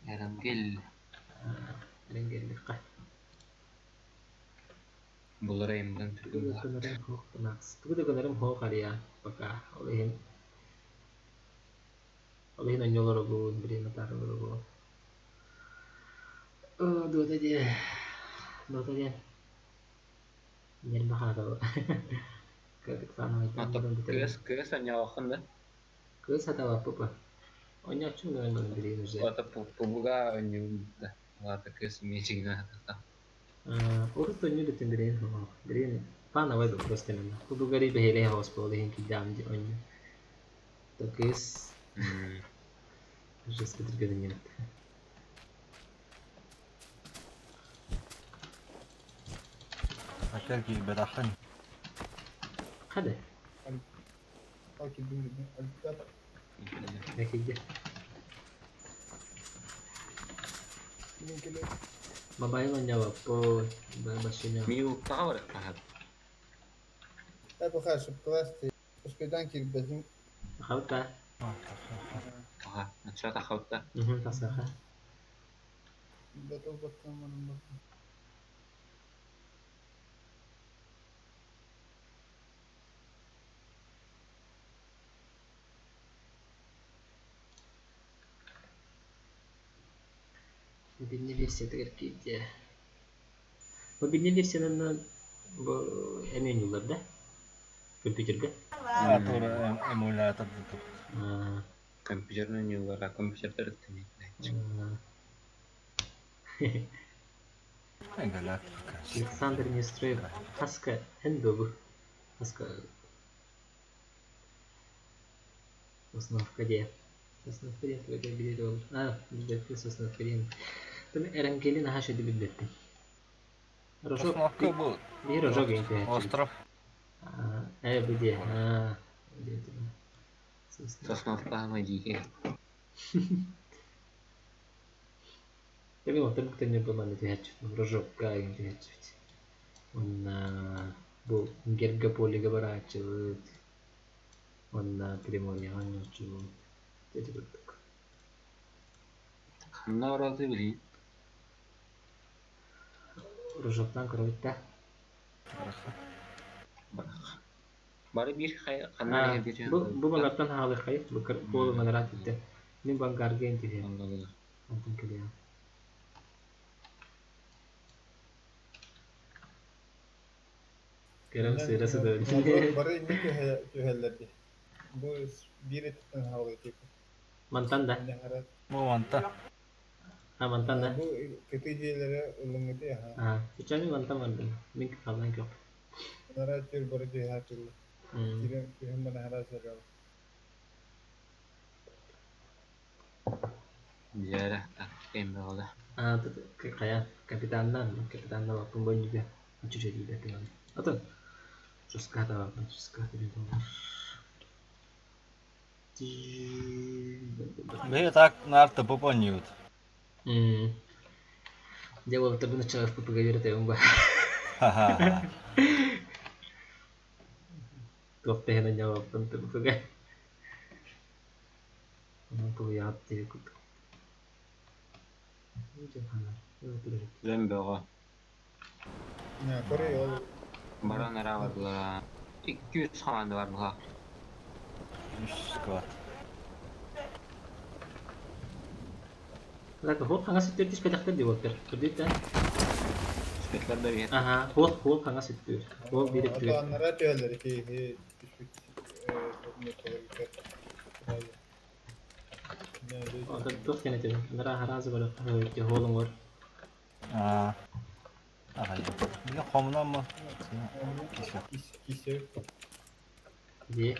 Эренгел. Эренгеллихха. Булар айымдан Тугу түргэн да буолар. гынарым суох гынаас. Тугу да гынарым суох арыйа пока. Ол иһин ол иһин онньолоробун, билин атаарыларыбын. Оо, Дота диэ. Дота диэн ньиэрбэ хаатабы. Кыратык саанабайдаан Ото баран бүтэбин. кыыс кыыс онньооххун да? Кыыс сатаабаппыпа. Онньооччум гынан баран билигин уже. Ото пубуга онньуум да. Лата кыыс эмиэ дьиҥнээх атахта. Урут онньуу бүтүн билигин суох. Билигин паанабай вопрос именно. Кудугари бэһиэлэй хаос буолла иһин киирдэҕим дии онньуу. То кыыс жестко түргэнинньэбит. Акер киирбэтэххин. Хады. Ал кирдим дедим. Аль Киирдэ. Кимин келе. Мобайл онньообоппут. Машина. Миуктаҕа барыахтаах. Я пока шепталасты. Успейдан кирбетим. Хабыта. Аха, начала тахабытта. Тасаха. Батыл баттан манын баттан. Мобильный версиятыгар киирдэ. Мобильный версиянан бу эмиэ оонньууллар да? Компьютерга? Тура эмулятор тут. Компьютерный ньюлара, компьютер Галактика. Александр Нестроев. Хаска Эндобу. Хаска Сосновка диэ. Сосновка диэн туга билэр ол. А, билбэппин Сосновка диэн. Там Эрэҥкэли наһаа шөдү билбэппин. Рожок Сосновка был. биир рожок диэн түһээччибит. Остров. Бу диэ. Аа, диэ Сосновка. Сосновка дикий. Тэми оттон бүтэннэр бу манна түһээччибит. Рожокка диэн түһээччибит. Уонна бу Гергаполига барааччыбыт. Уонна Приморьеҕа оонньооччубут. Ити курдук. Ханна бараты билин. Рожоктан көрөбүт да. Бары биир ханна эһэргэ Бу бу балартан хаалыаххай. Бу буолу манара титтэ. Мин бангарга эн түһэ. Онтон кэлиэм. Кэрэн сыыра сытабын. Бары инник түһэллэр дии. Бу биир өттүттэн хаалыы типа. Мантан да. Бу мантан. А мантан да. Бу кытыы дьиэлэрэ ылыҥҥыты аха. А, сейчас мин мантан бардым. Мин халлаан көх. Анараа түр бары түһэ турла. Кирен түһэн банахара сырал. Дьээрэ, кэм бөҕөлө. А, тут хайа капитаннан, капитанна баппын бонньуга. Чүчэ диибэттин. Атын. Шуската баппын, шуската диэн болар. Бэйэ так наар ТПП ньют. Дьэ уолаттарбын оччоҕо ФПП-га үөрэтэбин ба. Ха-ха. Туох да иһин анньаабаппын ТПП-га. Онон тулуйаҕыт диэби курдук. Дьон бөҕө. Корей ол Баран эрэ бардылар. 200 команда бар була. Үс склад. Так, хуол хаҥас өттүгэр түспэтэхтэр дии уолаттар. Кырдьык да? Түспэтлэр да биһиэт. Аха, хуол хуол хаҥас өттүгэр. Хуол биир өттүгэр. Анараа түһэллэр ити түспүт Онтон туох диэн этэбин? Анараа хараазы барыахха хуол оҥор. Аа. Аҕай. Мин хомунаммын. Кисе. Дии.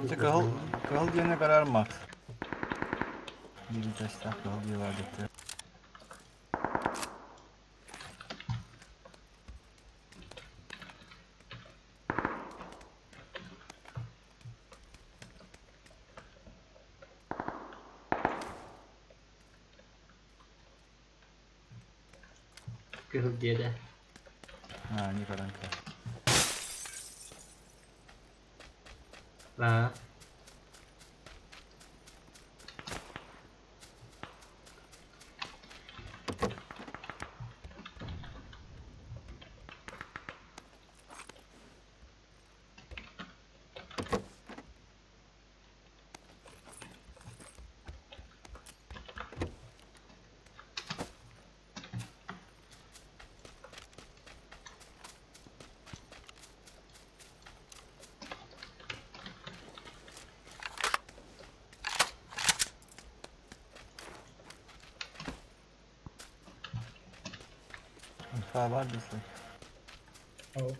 Ити кыһыл кыһыл диэни көрөр Макс. Биир этажтаах кыһыл дьиэ баар диэттэр. Кыһыл диэдэ. Аа, не көрөн көр. Аа. Инфа бар десе. Ол.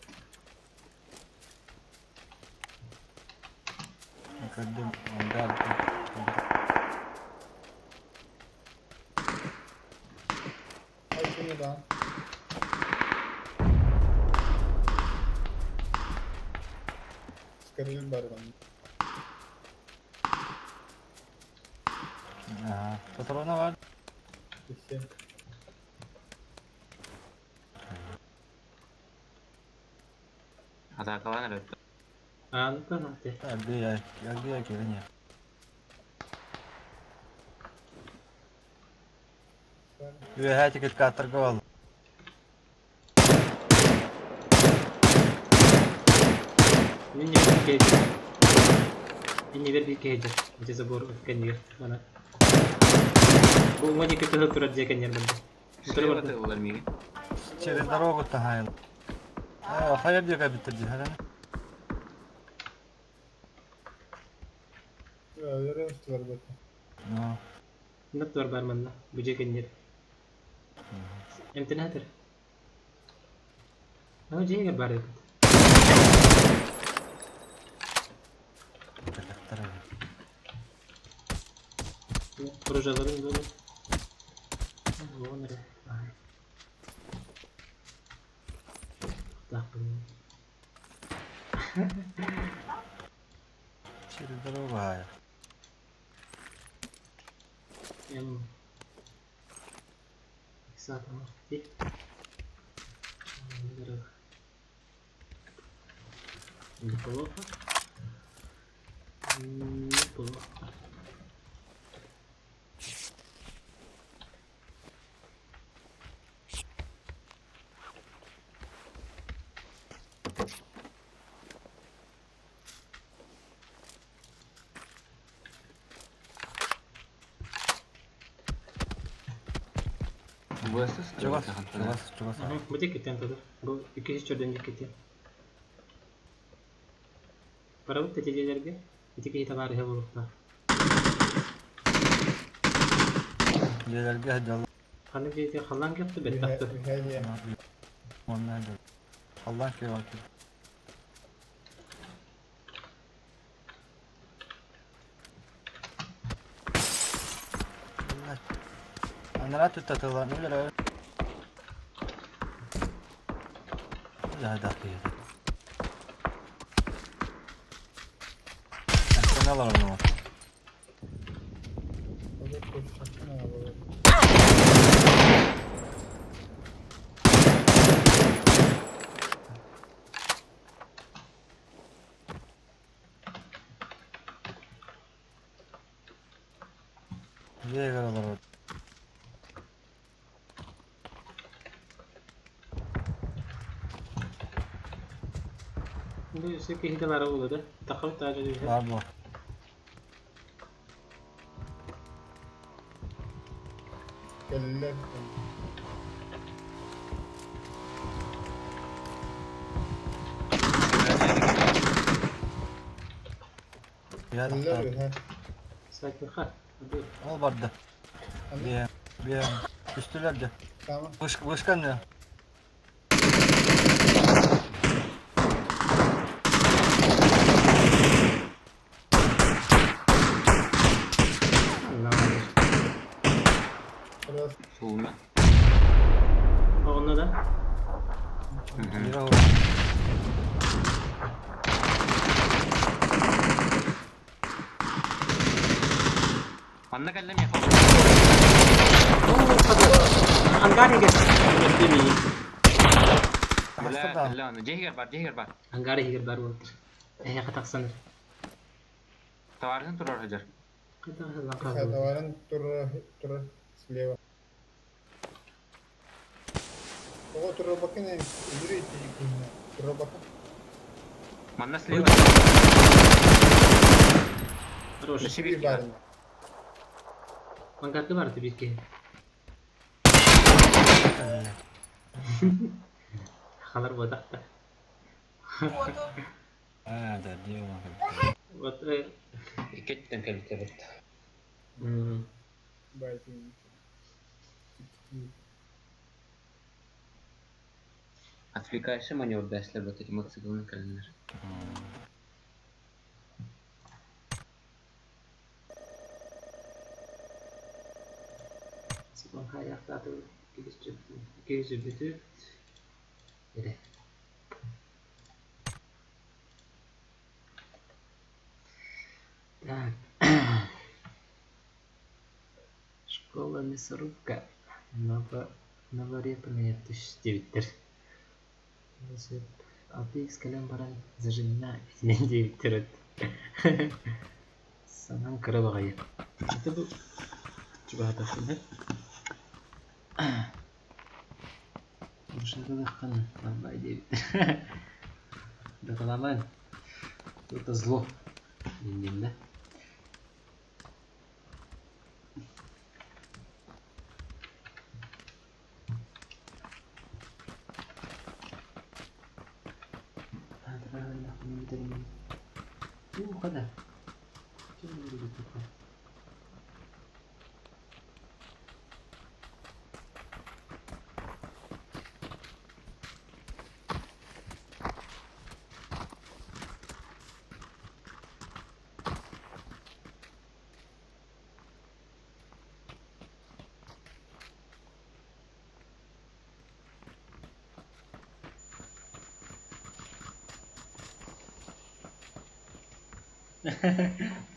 Көрдүм, ангар. Ай кини да. Скорее барбан. Ага. Патрона бар. Все. Атакалан эрэ. Аа, ну ты. Аргыя, аргыя кирини. Үөһэ тикит торговал. Мин не бир Мин не бир кейджер. Эти забор кэннигэр. Мана. Бу уҥа диэки кыһыл турар дьиэ кэннигэр барда. Утары Слева барда. тыллар миигин. Через дорогу тахайыл. Э, хайа диэки биттер дии, Өрөм бар бу. Ну, Нап туар бар манна. Бу дьиэ кэннигэр. Эмтэнээтэр. Ну дьиэгэр бар эбит. тахтар. Прожаларын böyle. Вон эрэ. Ай. Тахпын. Через дорогу хая. Эм. Сатамахти. Неплохо. Неплохо. ВСС Чугас, чугас, чугас. Бу тиккиттен туда. Бу 204 диккиттен. Барабыт тетелерге. Ити киһи табаарыһа буолуохтаах. Дьиэлэргэ сылдьаллар. Ханнык дьиэтэ халлаан кэпти бэттахты. Үһэ Онно сылдьаллар. Халлаан киэбэ Анараа туттатылар, нүлэр. Да, да. Антенналар онно. Olur koşacaksın abi. Дьиэгэр олорор. Бу өссө киһи табаара буолуо да. Тахабыт таажа дьиэ. Бар бу. Кэллэр. Я Кэллэр тахтар. үһэ. Сакыха. Ол барды. Бие, бие. Түстүлэр дьэ. Tamam. Вышка, вышка не. Biraz Суумна. Онно да. Бира Манна кэллэм яха. Ангар иһигэр. Деми. Бля, кэллэ аны. Дьиэгэр бар, дьиэгэр бар. Ангар иһигэр бар буолтар. Эһэ хатахсаныр. Товарыһын турар сылдьар. Товарын турар слева. Тоҕо турарбаккын эн өлөрү итии турарбаккын. Манна слева. Хорош. Сибирь баарына. Мангарга бар биир киһи. Халар буотахта. А, да, где он? Вот Иккиттен кэлбитэ бит. Байтын. Отвлекаешься маневр даслер вот эти мотоциклы кэллилэр. Сыпан хайахтааты киһи Эре. Так. Школа мясорубка. Новорепанная түстебиттер. 6 кэлэн баран зажимна итинэн диэбиттэр Санаан кыра баҕайы. Ити бу чугаһатахпына Машиналыаххын албай диэбиттэр. Дакаламаан. Это зло. Диэн да. Уу, хада.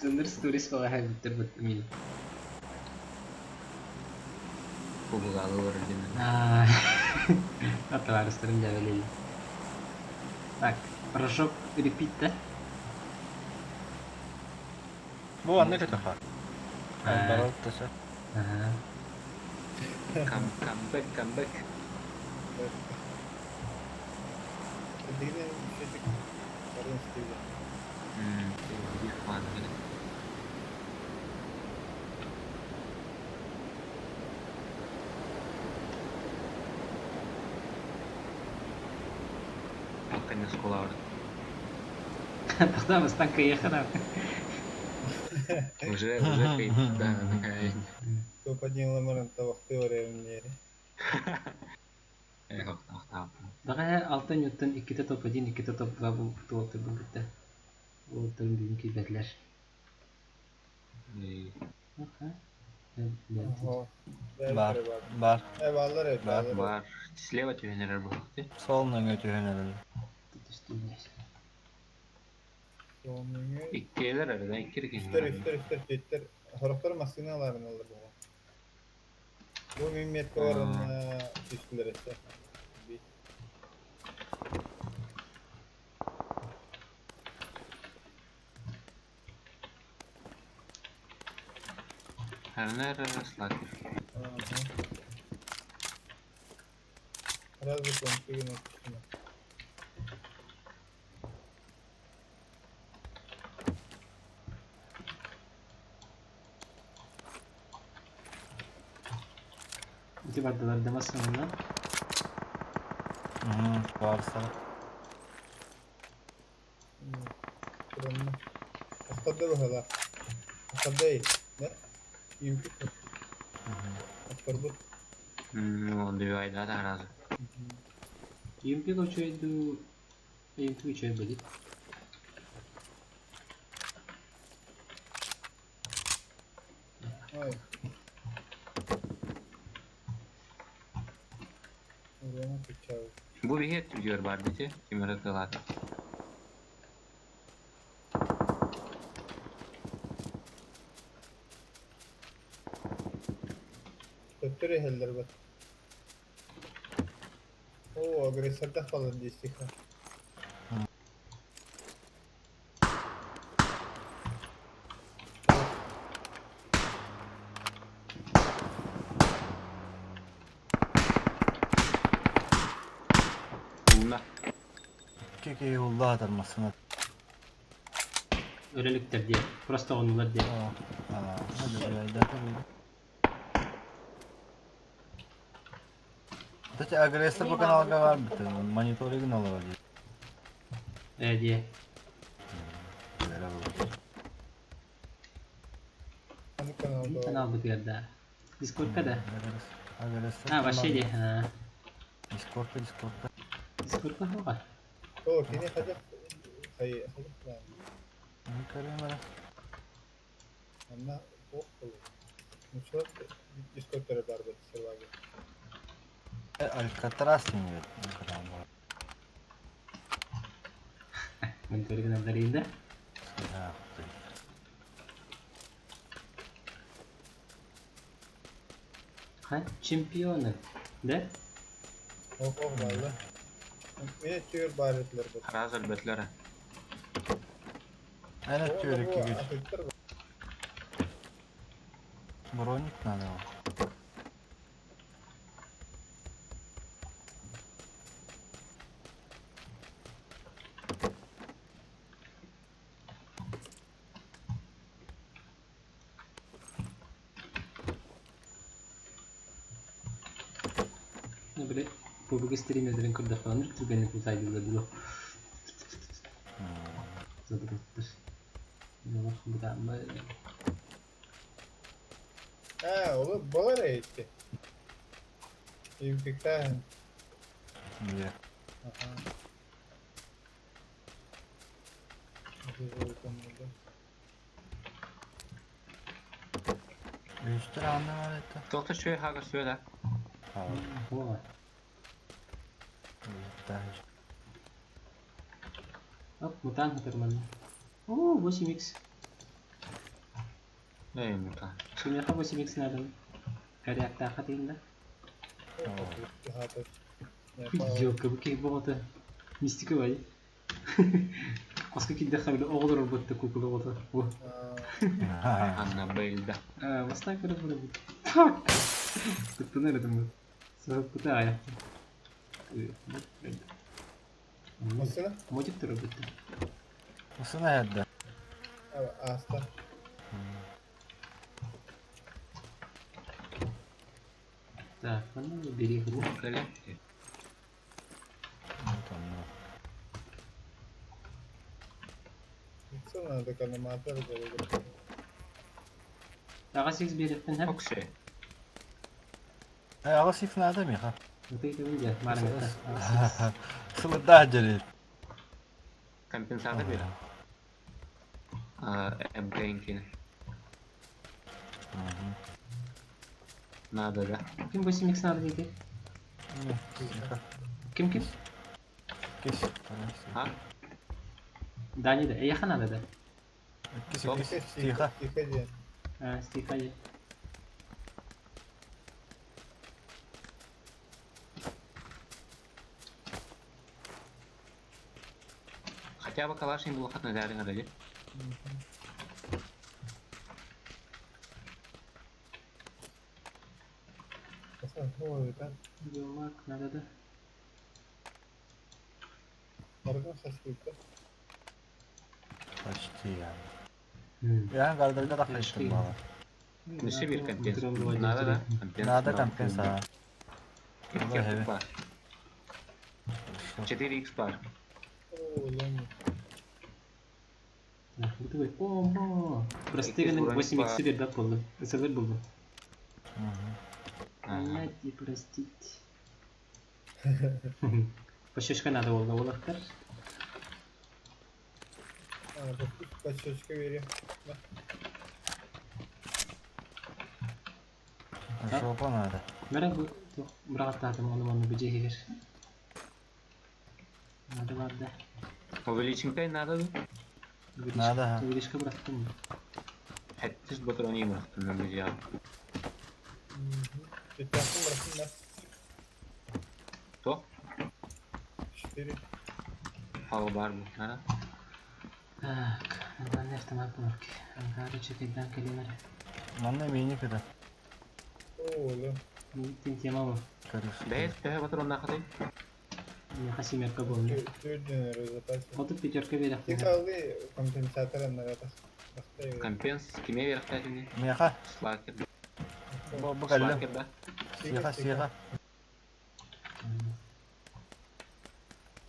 Дьоннор сторис балаһа бүттэр мин. Кубугалы олорор диэн. Аа, товарищтарым дьээбэлииллэр. Так, порошок репит, да? Бу анны көтөхө. Барал таса. Ага. Камбэк, камбэк. Дигинен шетик барын стиле. Биир фан гына. Конец кулаура. Тогда мы ехали. Уже, уже да, такая. Топ-1 ламаран табахты времени. Баҕа алта ньуттан иккитэ топ-1, иккитэ топ-2 буолбут уолаттар буолбуттар. Уолаттар бүгүн киирбэтилэр. Бар, бар. Бар, Бар. Бар. Слева түһэнэрэр буолуохты. Сол нөҥө түһэнэрэр. Иккиэлэр эрэ, икки Үстер, үстер, үстер, теттер. Хорохтор массыыналарын алар буолла. Бу мин меткаларын түстүлэр эссе. Эрнер слакер. Разве конфигна түстүнэ. Ити бардылар дамасына. Барса. Ахтарды быһыла. Ахтарды да? Импик. Ахтарбыт. Он добивает, да, так разу. Импик үчүйду. Импик үчүй будет. Ой. Урона кучау. Бу биһиэт түгүөр бар дите, кимэрэ кылаата. Төттөрү хеллер бат. О, агрессорда falan действиха. Икки улла атар массына. Өлөлүктэр диye. Просто онулар диye. Кстати, агрессор по каналга бар бит, мониторинг алар диye. Э диye. Канал бытыгар да. Дискордка да. Агрессор. А, вообще диye. А. Дискордка, дискордка. Дискордка хоға. О, кини хадах хай хадах. Не көрөм Анна ох болу. Ничего, дискордтары бар бит серваге. Алькатрас не канал бар. Мониторинг алдар да. Да. Ха, чемпионы. Да? Ох, ох, балла. Мен түйір бар етлер бит. Раз өлбөтлөр. Әне түйір икки. Броник надо. Ну, бля, PUBG стримердерин көрдөхпүнэ түргэнник сайдылар дуу. Задырыттыр. Олох бытаамма. А, ол болар эйтти. Импектан. Иә. Ага. Үстер анны бар это. Тоқта шөй хага сөй да. Ооба. Оп, мутант нормально. О, 8х. Эй, мутант. Кимиэхэ 8х надо. Коряктаха дейм да. Ёлка, бу киһи боҕото. Мистика бай. Қосқа кидде хабили оҕолор орботта кукула оҕото. О. Анна Бельда. А, баста көрө бу. Fuck. Куттун эрдим. Сап кута ая. Масына? Мотик туру битти. Масына әдді. Аста. Так, ну бери игру. Надо канаматор говорит. Ага, сикс береттен хәп. Окше. Ага, сикс надо, Миха. Вот это выйдет, мармета. Сылыда дерет. Компенсатор бер. МК-нкини. Надо, да? Ким 8х надо дейdi? Ким ким? Кис. А? Дани да. Эйха надо да. Кис, кис, тихо. Тихо, ден. А, стиха е. Хотя бы калашник был хат на дали. Юмак надо да. Почти я. Я гардерда да хайштым бала. Неше бир компенс. Надо, да? Компенс. Надо компенса. Пар. 4х пар. Так, bu такой, о, Простыганы 8х бербәт булды. СЛР булды. Понять и простить. Пощечка надо было, олақтар. А, пощечка бери. Жопа надо. Бәрі бұл бірағаттадым, оны оны бүже егер. Надо барды. Увеличенькой надо? Надо. Увеличка бұрақтым. Хәттіс батрони бұрақтым мен бүже. Пятнадцать бұрақтым да. То? 4. Хал бар бұл. Надо? Так, надо автомат булар. Ангары чекайдан келемер. Манна миник это. О, да. Миниктен тема bu. Короче. Бәйт, бәйт патрон нахатай. Миэхэ семерка буолла. Түрдүнөр запас. Отут пятерка биэрэхтэрэ. Тикалды компенсатор аннарата. Компенс киме берехтэтини? Миэхэ. Слакер. Бу бу кэллим. Слакер да? Сиэхэ сиэхэ.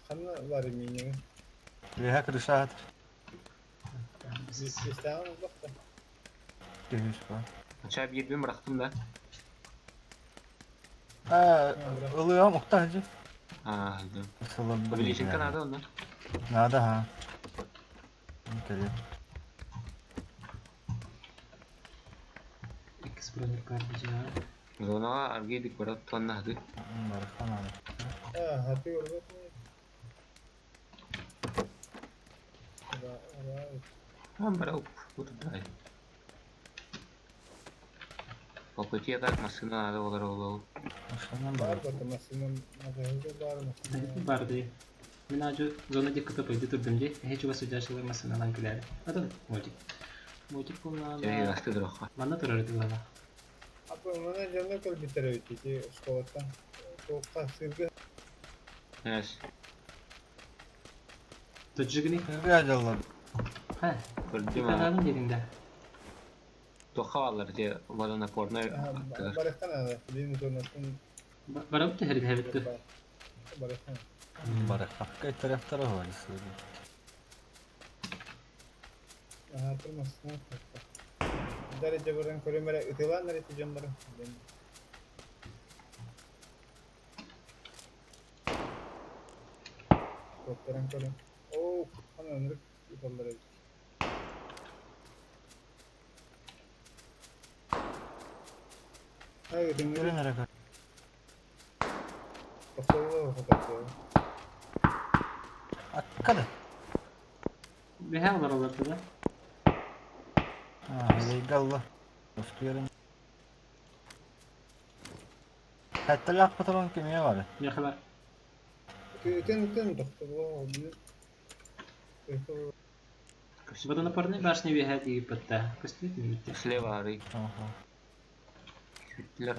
Ханна бар минига. Үөһэ крыша аат. Истэҕин олохто. Түһүс ба. Ача биирбин бырахтым да. Аа, ылыам укта хажы. Аа, да. Сылым. Увеличенка надо онно. Надо ха. Кэлиэм. Иккис бронекар дьиэҕэ. Зонаҕа аргыйдык барат туонна хаты. Барыха надо. Аа, хаты орбот. Он брал, куда По пути так машина надо было было. Машина Бар бар. бата машина, магазин бар машина. Бар дии. Мин аадьу зона диэки кытта турдум дии. Эһи чугас сылдьааччылар массыыналаан күлээри. Атын мультик. Мультик Чай буоллаҕына расты дроха. манна турар этилала. Апа мана дьоно кэлбиттэр эбит ити школаттан. Туохха сыргы Эс. Тоджигни. Сырга дьаллар. Ха. Көрдүм а. Каналын дириҥ да. Тоха алар те водонапорной аттыгар. барыктан ана билин зонатын Барабыт түһэрин эбит дуу. барыктан. Барыха. Кайтарахтара бар сырга. Аха турмасына. Дәрәҗә баран көрөмөрө ытылан эти дьоннору. Копторан көрөм. Оо, ана ынырык ыталлар эбит. Ай, Көрөн дыңгыр эрэ көр. тохтоллоо хатар. Аккада. Бэһэ олороллор да. Аа, легалла. Оскуярын. Хатталаах патрон кимиэ бар. Миэхэ бар. Үтен үтен тохтоллоо. Водонапорный башня үөһэ тиийбэттэ. Көстүбүт мүттэ. Слева ары. Ага. Сүттүлэр.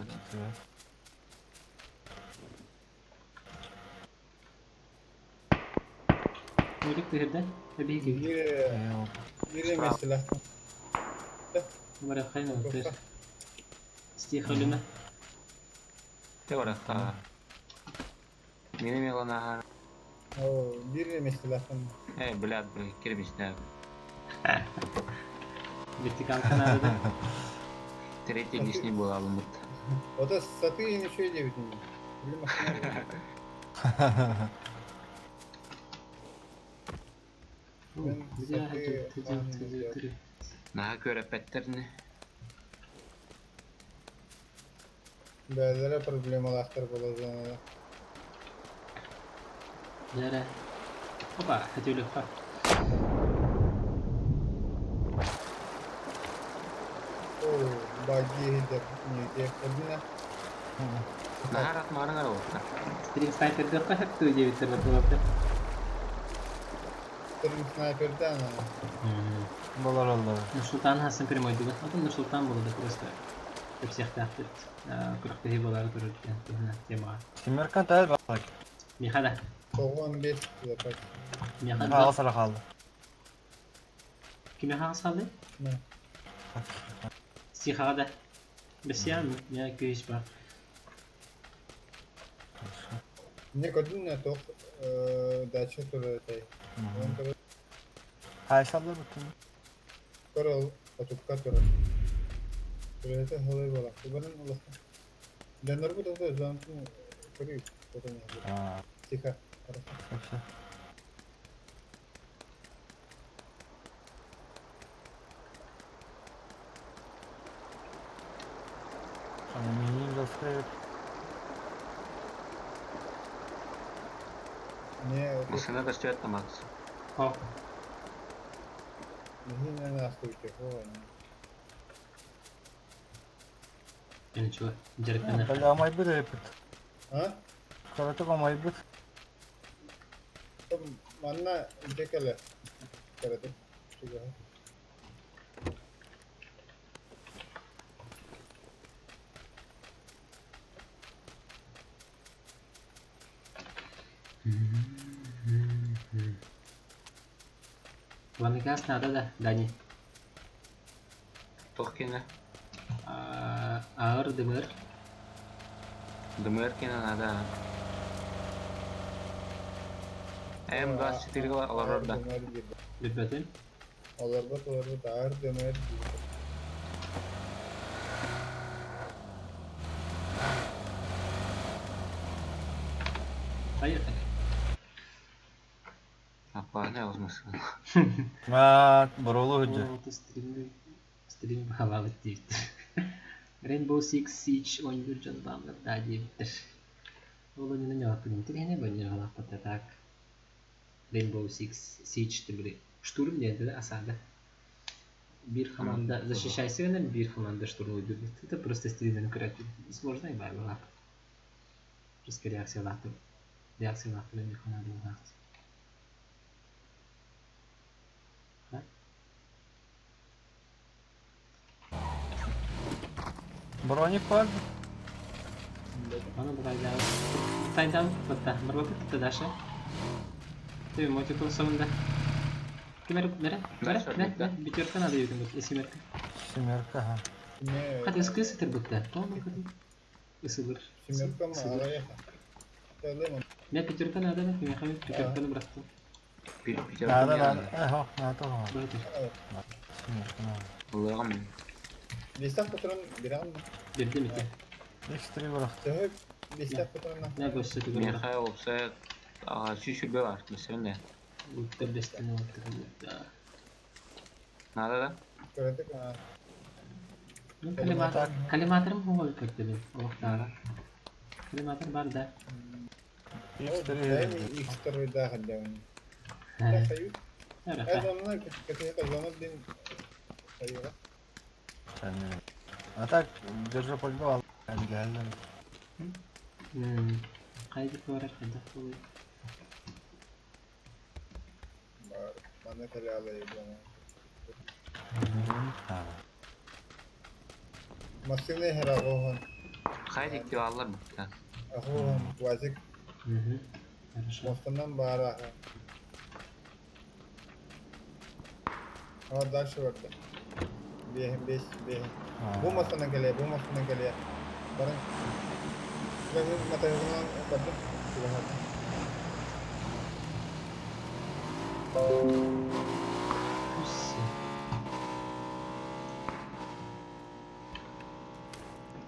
Мультик түһэрдэ. Эбиһиги. Бире бире mesela. Барыххайна отыр. Стихолюна. Те барахта. Мени мелана. О, бире mesela. Э, блядь, блядь, кирбичная. Вертикалка надо да. Третий лишний была бы мут. Ота саты ничего девять не. Или машина. Наха көрөппэттерни. Бәлere проблемалар була зонада. Дәрә. Опа, хотели ха. О, баги хидер не де кабина. Наха ратмарыңар болта. Стрим снайпер дөхкө хэптүү диэбиттэр баттылапты. Стрим снайперден ана. Болар оллар. Нурсултан Хасан прямой дуга. Атын Нурсултан болду просто. Всех тахтырт. Күрөхтөһи болары турар туһуна темаға. Семеркан тәл бак. Михада. 95 запас. Михада. Ага сара қалды. Киме хагас қалды? Не. Стихаға да. Бесян, я көйіс бар. Не көрдүн не тох дача турар этэй. Он турар Хайсаллар бүтүн. көрөл отукка турар. Турар халай бола. Убанын улахан. Донор бу да зонтун көрүй. Потом. Аа. Тихо. Хорошо. Вообще. Ана минин жаскайып. Не, Машина көстүбэт тамакс. О, не не астуйте. О. ничего. Жаркана. Бля, амайбыт эпит. А? Каратык амайбыт. Манна декеле. Караты. Чуга. Ваныкаас наада да, Дани? Туох киэнэ? Аар дымыр. Дымыр киэнэ наада. М24 олорор да. Билбэтим. Олорбот олорбот аар дымыр Поехали. Аппааны оҕус Маа, боролу сылдьар. О, стрим стрим баҕалаабыт диэбиттэр. Rainbow Six Siege оонньуур дьон бааллар даа диэбиттэр. Ол онньуна ньоҕоппун интэриэһинэй бонньоҕолоохпут так. Rainbow Six Siege тимири штурм диэн да осада. Биир команда защищайся гынан, биир команда штурмуйдур. Это просто стримнен көрөтүм. Сложно и баар Просто реакциялаахтым. Реакциялаахтым эмиэ ханаадылаах. Броник бар. Аны бу Тайдан бытта. Барбапыт тутта Даша. Ты мотикл самында. Кимер мере? Мере? Не, не, пятерка надо югнуть, семерка. Семерка, ага. Хат эскы сытыр бытта. Тома кады. Ысылыр. Семерка ма араяха. Не, пятерка надо, не, мехами пятерканы бырахтым. Надо, надо. Эхо, надо. Семерка надо. Ылыгым. Листах патрон берем. Бердим ити. X3 бырахтым. Листах патрон. Не көссө түгөр. Михаил опса сүүсүрбе бар, мәсәлән дә. Уттар бестен уттар. Надо да? Көрөтүк. Ну, коллиматор, коллиматорым хугол көттүбүн. Олохтаара. Коллиматор бар да. X3. X3 да хаддагын. Это мына кете А так, держу пальто, ал. Кайда барар, кайда болой. Мана калялы Машина херагохан. Кайда икки аллар бутта. Ахохан, вазик. Хорошо. Мостаннан бара. А дальше барды. Бехин, беш, бехин. Бу мостаннан келе, бу мостаннан келе. Барың. Ben матайгынан бардым.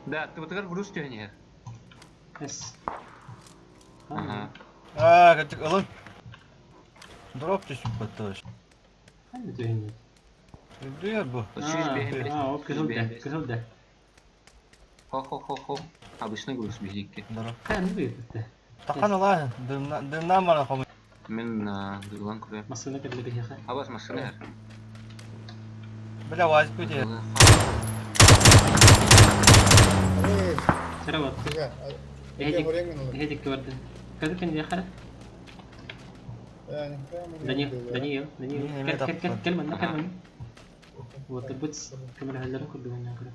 Да, ты вот груз тюнер. С. Ага. А, катик, алын. Дроп түсіп бітті. Қандай түйін? Дүйер бұл. А, ол кызылда, кызылда. Хо-хо-хо-хо. Обычный груз безикки. Дроп. Қандай бітті? Тақан алайын. Дымнан бара қомы. Мен дылан күрә. Машина керлі бейхе. Абас машина. Бля, вазик өте. Сара вот. Эдик көрді. Қазір кенде қара? Даниил, Даниил, Даниил. Кел, кел, кел, кел манна, кел манна. Вот, бұт камераларын көрді оннан көрі.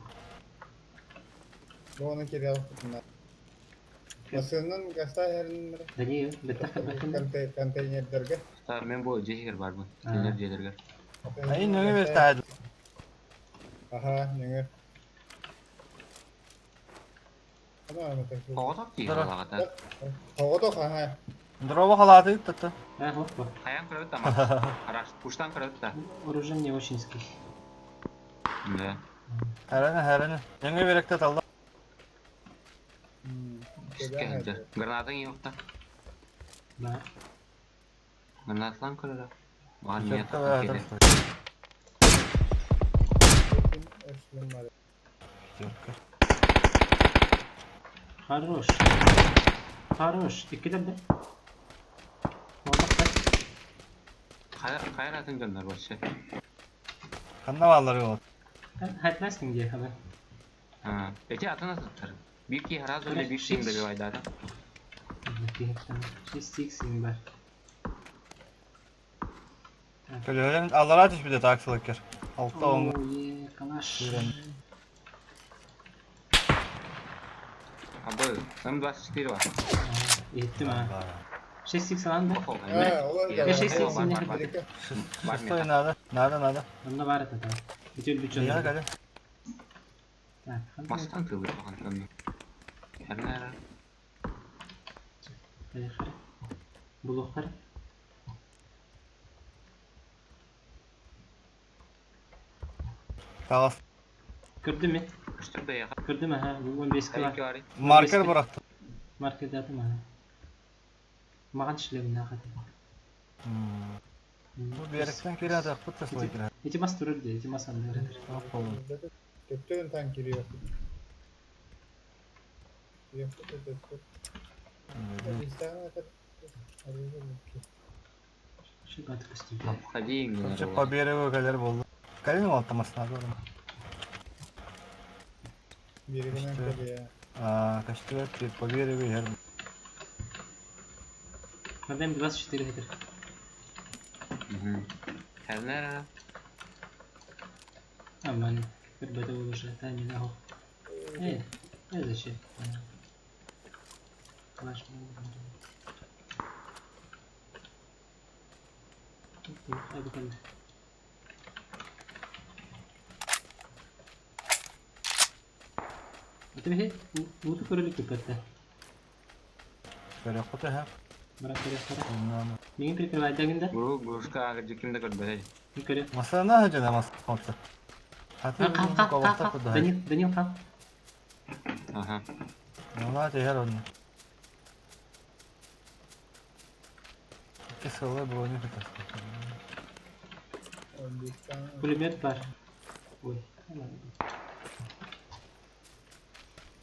Оны кере алып Машинанын гаста herин Даниил, бітті қабатын. контейнердерге. Мен бу жехер бар бу. Контейнер жедерге. Ай, нөңе бер Аха, нөңе. Хоготок ди халагата. Хоготок, ага. Дроба халаты тата. А, вот, вот. Хаян көрөт ама. Хараш, пуштан көрөт да. Оружие не очень-ский. Да. Хәрәне, хәрәне. Нөңе беректе талда. Гранатың юк та. Да. Гранатлан көрөрө. Мага не Хорош. Хорош. Иккилер да. Кайра атын гөннөр вообще. Ханна баллар yok. Хайтмайсың дие хабар. А, эти атын аттар. Бир ки харазы эле бир сиң деп айдады. Шесть икс бар. Көлөһөн аллара түспүдэ таксылыккер. Алта он. Ой, калаш. Абы, М24 бар. Еттим а. 6 х алан да? А, ол Я 6 х не Америка. Шестой надо, надо, надо. Онно баар этэ. Ити өлбүт Я дьон. кэлэ. Так, ханна? Мастан тылы бахан. Хернера. Хайахара. Булуохтара. Тағас. Көрдүм мен. Көстөр бэйэҕэ. Көрдүм аха. Бу 15 бар. Хайки бары. Маркер бырахты. Маркердатым аха. Маған шлеміне хаты. Бу беректен кире атақпыт таслай кире. Эти мас турur diye, эти мас анды. Төптөн танк кириyor. Şu батыр көстүм. Обходи именно. Короче, по берегу кэлэр болду. Кэлин алтамасына көрүм. Берегинен кэлиэ. Аа, көстүбэт по берегу иһэр. Мадам 24 метр. Хернера. Аман, көрбөтө болушу, таймин ахо. Э, э зачем? Калаш. Hadi bakalım. Аты бихи, ууту көрөлүк көпөттө. Көрө кута ха. Барак көрө көрө. Мигин прикрывай дагында. Бу бушка агыр дьиким да көрбөтөй. Көрө. Масана жана мас конца. Хаты Кал кал кал колокта кал. куда. Данил, Данил кал. Ага. Мына жер оны. Кесылы броню кутас. Пулемет бар. Ой.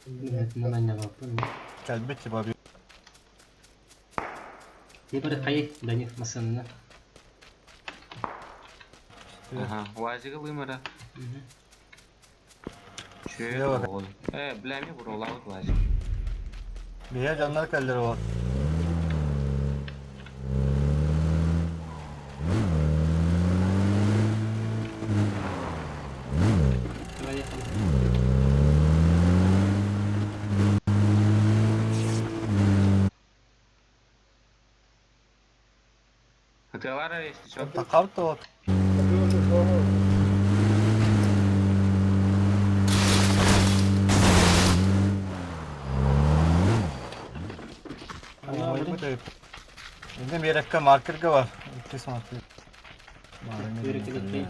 Пулемет мына не бар. Кэлбит баби. Не бар кай Данил масанына. Ага. Уазига лымара. Чү. Yok. Э, бля, мне буролабыт уазик. Бия жаннар кэллер бол. Поехали. Хатылара, если чё. Такарты вот. Ой, бу да. Инде берекке маркерге бар. Икки маркер. Берекке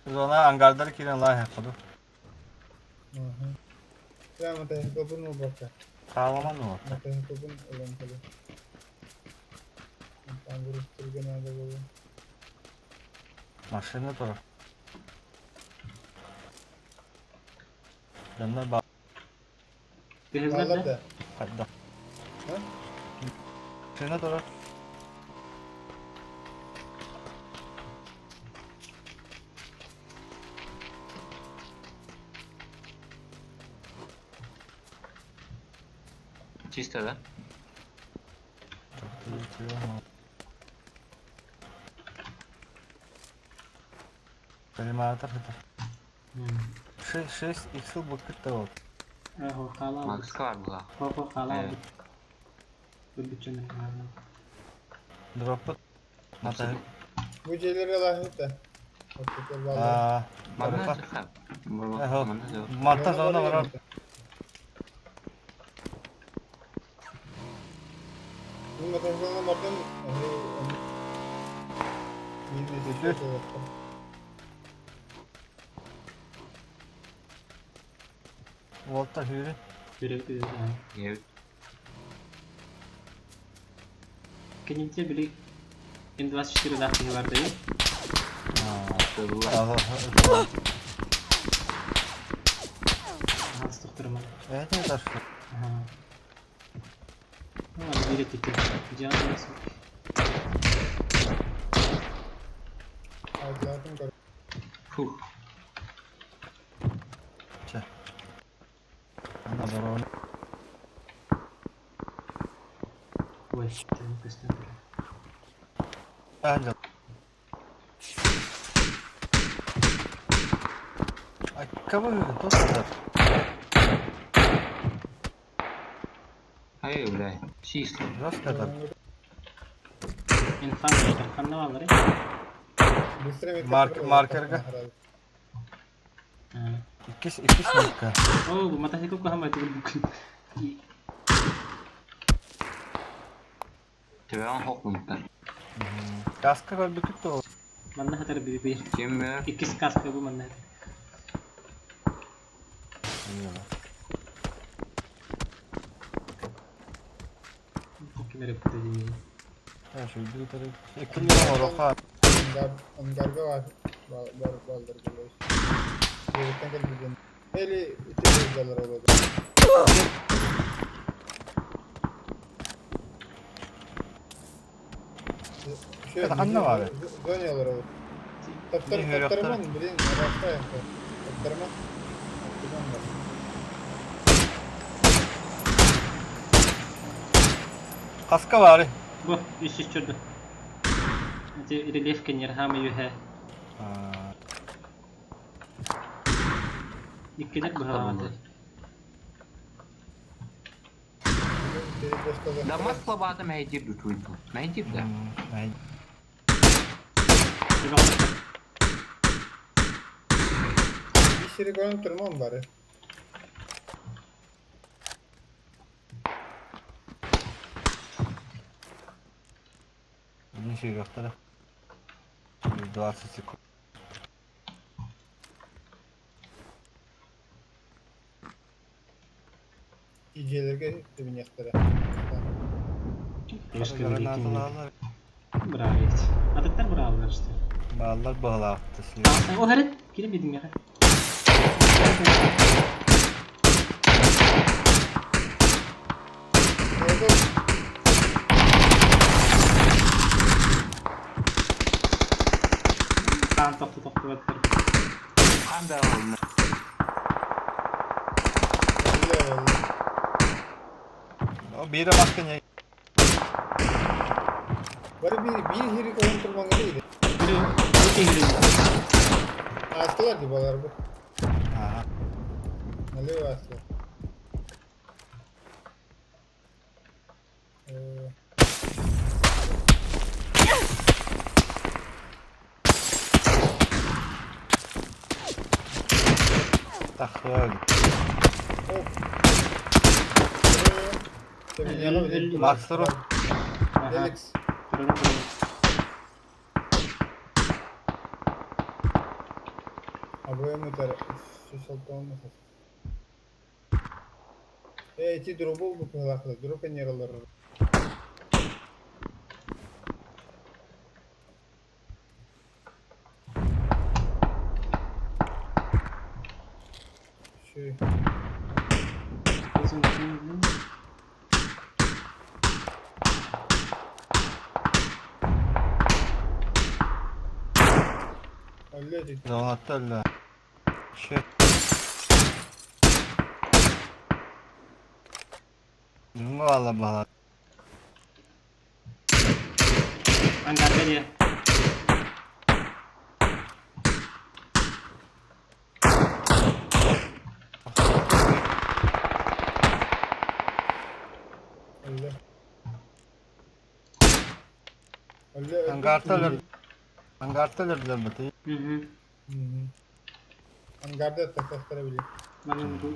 Зона ангардар кирен лай хакыды. Мотоциклын бакка. Кааламан ол. Мотоциклын ылан кэлэ. Там түрген ада болу. Машина турар. Жаннар бар. Тehezler да? Кайда? Машина турар. Чисто, да? Коллиматор это. 6 6 XL букет вот. Ахо кала. Макс была. Хо кала. Бүчүнү. Дроппут. Мата. Бу жерлерге лахыта. Аа, Манна Марта зона бар. Бу мотоциклын бардым. Мен Волта хүрү. Жүрөктү. Кенимте били М24 дахты бар да. Аа. Ага, структура. Это не то что. Ага. Ну, ладно, бери таки. Диана. Фух. Че. Ана барон. Ой, ты не көстөн. Ангел. А кого вы тут? Ай, бля, сисло. Жестко так. Инфант ханна баалларый? Марк, маркерга. Иккис, иккис марка. Оо, бу мотоцикл куһаҕан баҕайытык өлбүккүн. Төбөҕүн хокунта. Каска көрбүккүт дуо? Манна хатар биби. Ким бэр? Иккис каска бу манна. Ким эрэ бүттэ дии. Икки оҥоруохха. Ангарга бар бар балдар булар. Бэйэттэн кэлбитин. Эли ити балар олорор. Ханна баар? Зоня олорор. Таптар таптарман, блин, арастайым. Таптарман. Хаска баары? Бу, 304. Ити рельеф кэннигэр хаама үөһэ. Иккилэр быһалаҕа. Да масло баата мэйдир дутуйду. Мэйдир да. Bir seri koyun turmam bari. Билин сүүрүөхтэрэ. 20 секунд. İyicelerge dibinecekleri. Гранаталаалар. Браво ведь. Атыттар браво что. Бааллар баһылаахта сир. О, харит, кирим бидиң яха. Хаан тохту тохту баттар. Хаан да олна. О, биирэ маска не. Bari bir bir hiri koyun turmam değil. Astılar gibi balar bu. Aha. Налево astılar. Тахыа. Максару. Эликс. Обоим это сусалтон. Э, эти дробу бу кылахла, дроп нералар. Ши. Зонаттар Ши. Дүңгө баалар баһылаах. Ангарга дия. Ангарта Ангарта өлөрдүлэр быты. Ангарда тахтара били. Манын бу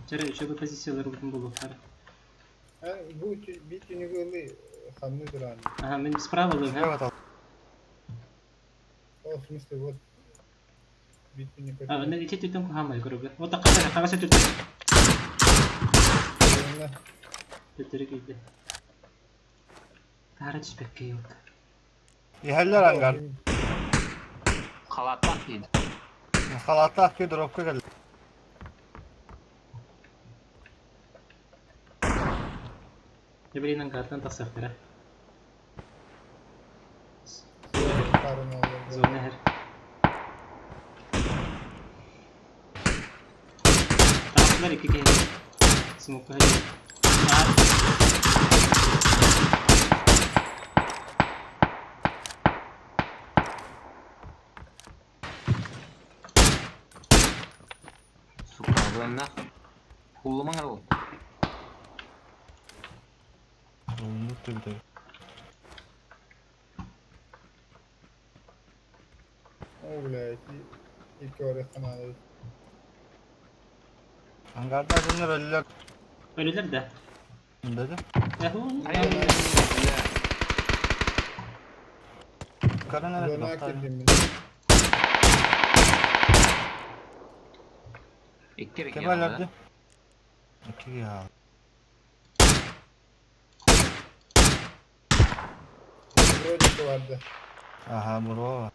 Чара еще бы позициялар бутун болуктар. Бу бит түнүгү ханны туран. Ага, мен справа лым, ха? О, в смысле, вот. Бит түнүгү. А, мен ити түтүн кухамай көрөбү. Вот такка хагасы түтүн. Түтүрү кийди. Тара түспекке yok. Иһэллэр ангар. Халаттах дейді. Халаттаах күй дропка кэллэ. Эбелин ангартан тахсахтара. Зона хер. Тахсылар икки киһи. Смокка хер. Сука, вы нах. Хулуман ол. Бүтэ. О, блядь, икки орехха наада. Ангарда дьоннор өллөр. Өлүлэр да. Dedi. Эһу. Karın evet Зона doktor. кирдим мин. Икки эрэ Кем киһи хаалла. өлөрдү? İki ya. Вроде vardı. Aha bro.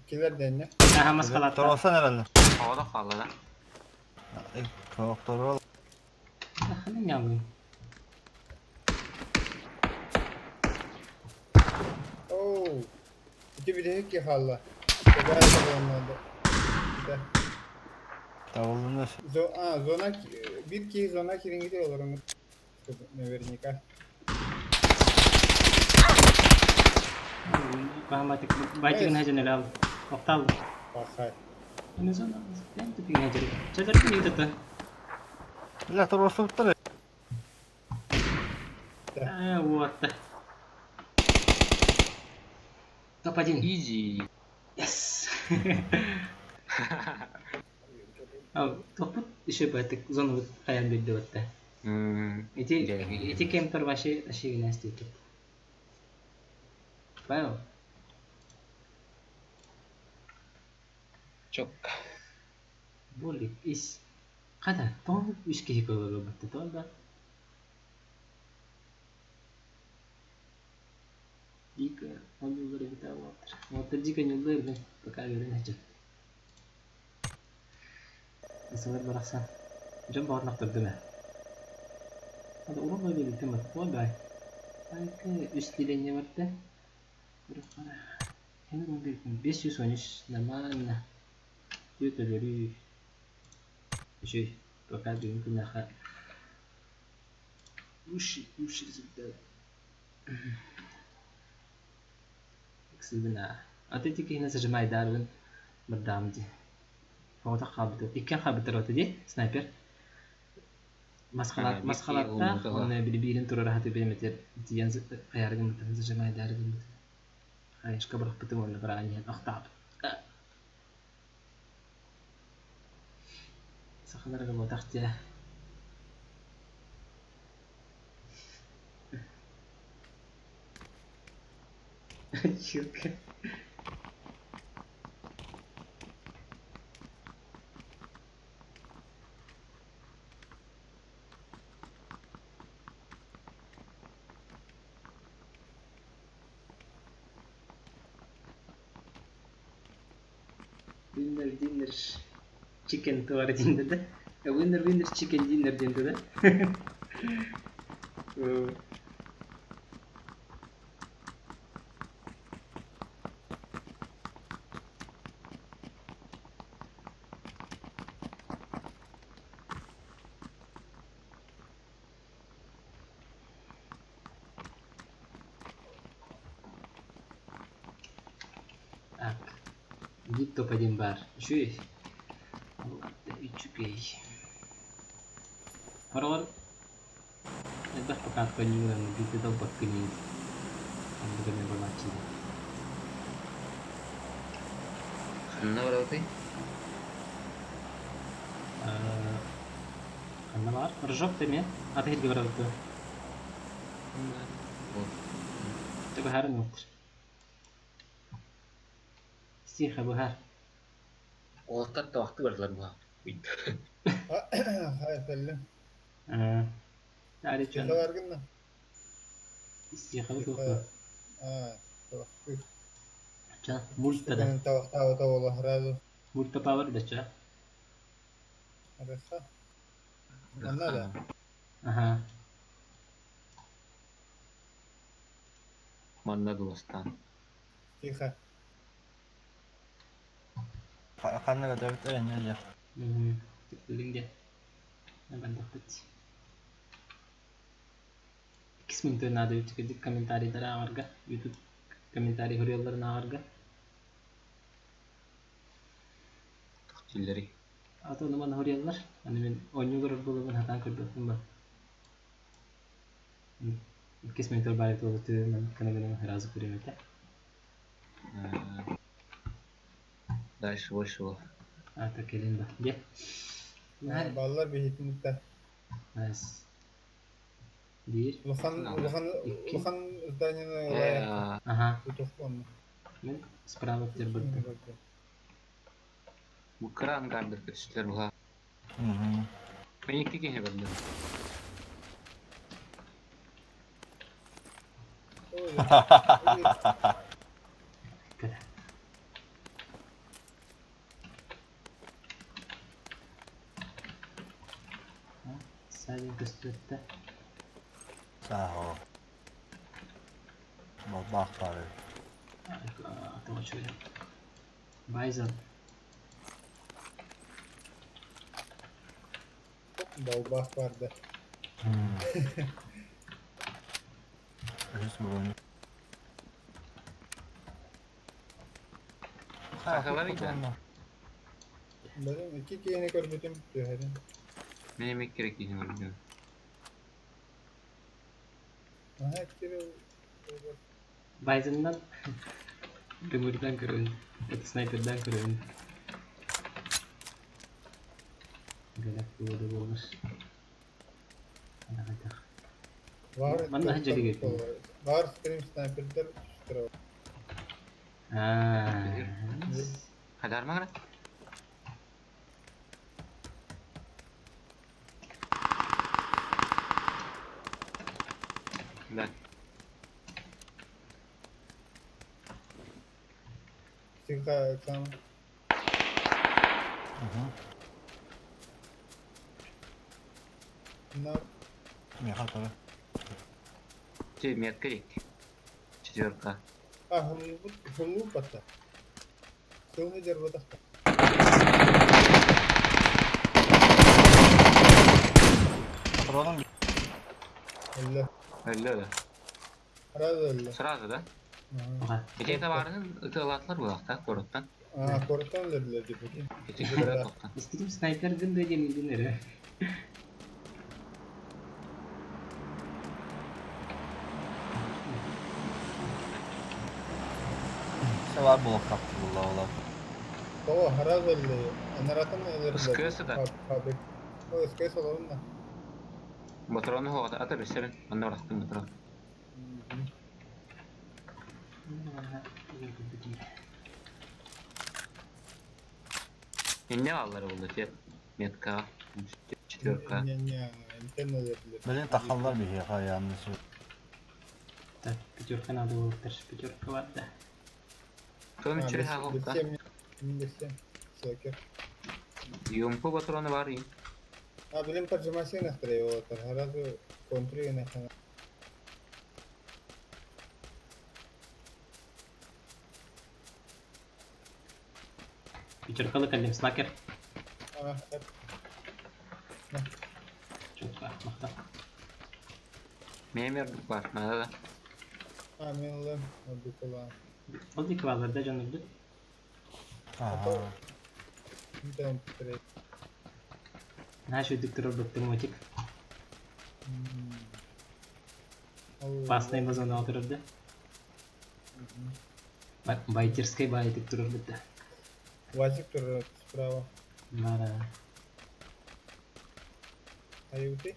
Иккилэр дэннэ. Аха маскалатта. Doktor olsan herhalde. Хаҕа хаалла да. Doktor ol. Ханан ялый. Оу. Ити бүтэһик хаалла. Баар табылыннады. Да. Davulunu А, зона bir ki зона кирингите олорун. Наверняка. Баһаматык байтигин хажан ал. Октал. Пахай. Аны зона. Тен тупин хажар. Чазар кини тата. Бля, toroslu А, вот. Топ-1. Изи. Yes. Ау, топут еще байтык зона хаян бирде батта. Эти эти кемпер вообще вообще генастик. Понял? Чок. Болик ис. Када, тоң үч киһи көрөр батта, тоң да. Дико, он юллары бит алып. Вот дико юллары бит пока үйренечек. Исалар баракса. Жон багытнак турду бе. Ада урон бай бит тем бат. Бай. Айка үч дилене барда. Бир кара. Хәне 11 күн 513 нормально. Өтөлөрү. Еще пока бүгүн күнәхә. Уши, уши результат. Ксыбына. А ты тики хина зажимай дарвин. Бардамди. Фото хабды. Иккен хабды роты ди снайпер. Масхалат масхалатта оны били бирин турар хаты билметер диен каяргын бутын зажимай дарвин. Хайшка барах бутын оны бараньян ахтап. Сахаларга ботахтя. Чилка. Winner dinner chicken туар дейді да. Winner winner chicken dinner дейді да. Так. Вид топ-1 бар. Еще есть. Үчүгэй. Хоролор элбэх пока конюран биде долбак күнейт. Андыгы мен бармачы. Ханна барабытай? Ханна бар. Рыжок теме. Аты хилге барабыты. Тебе харын оттыр. Стиха бухар. Олықтар тавақты бардылар буға. Хай, сәлем. Тари чон. Стихалар гынна. Стиха бухар. А, тавақты. Ча, мульта да. Тавахта ола сразу. Мульта павар да ча. Хорошо. Манна да. Ага. Манна дуластан. Тихо. Ханна гадабыт энеле. Типлинге. Бандахпыт. Кисмин той надо үтүкедик комментарийдер аңарга, YouTube комментарий хөрүөллөрүн аңарга. Тиллери. Ата онуман хөрүөллөр. Аны мен ойнуулар болобун хатан көрбөппүн ба. Иккис монитор баар буолбутун гына сразу көрүөм этэ. Дальше больше было. А так кэлин да. Дьэ. Баллар биһитинтэ. Nice. Биир. Улахан улахан улахан зданиены Ага. Утохтон. Мен справа тербырды. Бу кыра ангардыр көстүлэр була. Мен икки киһи көрдүм. Саадин көстүбэттэ. Сааһо. Балбаах баар. Тоҕо үчүгэй. Байзан. Балбаах баар да. Үһүс бронь. Сахалар ида. Бэлэм икки киһини көрбүтүм түһэрин. Мен эмиэ керек киһи көрдүм. Наһаа иккири Байзаннан Дымырдан көрөбүн. Это снайпердан көрөбүн. Галак буолда буолар. Анаҕатах. Var Манна дьэлигэ. Var стрим снайпердер түстэр. Аа. Хадарма гына? Да. Тихо, Оксана. На Миэхэ көрө. Те метка дик. Четверка. А, хуллу хуллу патта. Сылны жарбатахта. Патроном Өллө. Өллө да. Сразу өллө. Сразу да? Ага. Эти табарının ытылатлар булакта короттан. А, короттан өллө деп. Эти көрө токтон. Стрим снайпердин да диэн эрэ. Сабар буолуп тахсыбылла ола. О, сразу өллө. Анаратын өллө. СКС да. Фабрик. О, СКС олорун да. Патроны хоҕата ата бесерин. Онно барахтым патрон. Инне аллар булду те. Метка. Четверка. Не, не, антенна өллө. Билин тахаллар биһиэхэ аянны су. Так, пятерка надо было, пятерка бар да. Том үчүрэ хаҕылта. Бесем, Сокер. Юмпу патроны бар и. А, блин, поджимасин ахтырай олар. Сразу контри нахана. Пятеркалы кэллим снайпер. А, Четко, махта. Мемер бар. Надо да. а, мен улам, букала. Ол дик балар да жонурду. Аа. Там три. Наша диктор баттым отик. Пасный базон отырды. Байтерской байтик турар битте. Вазик тур справа. Бара. А юты?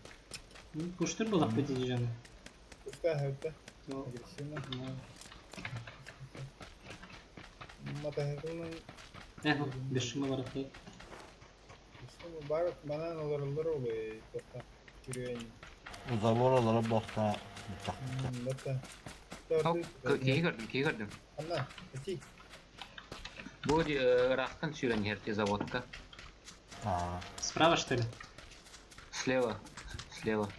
Куштур булак бит жон. Пускай хавта. Агрессивно. Мотоциклның Эх, бешума барак. Бар манан олороллор олой тоқта. Күрүөн. Забор олары бохта. Бата. Киһи көрдүм, киһи көрдүм. Анна, эти. Бу рахтан сүүрэн иһэр заводка. Аа. Справа что ли? Слева. Слева.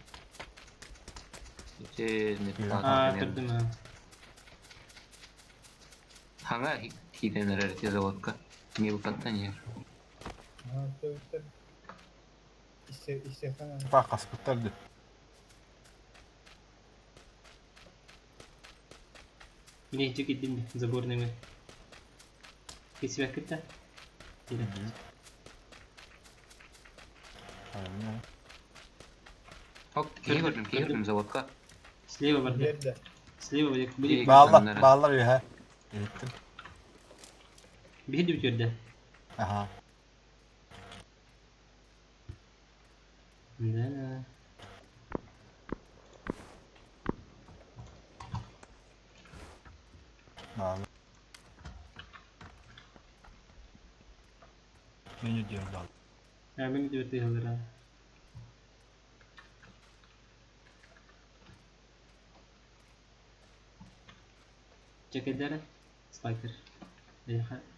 Эти А, көрдүм. Хаңа кииден эрэр эти заводка. Милкаттан иһэр. Ага, төбүттер. Иссе иссе хана. Па каспыттар ди. Мне иди кидим заборными. Кисибек китте. Или. Хоп, киһи көрдүм, киһи көрдүм заводка. Слева барда. Биэрдэ. Слева будет. Бааллар, бааллар үөһэ. Иһиттим. Биһи бүтүөрдэ. Аха. Да. Бааллар. Меню диэн бааллар. Мен бүтүөрдэ. Чекедere. Spiker.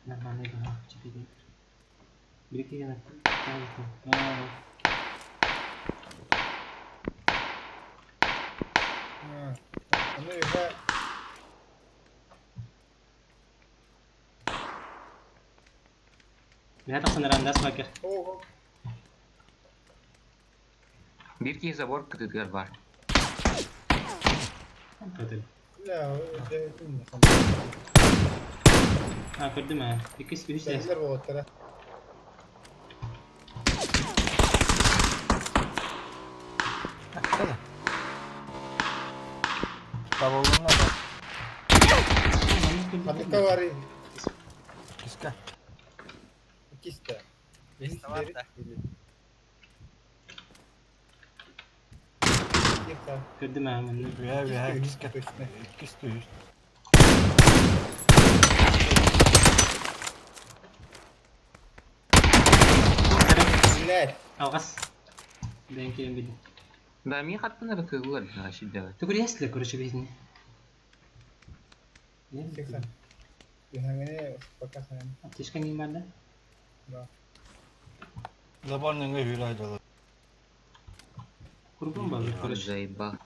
Нормальный баха чекедер. Bir iki yana. Аны үһэ Миһэ тахсан эрэн Spiker. Ого. Бир киһи забор кытытыгар бар. Көтөл. Бля, дэ А, көрдүм ә. Иккис үһүс эс. Сэллэр буолуттара. Кэлэ. Табылынна да. Ханныка барый? Киска. Иккистэ. Место да. Тихо. Көрдүм ә манна. Үөһэ үөһэ Иккис киска. точно. Иккис түһүс. Блядь. Алгас. Бен келем биди. Да, ми хаттан ырытыылар шиддеве. Тугур яслы, короче, биһини. Тихо. Үһэҥҥини пока хаан. Аптечка ним бар да? Да. Забор нөҥүө үүрэ дьолу. Курбун бар, короче. Заебал.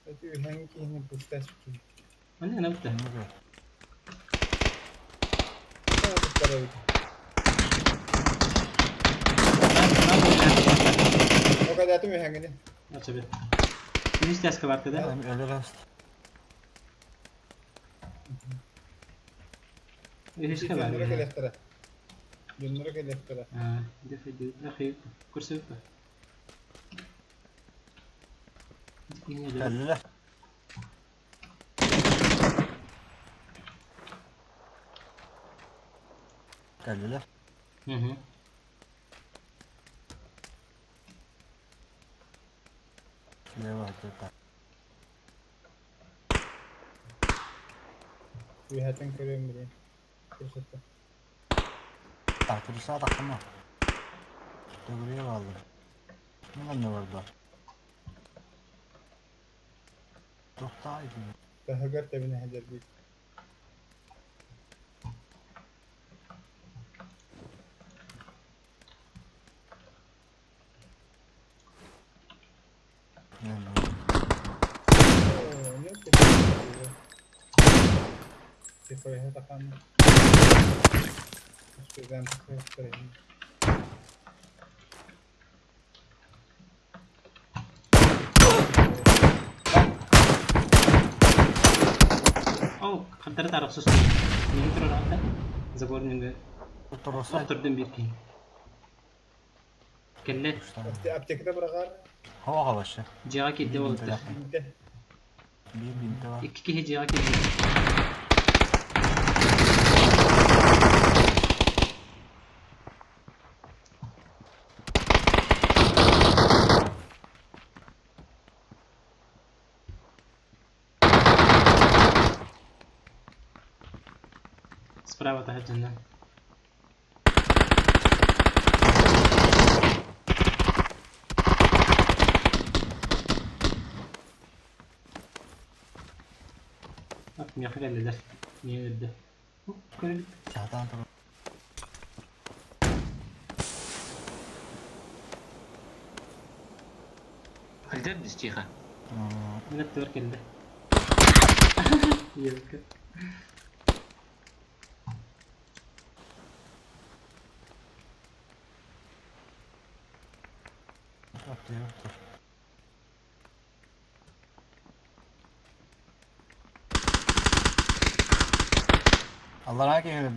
Эти үһэҥҥи киһини пустач киһи. Манна гына бутта. Окадатым үһэҥҥини. Ача бер. Үһүс таска барты да? Өлөр аст. Үһүскэ бар. Дьонноро кэлиэхтэрэ. Дьонноро кэлиэхтэрэ. А, дефе ахи курсы. Кэллилэр. Кэллилэр. Угу. Слева где-то. Үһэтин көрүөм билин. Курсатта. Так, курса тахсама. Төгүрүйэ бааллар. Мына не бар да. Тохтаа иди. Таһыгар тэбинэ сылдьар Оо, не Тихо, я тахан. Успеваем О, хантары тарах сус. Нин турар ата. Забор нинге. Туруса. Турдун бир кин. Келле. Аптекада бырагар. Хава вообще. Жига кидде болуптар. Бир бинте бар. Икки киһи жига кидде. Справа таһырдьанна. Ак миэхэ кэллилэр. Миэн өлдө. Көрөлүк. Саатаан турар. Хальдер тихо. Мин аттыбар кэллэ. Елка. Аптека тур. Аллараа киһи.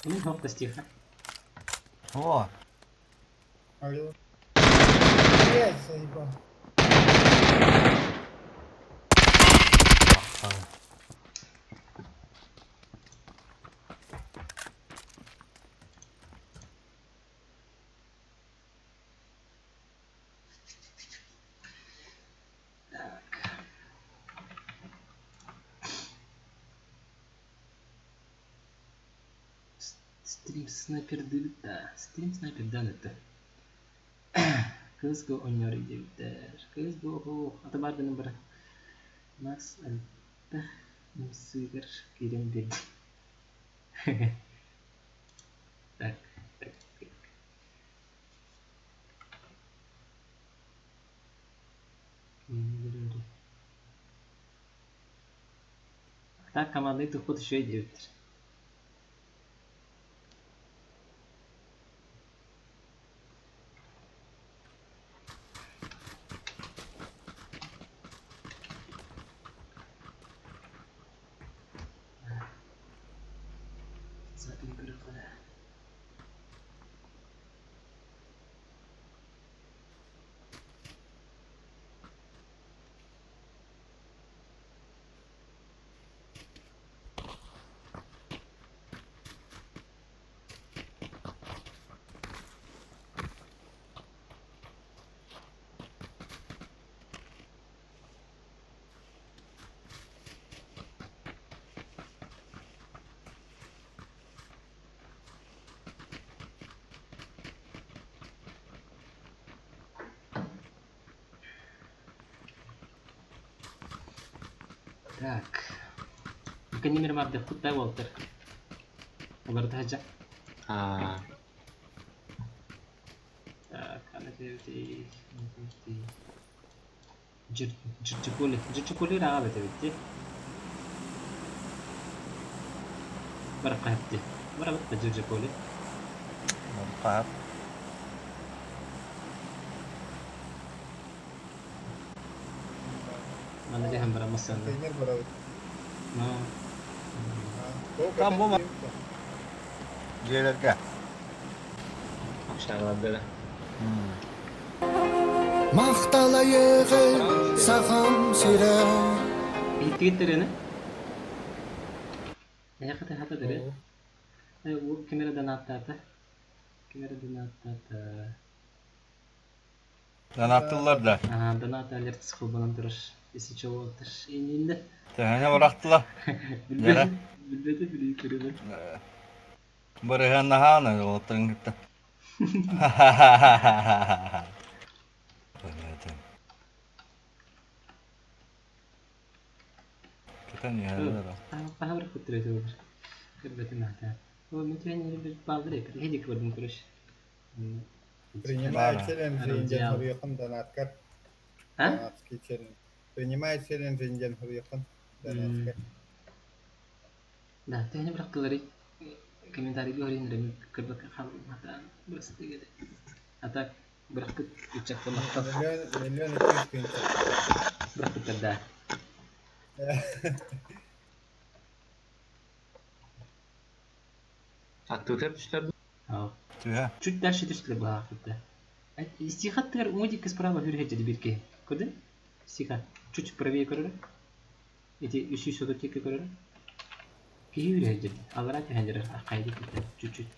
Мин хоп тиха. О, Алло. Блядь, заебал. Стрим снайпер да. Стрим снайпер да это. CSGO оонньуур диэбиттэр. CSGO ата бардыны бара. Макс элбэх ымсыыгар киирэн биэрдим. Так, так, так. Так, командный тухпут еще диэбиттэр. Запись көрөххө. Так. Канимир марды хутта Уолтер. Оларды хажа. А, Так, ана девти. Джирчикули. Джирчикули раға бete битти. Барып кайтты. Барып бит Джирчикули. Кап. Мана дехем бара масана. Контейнер барабыт. Но. Там бу Дьиэлэргэ. Общагалар да. Махталайығы сахам сире. Иттигиттерини. Эхата хата дере. Бу камерадан аттата. Камерадан аттата. Донаттылар да. Ага, донат алерт холбанан турар. Если чего, ининде. Төһөнө бырахтылар. Билбети, билбети билии көрөбүн. Бырыһан наһаана олоттарын кытта. Понятно. Кытан яһалар. Хаһа бір күттүрөтө болар. Көрбөтүм хата. О, мен тренер бир балдыр эпир. Хедик көрдүм көрүш. Принимаю челленджи индиан хуруйхан донаткар. А? Донатский челлендж. Принимаю челленджи индиан хуруйхан донаткар. Да, төһөнө бирок кылары комментарий көрүн реми көрбөк хал хата. Бирс дегеде. А так бирок үчакта мактап. Миллион, миллион и 200 тысяч. Бирок күттөр да. Аттытыр түштер. Түһэ. Чуть дальше түштүлөр бу хакытта. Стихаттыр модик справа хүрхеджи бирке. Көрдүн? Стиха. Чуть правее көрөрө. Эти үсүү сототеке көрөрө. Киһи хүрхеджи. Алара түһендер кайды кетти. Чуть-чуть.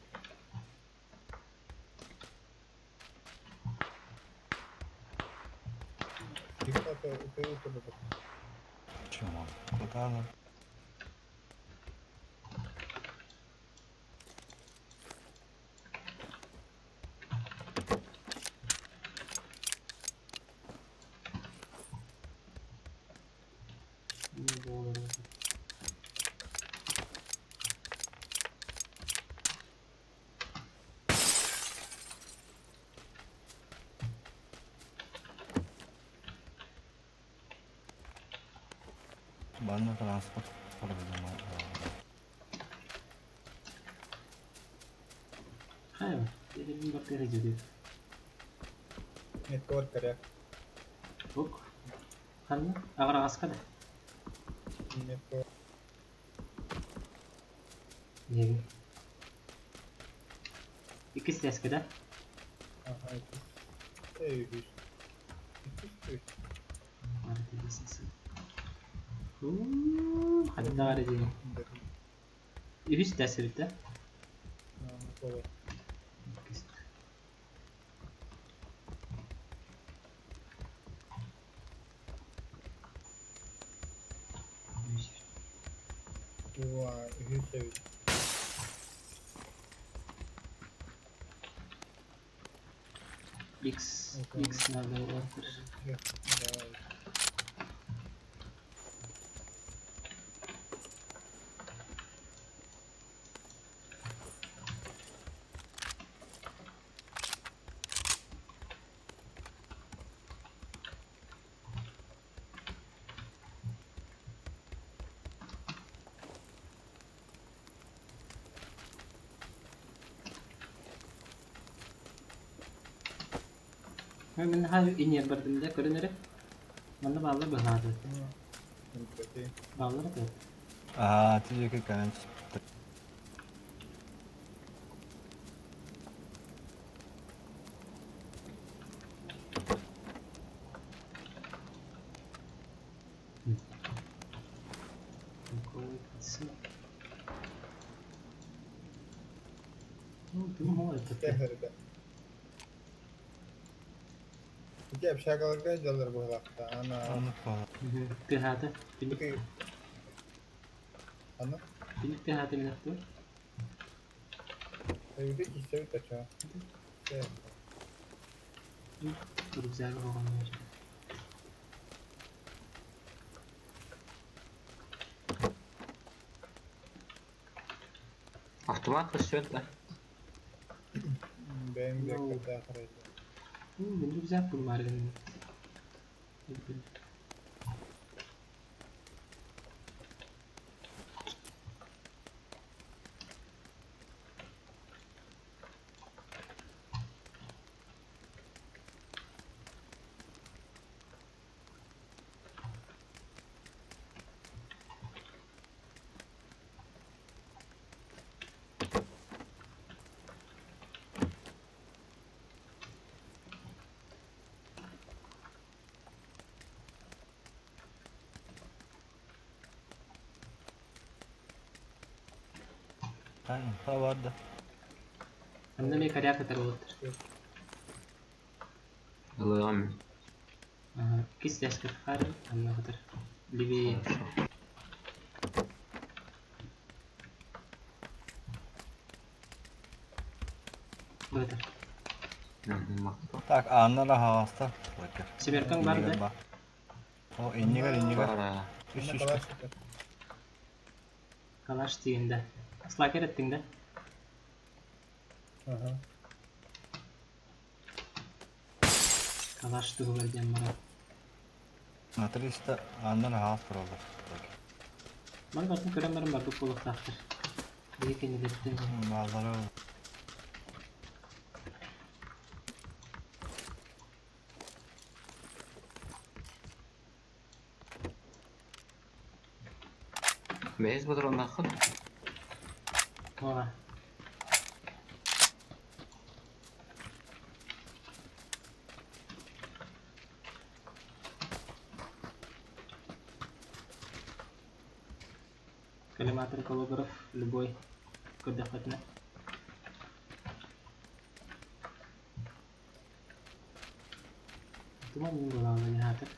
Чего? Куда она? Банна транспорт проблема. Хайа, бир бакты жеди. Нетворк коряк. Бук. Ханна, агара аскада. Нетворк. Неге? Иккис тээскэ да? Ага, иккис. Эй, үһүс. Иккис үһүс. Ханна баар дии? Үһүс тээс эбит да? Иккис. Үһүс эбит. X, X надо вот. Мен хаа инер бардым да көрөн эрэ. Манна бааллар быһаады. Бааллар да. Аа, ти кэнэн Ити общагаларга дьаллар быһылаахта. Ана. Тыһаата. Түнүк. Ана. Түнүк тыһаата минаттыр. Эбити киссебит ача. Рюкзагы оған. Автомат көстүбэт да. Бэйэм бэккэ ахарайда. Мин рюкзак булмаргын. Та бар да. Анна мен коряк атар болуттар. Ылыгам. Ага, кис тәскер хары, анна хатар. Левее. Бытыр. Так, Анна да хаста. Семеркаң бар да? О, иннигер, иннигер. Үш үш. Калаш тигенде. Слакер еттиң да? Ага. Калаш тугу дем бара. На 300 Анна да хас туралар. Ман батын көрөм барым бар бу болуктактыр. Бейкени деттим. Баллары. Бэйс патроннахын. Ова. Коллиматор колограф любой. Көрдөхөтүнэ. Туман мин буолаалла дьаһаатыр.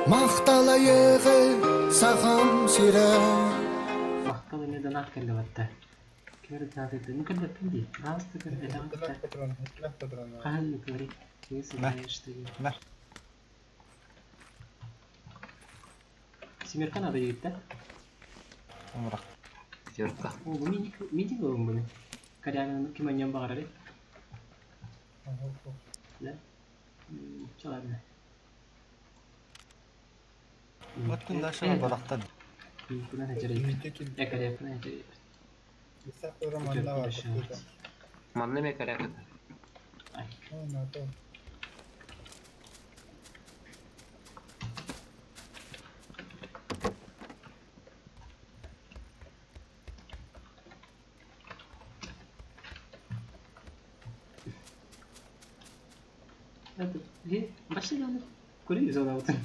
Махталайығы сахам сире. Махтал эми донат кэллэ батта. Кимер донат этте? Ну кэлбэппин дии. Пожалуйста, көр элэҕин Хаһан говори. Не знаешь, что я. Семерка надо едет, да? Умрак. Пятерка. О, бу мини мини болун буну. Коряны ким аньон багарары? Да? Чё ладно. Вот күн дашына барактан. Кунан хажарайбыт. Э, коряк кунан хажарайбыт. Манна бар. Манна ме коряк это. НАТО. Көрүү зонаутын.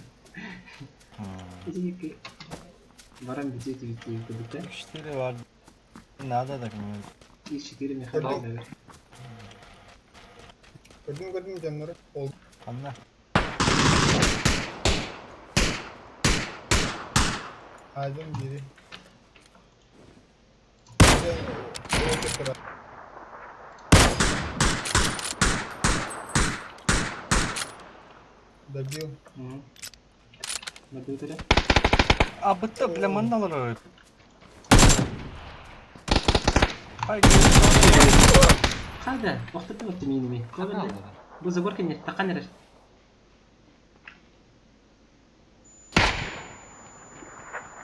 Итинник баран бюджет битти кудута. 4 var. Надо так не. 4 механика. Көрдүм көрдүм дьоннору. Ол Анна. Ağacın biri. Добил. Добил А бытта бля манналар. Ай. Хада, вақтыты вақты минеме. Бу забор кенер, таққан эрер.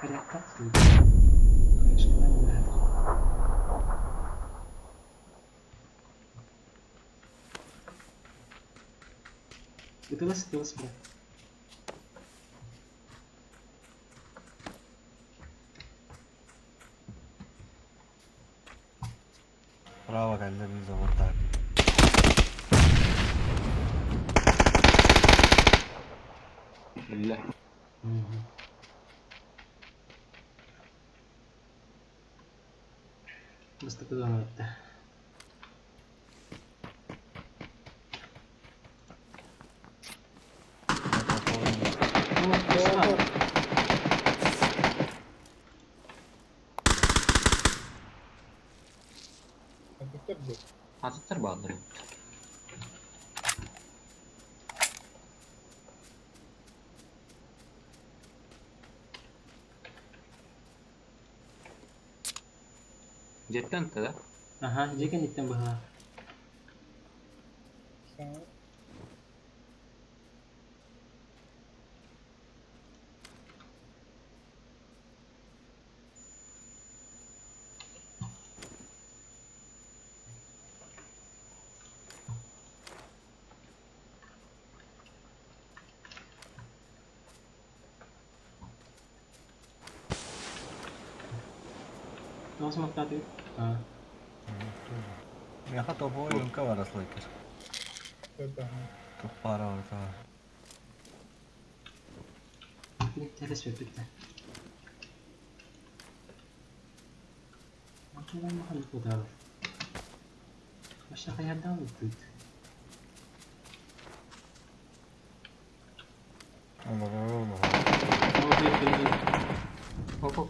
Порядка. Ытылас, ытылас, бля. Право geldi bir zavod Бля. Бастакы өттө. Атыттар баалар. Жеттен да? Ага, жекен иттен быһа. Тоғыз мақтады. А. Меха топовой юнка var аслайкер. Топ пара var tamam. Телес беппитте. Макулан махал кудал. Маша каярдан ыттыт. Allah Allah. Оп оп.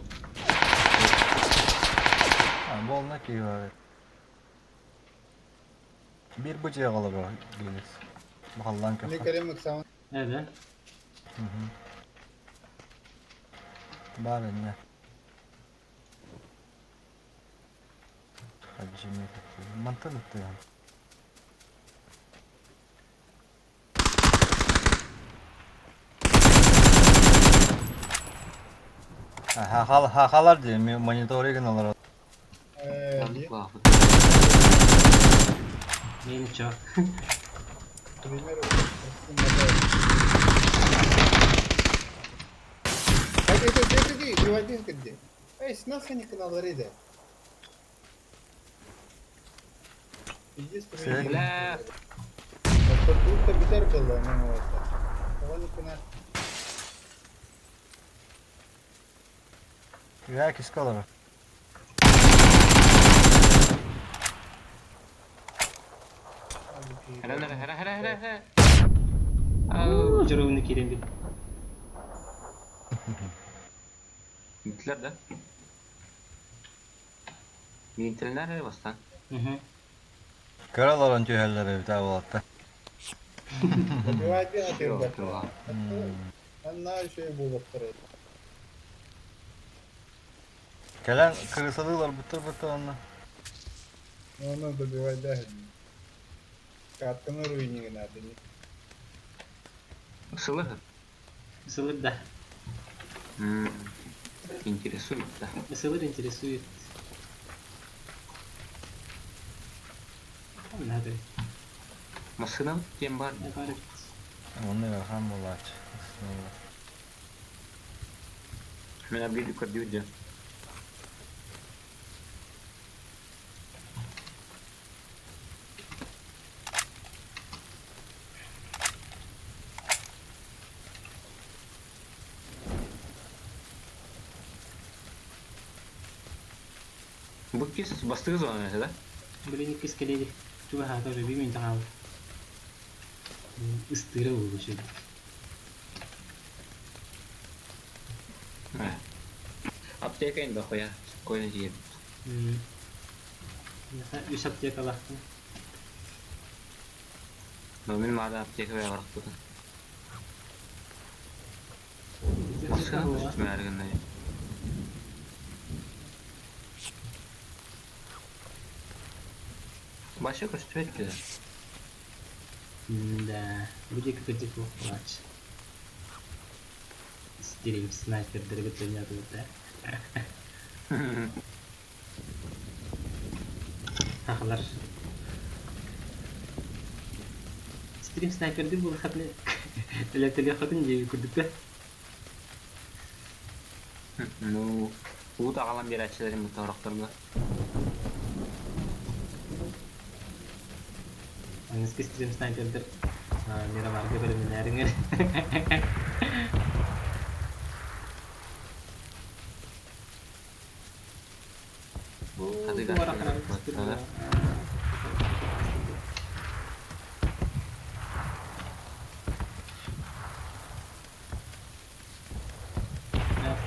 Ha, bu ki var. Bir bıcıya kalır o gelir. Bakalım Ne köfte. kerem sound. Evet. Hı hı. Бар ne? Hadi şimdi Mantıklı yani. Ha hakalar diye monitoring olarak. Ничего. Примеру, Бля. Я кискалар. Хара хара хара хара хара. Жөрөгүнө кирем бит. Битлер да? Минтелнер бастан. Hı. Karalar tühelleri bir tane bolatta. Кэлэн кырысалыылар буттар буттар онно. Ну, добивать да. Катканы руйнинг надо. Сылы. Сылыр да. Интересует, да. Сылыр интересует. Надо. Массыынабыт диэн баар Э, дии. баар эбит. Онно ыарахан буолааччы. Мин аргыый көрдүүр дьэ. Бу кис бастыгы зона этэ да? Блин, иккис кэлиэди. Чугаһаата уже биир мүнүүтэ хаалла. Ыстыыра буолуо сүр. Аптека ин дохуя. Спокойно тиийэбит. Миэхэ үс аптекалаахпын. Но мин маада аптека бэҕэрхпытын. Массыына көстүмээр гыннай. Баша көстүбэт кэлэр. Да, бу диэки кырдьык суох буолааччы. Стрим снайпердары кытта ойноотубут да. Сахалар стрим снайпердыы буолаххытына өлөртөлүөххүтүн диэби курдук да. Ну, уут аҕалан биэрээччилэрим бутторохторго. Аныгыскы стрим снайпердэр Мироварга бэлэмнэнээриҥэр. Хатыга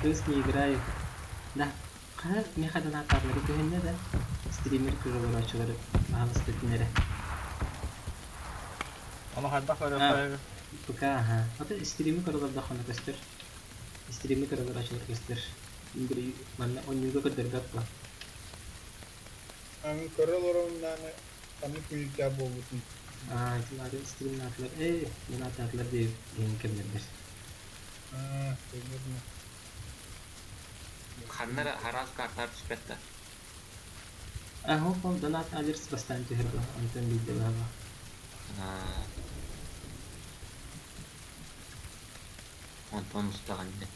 Плюс не играет. Да. Хаһан миэхэ донаттаатылары көһүннэ да стример көрө баһаалыста этинэрэ. Ону хайдах көрүөххэ ПК аха. Аты стрими көрө олордоххуна көстөр. Стрими көрө олороочулар көстөр. Манна онньууга көрдөрбөт буо. Аны көрө олоромнааны ханнык мүнүүттээх буолбутун. Аа, ити стримнаатылар. Ээ, донаттаатылар диэбит иһин кэмнэрдэр. Аа, көрдөрүнэ. Ханна эрэ араас картаар түспэт да. Аа, ол донат алерс бастаан түһэр буо, онтон биирдэ баһаба. Онтон устаҕын дии.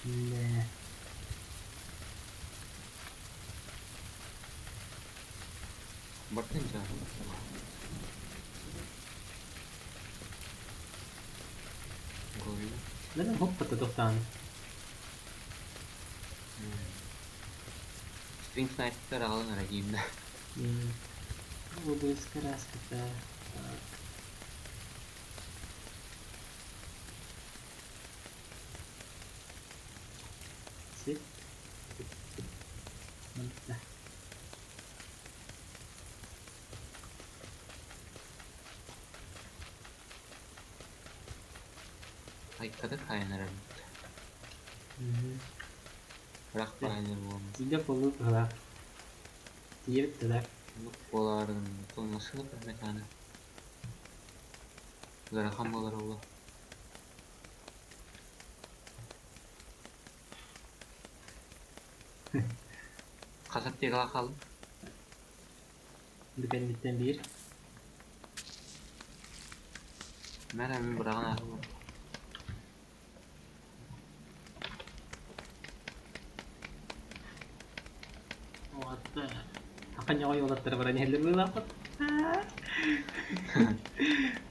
Нэ. Бартын дьэ. Лена хоппата тохтаан. Стрим снайпер аҕалан эрэ диим да. Обыска раската. Сип. Да. Айкада хайан эрэ. Бырах баайнар буолан. Тиийдэ полу кыһылаах. Тиийэбит да. Буоларын тулмасыны көрмөтааны. Ыарахан буолар ула. Хас аптекалаах хааллым? Бүкэнниттэн биир. Мэр мин быраҕан ааһым. Уолаттар. Ханньаҕай уолаттара баран иһэллэр быылаахпыт.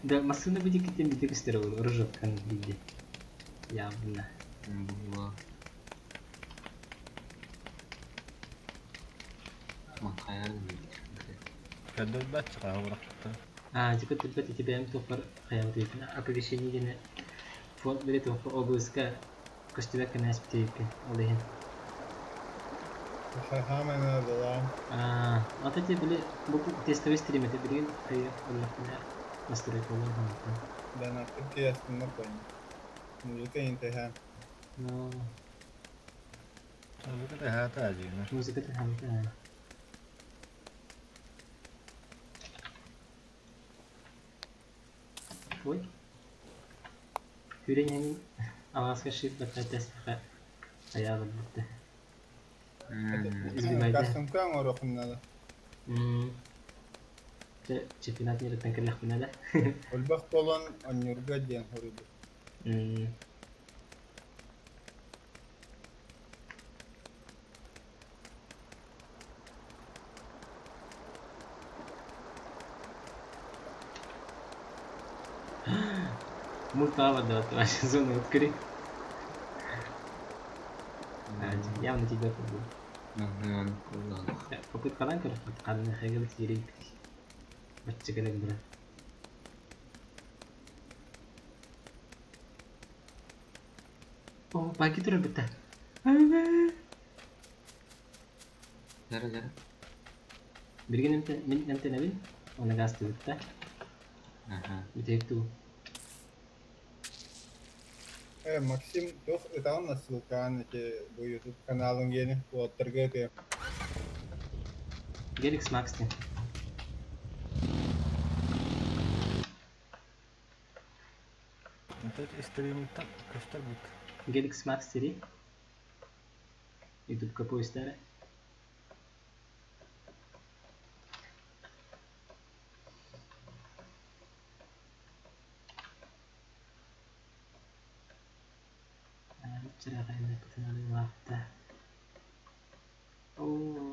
Да массыына бу диэкиттэн биирдэ көстөр ол рыжоккан биирдэ. Явно. Була. Махайар Көрдөрбөт чыгаа бырахпыттар. Аа, типа түрбэт ити бэйэм туохпар хайаабыт эбиппин. Оповещение диэни фон били туохпар ОБС-ка көстүбэт гына ээспит ол иһин. Хаамай наадалаан. Аа, ата ти били бу тестовый стрим этэ билигин хайы ыллахпына Настройкалар ханатын. Донаттык киэстиннэр пойма. Музыка интэһээн. Музыка тэһээтэ дьиҥэ. Музыка тэһээтэ. Ой. Хүрэн алааска шип бата тэстэхэ айаабыт бүтте. Избегайте. Кастомка оҥоруоххун наада. Чэ, чемпионат мириттэн кэллэхпинэ да. Өлбөх буолан онньуурга диэн хоруйбут. Мультава да, твоя зону открыть. Явно тебя побыл. Попыткалан көрө ханна хэгэл киирин баччыгынан бара. О, паки турар битта. Жара жара. Билигин мин эмтэнэбин, уонна гаастыбытта. Бүтэһик туу. Э, Максим, туох ытаҕын на ссылкаҕын ити бу YouTube каналын гиэнэ уолаттарга ытыам. Геликс Макс диэн. Это стримтан көстөр бут. Геликс Макс TV. Ютубка поистара. Оо.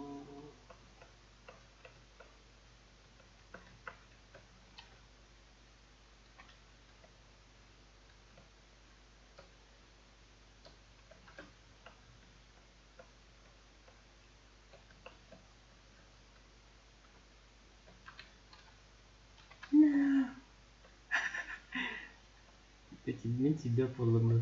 Мин тебя поломал.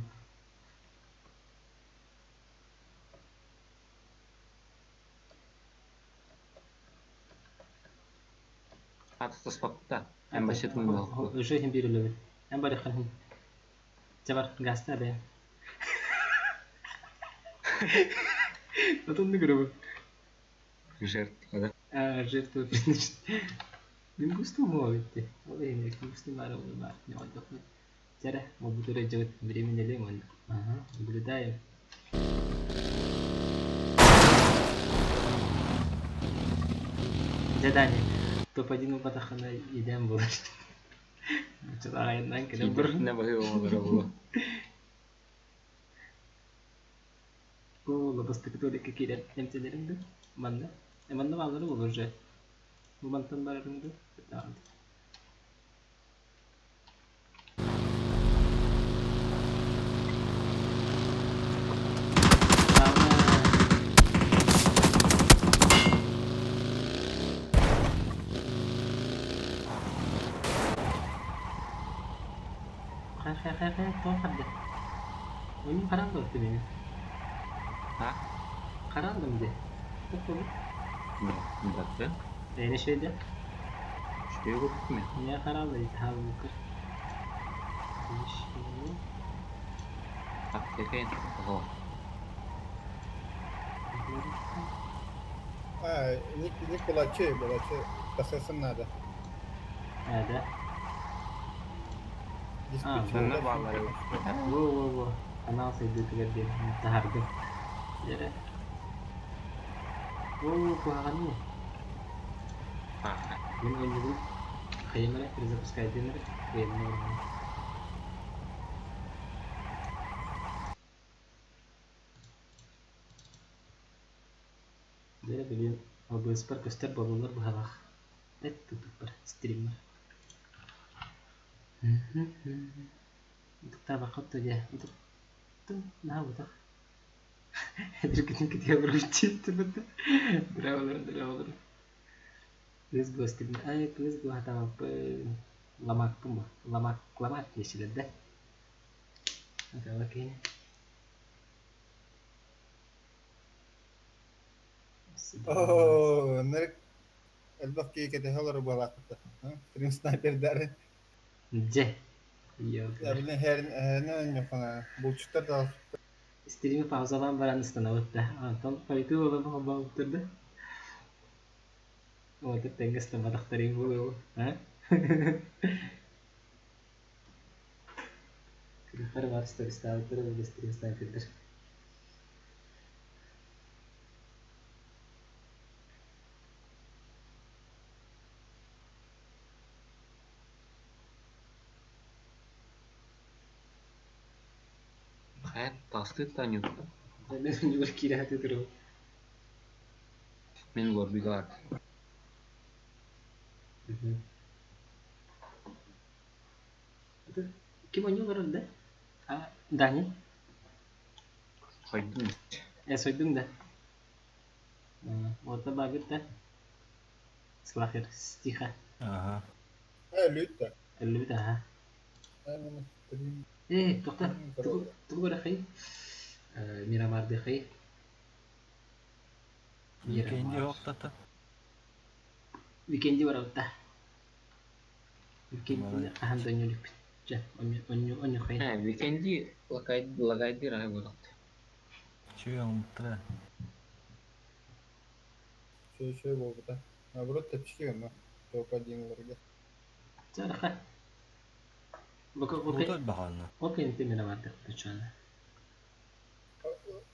Аты таспапта. Эн басетын буолку. Уже хим бир үлэбит. Эн бары хин. Чабар гаста бэ. Потом не грубо. Жертва, да? А, жертва приношение. Мин густу мовите. Ол эми густу бар ол бар. Не отдохну. Чара, мобутура жогот времени лемон. Ага, наблюдаем. Задание. Топ-1 упатахана идем булар. Чалайынан кэлэн бur. Не баһы оҥолоро буолуо. О, лабастык толика киирэн эмтэнэрим да. Манна. Манна баалары буолуо уже. Бу мантан барарым да. Хайа хайа хайа хайа тоҕо харда? Ойуун хараан да мени. А? Хараандым де. Тоқтолу. Батты. Эне şeyde. Şuraya көрдүм Не хараалды таабыкыр. Аптека Ого. А, ник ник булачы, булачы. Тахысын надо. А, да. Сонно баалары. Во во во. Канал сайдыытыгар диэн таһардым. Дьэрэ. О, куһаҕаныы. Мин оонньуубун хайым эрэ перезапускайдыан эрэ кыайанна оонньуу. Дьэрэ билигин ОБС-пар көстөр буолаллар быһалаах. Эт тутуппар стриммар. Ытыктаабакка дьэ ытыктым наһаа бутах. Эдиргитин китиэ буруччиттибит. Дыраалар дыраалар. Кыыс гостибин ай кыыс гуһатаабаппын ламакпын бу ламак ламак диэчилэр да. Атаба киһини. Оо, нэрик элбэх киһи кэтэһэ олорор буолаахпыт. Стрим снайпердары. Дьэ. Йога. Блин, херне ойнохуна. Булчуттар да Стрими паузалаан баран ыстанабыт да. Антон пойду олобу да. Вот тэҥҥэ ыстамматахтарый буолуо, а? Күрэххэр баар стористаабыттара буолуо стрим снайпердэр. Хайа тастыы Танюта. Мен оннугар киирэ сатыы турабын. Мин лоббига Это ким оонньуу олорор да? А, Дани? Сойдум. Э, сойдуҥ да? Уота баагыр да? Слахер, стиха. Ага. Өлүүт да. Өллүбүт аха. Э, тоқта, тугу тугу көрөхүй? Мирамардыхый. Викенди Мирамар. хоқтата. Викенди барабытта. Викендини хаһан да онньуу Чэ, онньуу онньухай. Э, Викенди лагайдыр аһы буолахты. Чүөн умтра. Шөй шөй буолбута. Наоборот, тэпчики гынна. Топ-1-ларга. Чараха. Бока Бутот бока баҕана. Окей, Мирамардых тучана.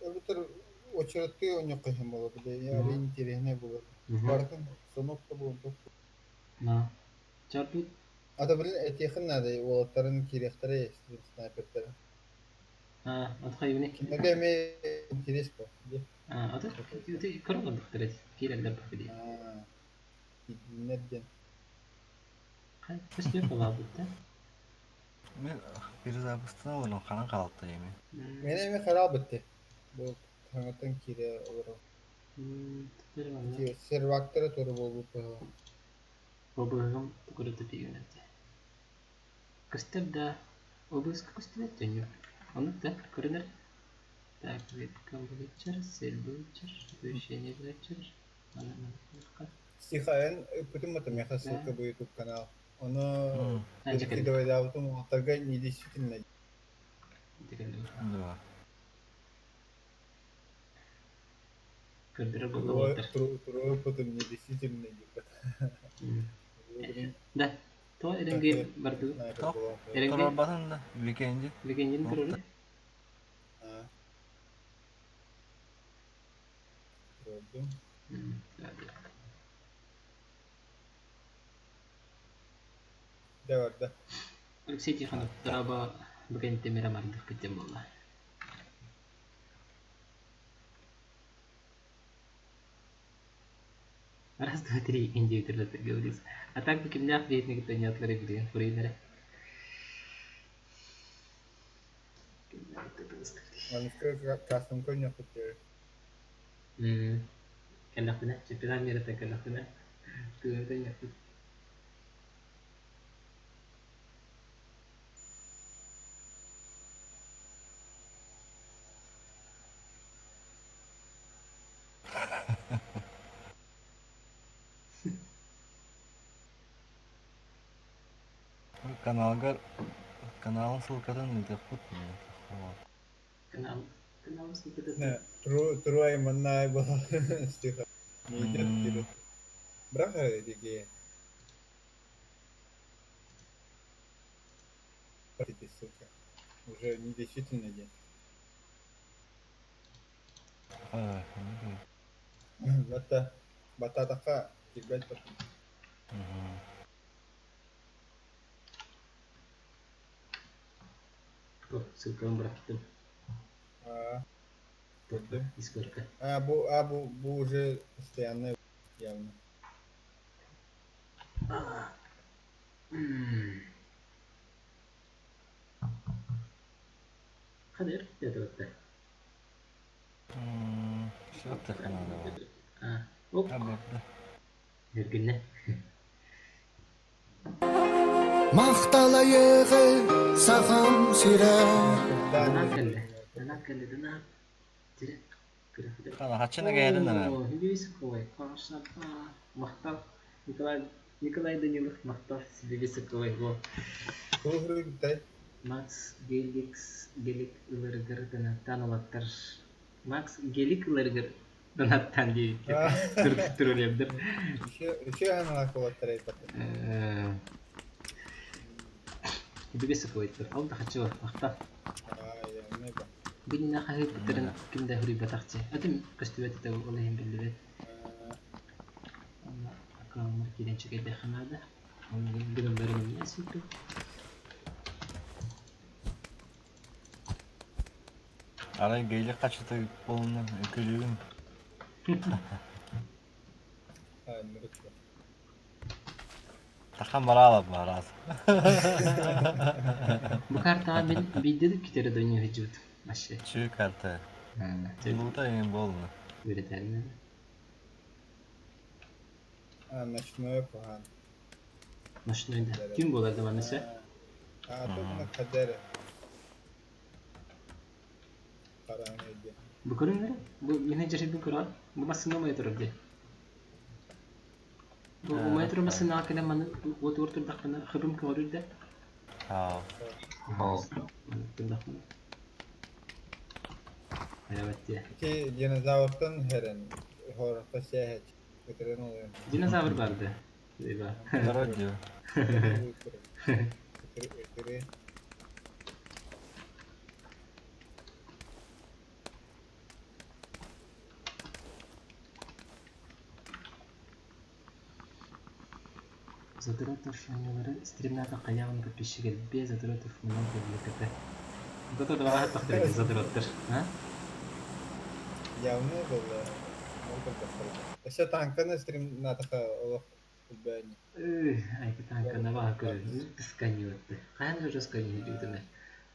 Эбэтэр очередты ойноххо иһин буолар, бile я интереснее буолар. Бартын сонок да буолбут. На. Чарбут А то, блин, этиэхин надо, уолаттарын киириэхтэрэ стрим снайпердары. а, отхайбыны. Кинилэргэ эмиэ интерес бо. А, аты ты көрө киирэллэр бахыди. Киирдиннэр диэн. Көстүө балаабыт да. Мен перезапустан олорон ханан хаалта эми. Мен эми харал битти. Бу хаҥаттан киирэ олорор. Сервактара туру буолбут быһыла. Бобыгым көрө тепигенете. Көстөр да обыск көстүбэт төнү. Онук да көрүнөр. Так, вебкам блечер, сель блечер, освещение блечер. Стихаен ыппытым это меха ссылка бу YouTube канал. Оно Анча перекидывай уолаттарга не действительно. Да. Көрдөрөр болуоттар. Туру ыппытым не действительно дип. Да. То эренге барды. Тоқ. Эренге Торбатын да. Викенди. Викендин туруру. Көрдүм. Да бар да. Алексей Тихонов тараба бүгін Мирамардых битен болла. Раз, два, три, Индию говорится. А так бы кимнях бейтник то не отлары билген фурилere. Маныска кастом көйнө күттер. Кэллэхпинэ, чемпионат мира кэллэхпинэ. Тыытын яппыт. Каналгар каналын ссылкатын ыытыахпыт. Канал канал ссылкатын. Не, тру тру айманнай была стиха. Не идет вперед. Браха диге. Эти ссылка. Уже не действительно день. Бата бататаха кирбет бат. Ссылканы бырахтым. А, көрдүм. Дискордка. А, бу, а, бу, бу уже постоянно явно. Хадыр, это вот так. Все надо. А, оп. Эргинне. Махталайығы сахам сирэ. Донат кэллэ. Донат кэллэ, донат. Тире. Хана хачына кэлин ана. О, хибис кой. Кашапа. Махтал. Николай. Николай Данилов махтал Сибири Соколайго. Макс Геликс Гелик ыларыгар донаттаан улаттар. Макс Гелик ыларыгар донаттаан диэбиттэр. Турулердер. Сибири Соколайдар. Ол да хачыва махтал. Билинэ хаһыыппыттарын ким да суруйбатахчы. Атым көстүбэт этэ ол иһин биллибэт. Аккауннар киирэн чэкэйдэххэ наада. Гыннарын эмиэ сүүрдүм. Арай гейлик хачыта буолунна күлүүм. Тахан бараала бараас. Бу картаҕа мин биирдэ да китэри дойну сылдьыбыт. Вообще. Чүү карта. Лута эҥин буолла. Үөрэтэрин. Ночной куһаан. Ночной да. Ким буолар да манна сэ? Бу көрүҥ эрэ. Бу мин дьэрийбин көрөҕүн. Бу массыына умайа турар дии. Бу умайа турар массыынаҕа кэлэн маны уотугар турдахпына хыбым көҕүрүүр да. Аа. Маннык турдахпына. Хайабат дии. Ити динозавртан хэрэн хорохто сээһэч. Ытырын олуйун. Динозавр барды. Либо. Вроде. Ытыры. Задротов оонньуулары стримната хайаан подписчик элбиэ, Задротов много ЛКП. Вот это два тохтор задроттар, а? Явно было. Өссө танканы стримнатаха олох үлбэни. Ай, танка на көрө сканиотты. Хаан же сканиотты.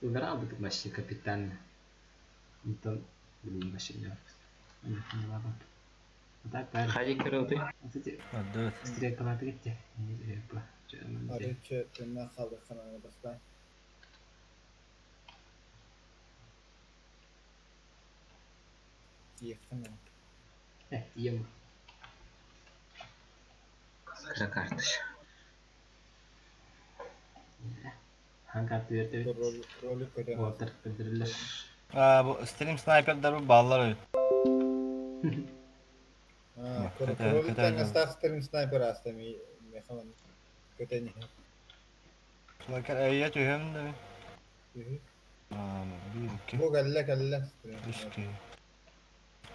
Удара бут машина капитан. Онтон блин машина. Так, баар. Хади көрөтүй. Адды. Стрелкалааты кетте. Арычы тынна қалдыққананы баста. Тиеккана. Тием. Кыра картыш. Хан карты берді. Ролик көтен. Уолтар білдірілер. Аа бу стрим снайпердар бу баллар өт. Ролик таңастақ стрим снайпер аста мехаман көтен. Слакер әйе түһөм да. Аа бир iki. Бу кэллэ кэллэ. Үч ки.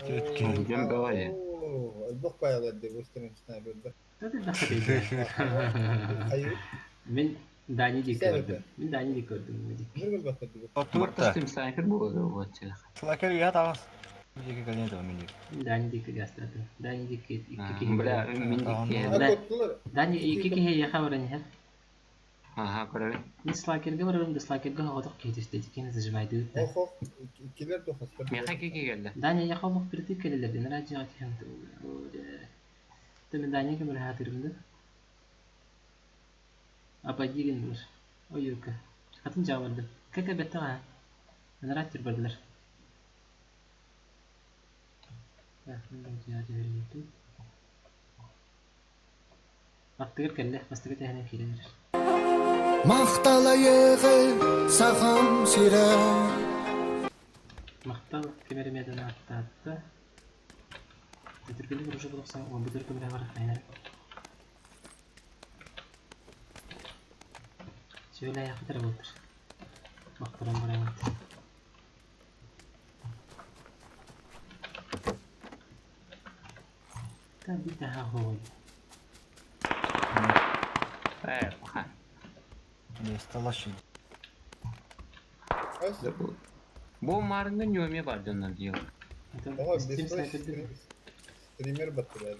Төрт ки. Дем бавай. Элбэх пайалар бу стрим снайпердар. Мен Дани ди көрдүм. Мен Дани ди көрдүм. Отурта. Стрим снайпер болду вот. Слакер уя тагыс. Жеке калне да мен. Дани ди гастады. Дани ди икки киһи. Бля, мин ди Дани икки киһи яха баран иһэр. Ага, көрөбүн. Мен слакерге барарым да слакерге оҕотох киһи түстэ кини зажимайды. Ох ох иккилер дохастар. Меха кеке келди. Дани яха олох бирдик келелерден радио тиһэн. Мен Дани көмөр хатырымды. Апа деген бар. Ой, юка. Атын жабырды. Как бетті ға? Нараттер бардылар. Аттыгыр кэллэ, мастыгы тэһэнэн киирэн эрэр. Махталайығы сахам сирэ. Махтал кемеремеден аттаатта. Өтүргүнү уже булуксан, он бүтүр көмөрө бар айнар. Сөйле аяқытыр болтыр. Мақтаран барамын. Та бит хой. Э, ха. Место лошадь. Бу марыңга нөме бар дөннөр дел. Ого, стример баттырар.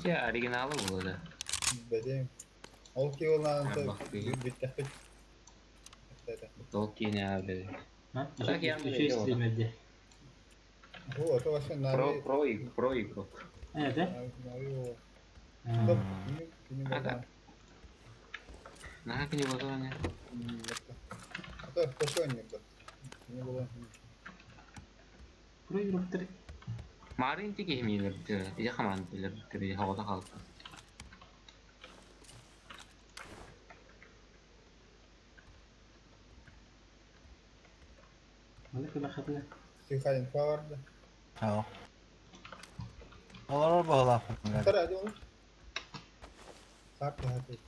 Те оригиналы болду. Бәдем. Ол ки ол анты биттәхпит. Ол кине абы. А? Так я Еще стримерде. Бу ото вообще Про про про игрок. Э, да? Нави Ага. Наха кини болду ане. Ото пошонник. Не было. Про игроктар Марын тиги хемилер битер. Я хаман билер битер. Я хавада халды. Оны кылахатына. Тихо, инфа vardı. Tamam. Олорор баҕалаах. Tara hadi oğlum. Sarp hadi.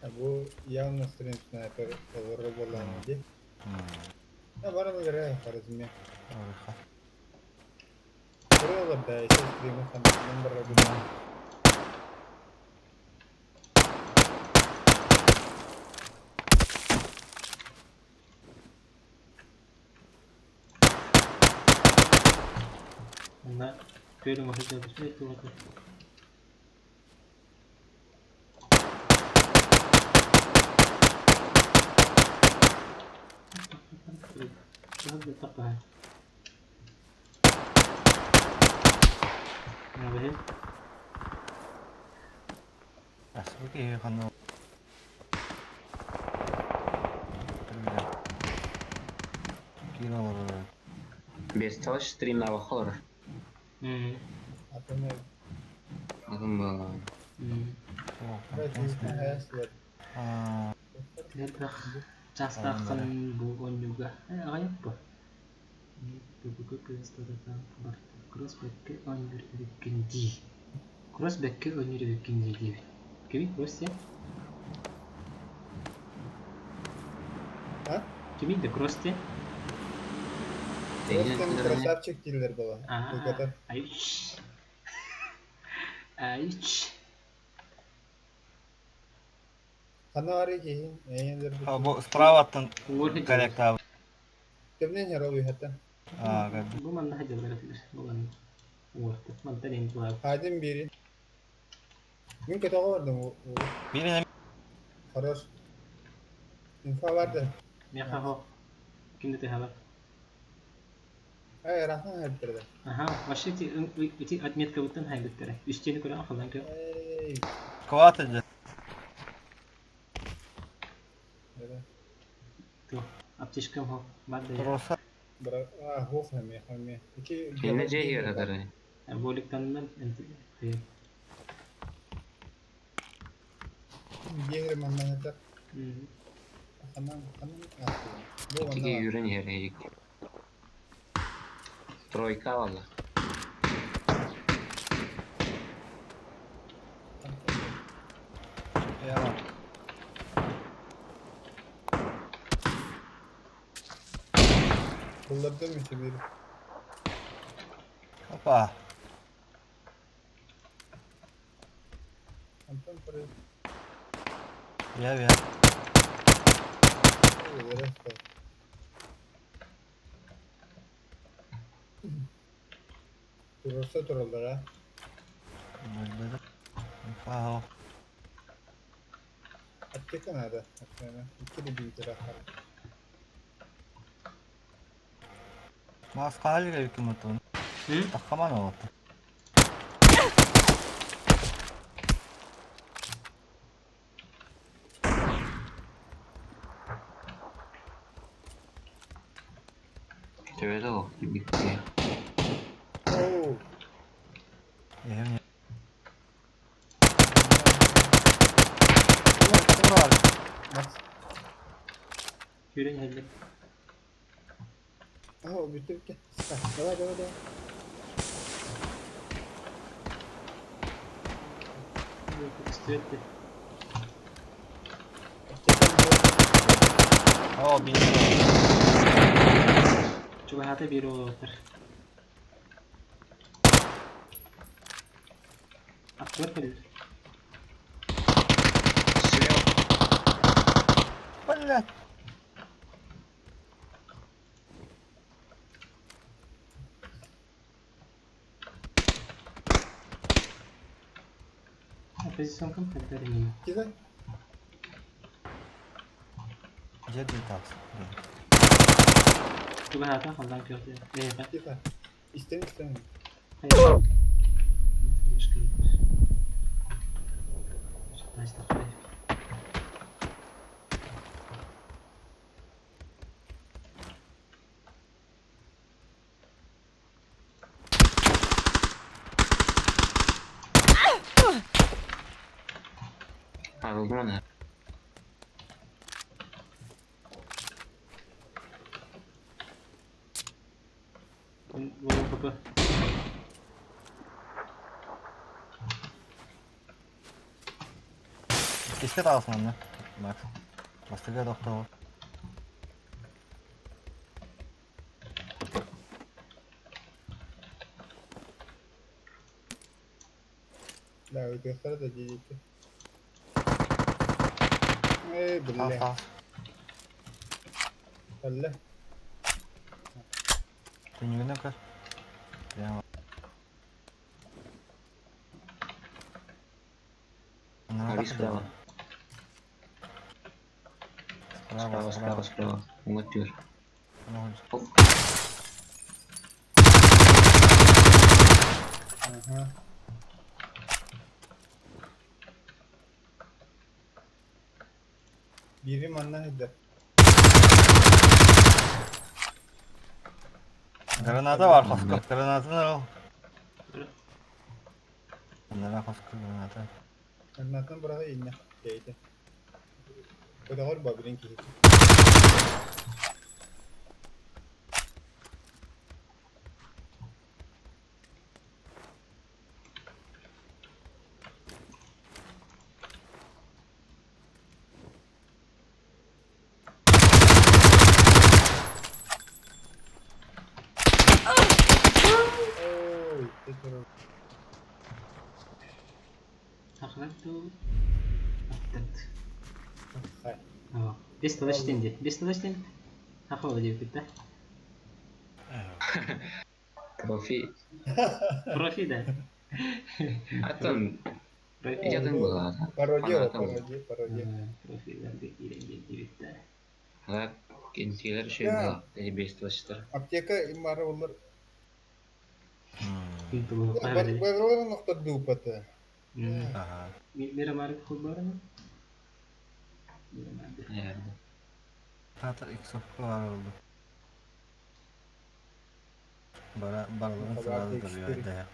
Ha, bu явно стрим снайпер олорор буоллаҕына дии. Ha баран göre харизме. Көрө да еще стримы хандан барар бу. Онна күөлүм оһо дьабыс тугата. Без стрим на хоррор. Атын была. Частахын бу онньуга аҕайап бу. ППК кыыстарытан барта. Кроссбэккэ оонньуур эбиккин дии. Кроссбэккэ оонньуур эбиккин дии диэбит. Кими кросс диэн? А? Кими да кросс диэн? Кросс красавчик дииллэр буолла. Айыч. Айыч. Ханна киһин эйендер. Бу справаттан корректабы. Темнен ярал уйхата. А, Бу манна хадьаллар этилер. Бу манна. Уорта. Мантан эн тула. Хайдын бири. Мин көтөҕө бардым. Бири Хорош. Инфа барды. Мяха хо. Кимде тэхала? Ай, рахан хайдырда. Аха, вообще эти отметка буттан хайбыттара. Үстени көрөн халан көр. Кваты же. Ту, аптечкам хо. Барды. Троса. Бра, а, хох хаме, хаме. Ики Кине же хер Воликтаннан энти. Гегре манна Ханан, ханан. Бу Итиге юрен хер хейик. Тройка валла. Я. Kullandым işte biri. Опа. Антон parayı. Я я. Турса тураллара. Инфа. Аптека надо. Икки de büyük рахат. Мас каналга юкимутун. Тахаман олоту. Төбөдө о, битти. Оу. Эми. Хүрен хәлле. Aa, bitti bitti. Давай, давай, давай. Үстүөттэ. О, бин. Чугахата бир олотар. Актер кэлэр. Блять. Позиционкам хаддар не. Кидай. Где такс? Чугахата халдан көрдө. Э, Тихо. İstemi istemi. Hayır. Значит, Кылгымана. Папа. Киске тағасың анна. Макс. Бастыга доктор. Да, өтөктөр да жейти. Эй, Тағас бля. тағас. Алла. Түнігіне көр. Прямо. Ари справа. Справа, Справа, справа, справа. справа. Уҥа түөр. Ну, Оп. Ага. Бири манна хедер. Граната бар, хоска. Гранатаны ал. Нара хоска граната. Гранатаны быраға инне. Дейdi. Ödağır бабирин кихи. Ой, tekrar. Ахлатту. Аттат. Хай. Бес тылыш тенде. Бес тылыш тен. Ахова деп кетті. Профи. Профи да. Атын. Профи. Ятын буолла. Пародия, Фанаты был. пародия, пародия. Профилерге киирен дебитте. Ага, кентилер Да. шөй була. Бес тылыштар. Аптека имары олар. Тулу. Барылар нокта дупаты. Ага. Мирамар хулбарны. Мирамар. Nerede? Татар иксопка бар oldu. Bara, baralарын Хабар сразу duruyor текстиль. да.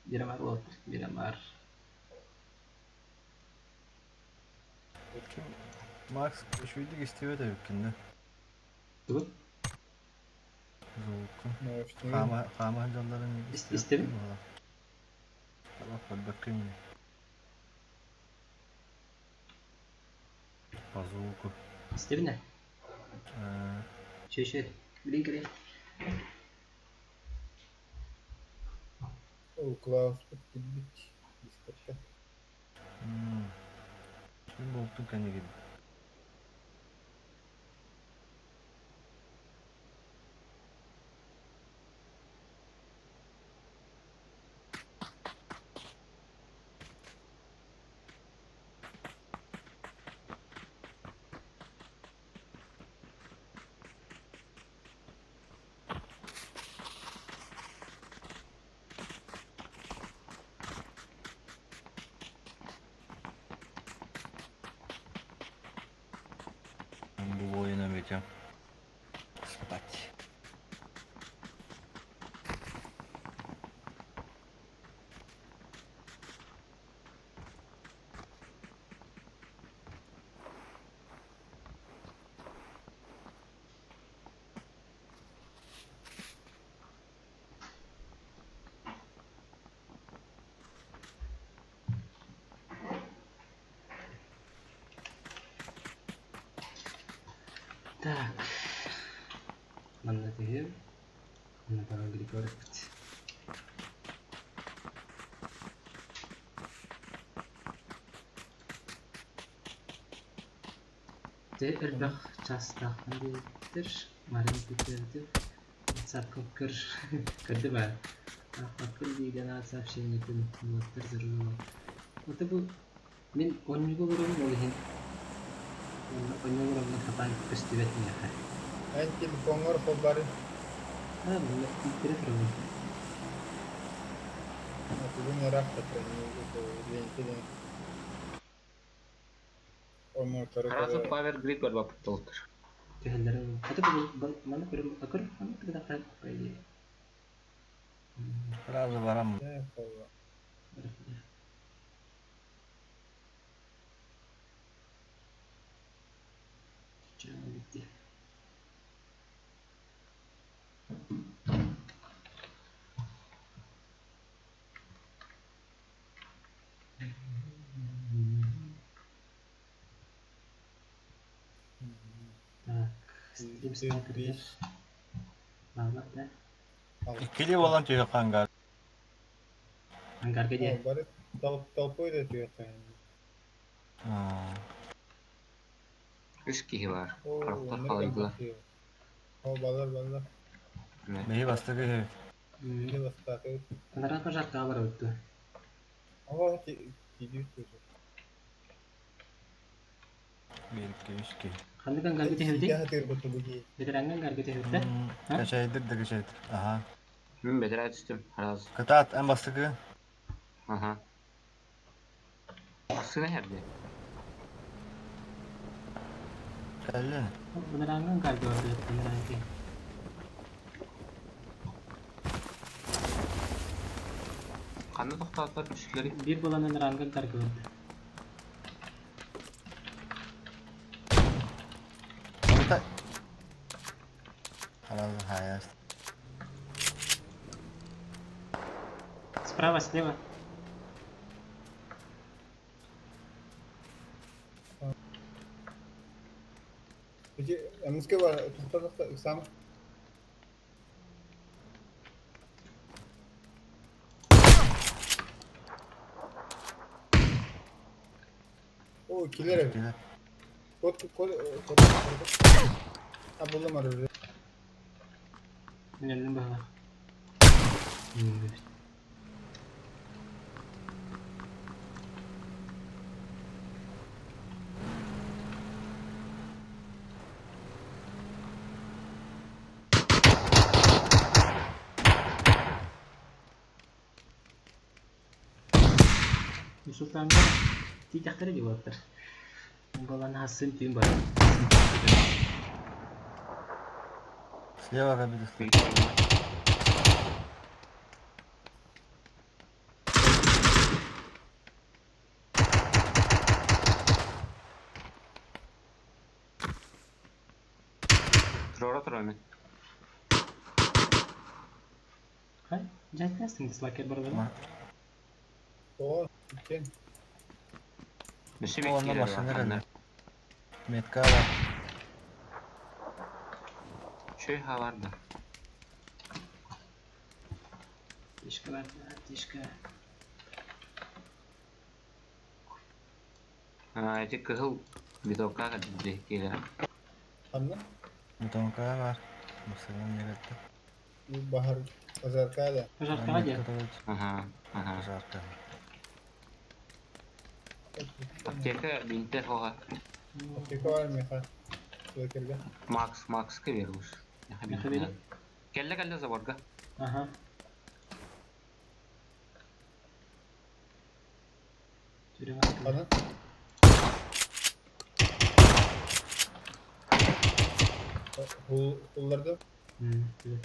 Мирамар вот. Мирамар. Kim? Max şuydu istiyor da yükünde. Тугу? Звуку. Наушник. Хама, хама жалдарын Истеби? Bak bakayım. По звуку. Истебине. Чөшө. Билин керек. О, Клаус бит. Дискотека. Şimdi болтун кәне gibi. Ben bu oyuna vereceğim. Спать. Так. Манна тегер. Манна тагы Григорьев. Те элбэх частаахпын диэбиттэр, Марин күтэрдим, WhatsApp көр көрдүм ээ. Аахпаппын диигэн аат сообщениетин булаттар зарылла. Ото бу мин онньуга олоробун ол иһин онньуга олоробун хатаан көстүбэт миэхэ. Эн телефонгор хобары. Аа, бу иттире турабын. Бүгүн ыраах ленте Омо Аразы Power Grid бар бапыт толтыр. Түһэллэрэ Хата маны көрүм көр маны тыгыдахтан по идее. Сразу барам. Так, стрим снайпердер. Баалар да. Иккили болан түйөк ангар. Ангарга дии. Бары толпой да түйөк. Үс киһи бар. Харахтар халайдылар. О, балар, балар. Бэйи бастакы Били бастакы. Анараа пожаркаҕа барабыт дуо? О, тиийдибит тур. Биирикке үс киһи. Ханнык ангарга түһэбитий? Сигэ хатыр буту буги. Ветераҥҥа ангарга түһэбит да? Качайдыр да качайдыр. Аха. Мин бэтэрээ түстүм. Раз. Кытаат, эн бастакы. Аха. Сына herdi. Кэллин. Анараҥҥа ангарга барбыт анараҥҥа. Ханна тохтоотор түстүлэри? Биир буолан анараҥҥа ангарга барда. Онта. Сразу хаяс. Справа, слева. Ити эмиске бар, тохто тохто сам. О, килер эбит. Килер. Кот кот кот. А буллум ары. Нэллин баһылаах. Юсуфтаанга тиийдэхтэрэ дии уолаттар. Буолан хасын түүн бар. Слева кабита. Трора тромен. Хай, жайтастың дислайкер бар бала. О, кен. Өссө О, онно киирэр машина бар. кэллэ. Метка бар. Чөй хабар да. Тишка бар, тишка. А, эти кыһыл битокка кэлбит киирэр. Ханна? Бетонка бар. Машина не кетти. Бахар пожарка да. Пожаркаҕа дии. Аха, аха. Пожарка. Аптека бинте хоға. Аптека бар меха. Суакерге. Макс, Макска беруш. Меха бери. Кэллэ кэллэ заборга. Аха. Түрі бар. Ханна? Хулларды. Түрі.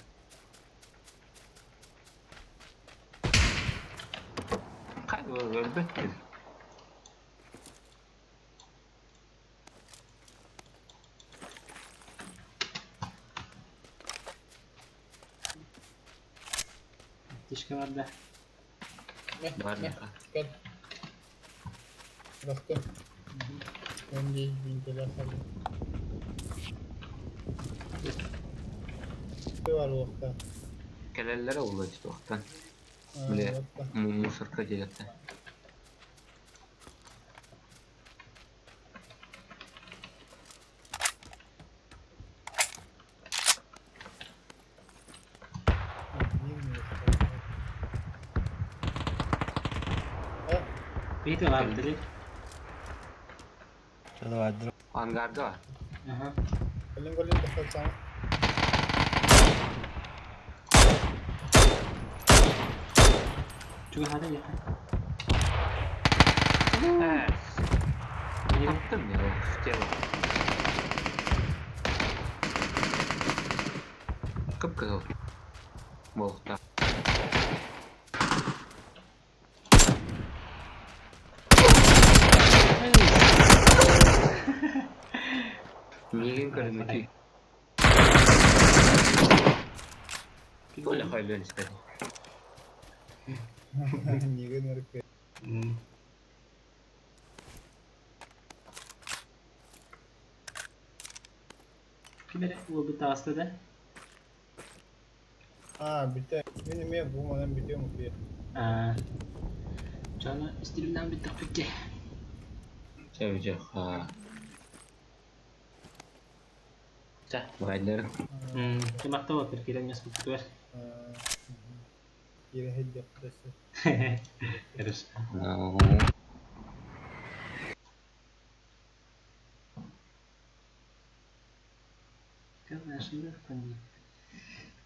Қай өлбөт. Тишка бар да. Бар меха. Кел. Бактым. Önce binteler kaldı. Var o Кэлэллere олла тоқтан. Биле мусорка делетте. Бейті бар дили. Что давай, друг. Ангарда бар. Аха. Колин колин тохтатсаң. Чуга хада яха. Таптым я в тело. Кып-кызыл. Буолуохтаах. Миигин көрүммүтүй. Коля хойлуон истэ. Миигин өрүккэ. Ким эрэ уолбут таҕыста да? Аа, бүтэ. Мин эмиэ бу манан бүтүөм утуйа. Аа, дьону стримнээн бүттэхпит дии. Чэ, Чэ, баайдар. Кымахта буолтар киирэн миэспитигэр. Киирэ сылдьыахпыт өссө. Хорошо.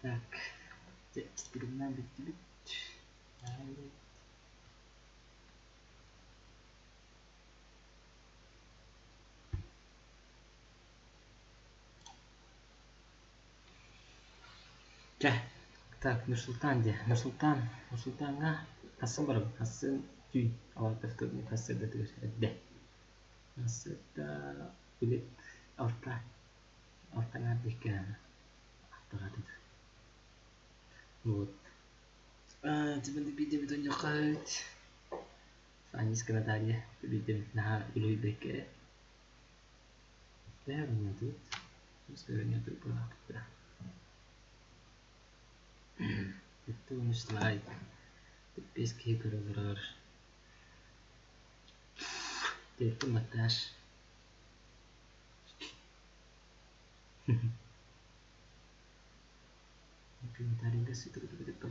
Так, стримнээн бүттүбүт. Чэ, так, Нурсултан диэ, Нурсултан, Нурсултаҥҥа хассын барабын, хассын түүн, алта вторник сарсыардатыгар эрдэ. Сарсыарда били алта, алта аҥаар диэки алтаҕа Вот. Тибин биирдэ донньоххо Аниска Наталья биирдэ наһаа үлүһүйбэккэ эрэ Бэһэр Сэттэ лайк, биэс киһи көрө олорор. Төртүн монтаж. Комментарийга сытыгытыгытык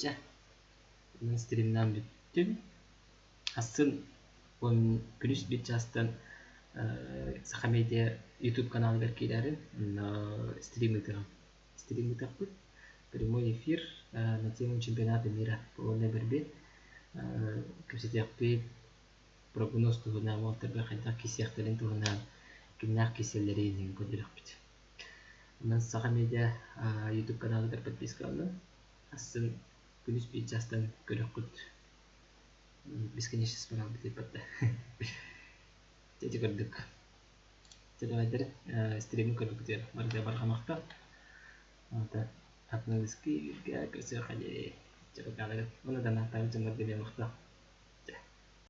Чэ, мин стримнаан бүттүм. Асын он күнүс биир чаастан Саха Медиа YouTube каналыгар киирээрин онно стрим ыытыаҕым. Стрим ыытыахпыт. Прямой эфир на тему чемпионата мира уонна бэрби кэпсэтиэхпит прогноз туһунан уолаттарга хайдах киирсиэхтэрин туһунан кимнээх киирсэллэрин иһин көрдөрүөхпүт. Онон Саха Медиа YouTube каналыгар подпискаланын. Асын күнүс биир чаастан көрүөххүт. Бесконечность бараабыт диэппэттэ. Ити курдук. Чэ, стримин көрбүккүтүгэр барыта барҕамахта. Атын ыскыырга көрсүөххэ диэри. Чэ, пока. Уонна да наһаа дьоннорго диэн махтал.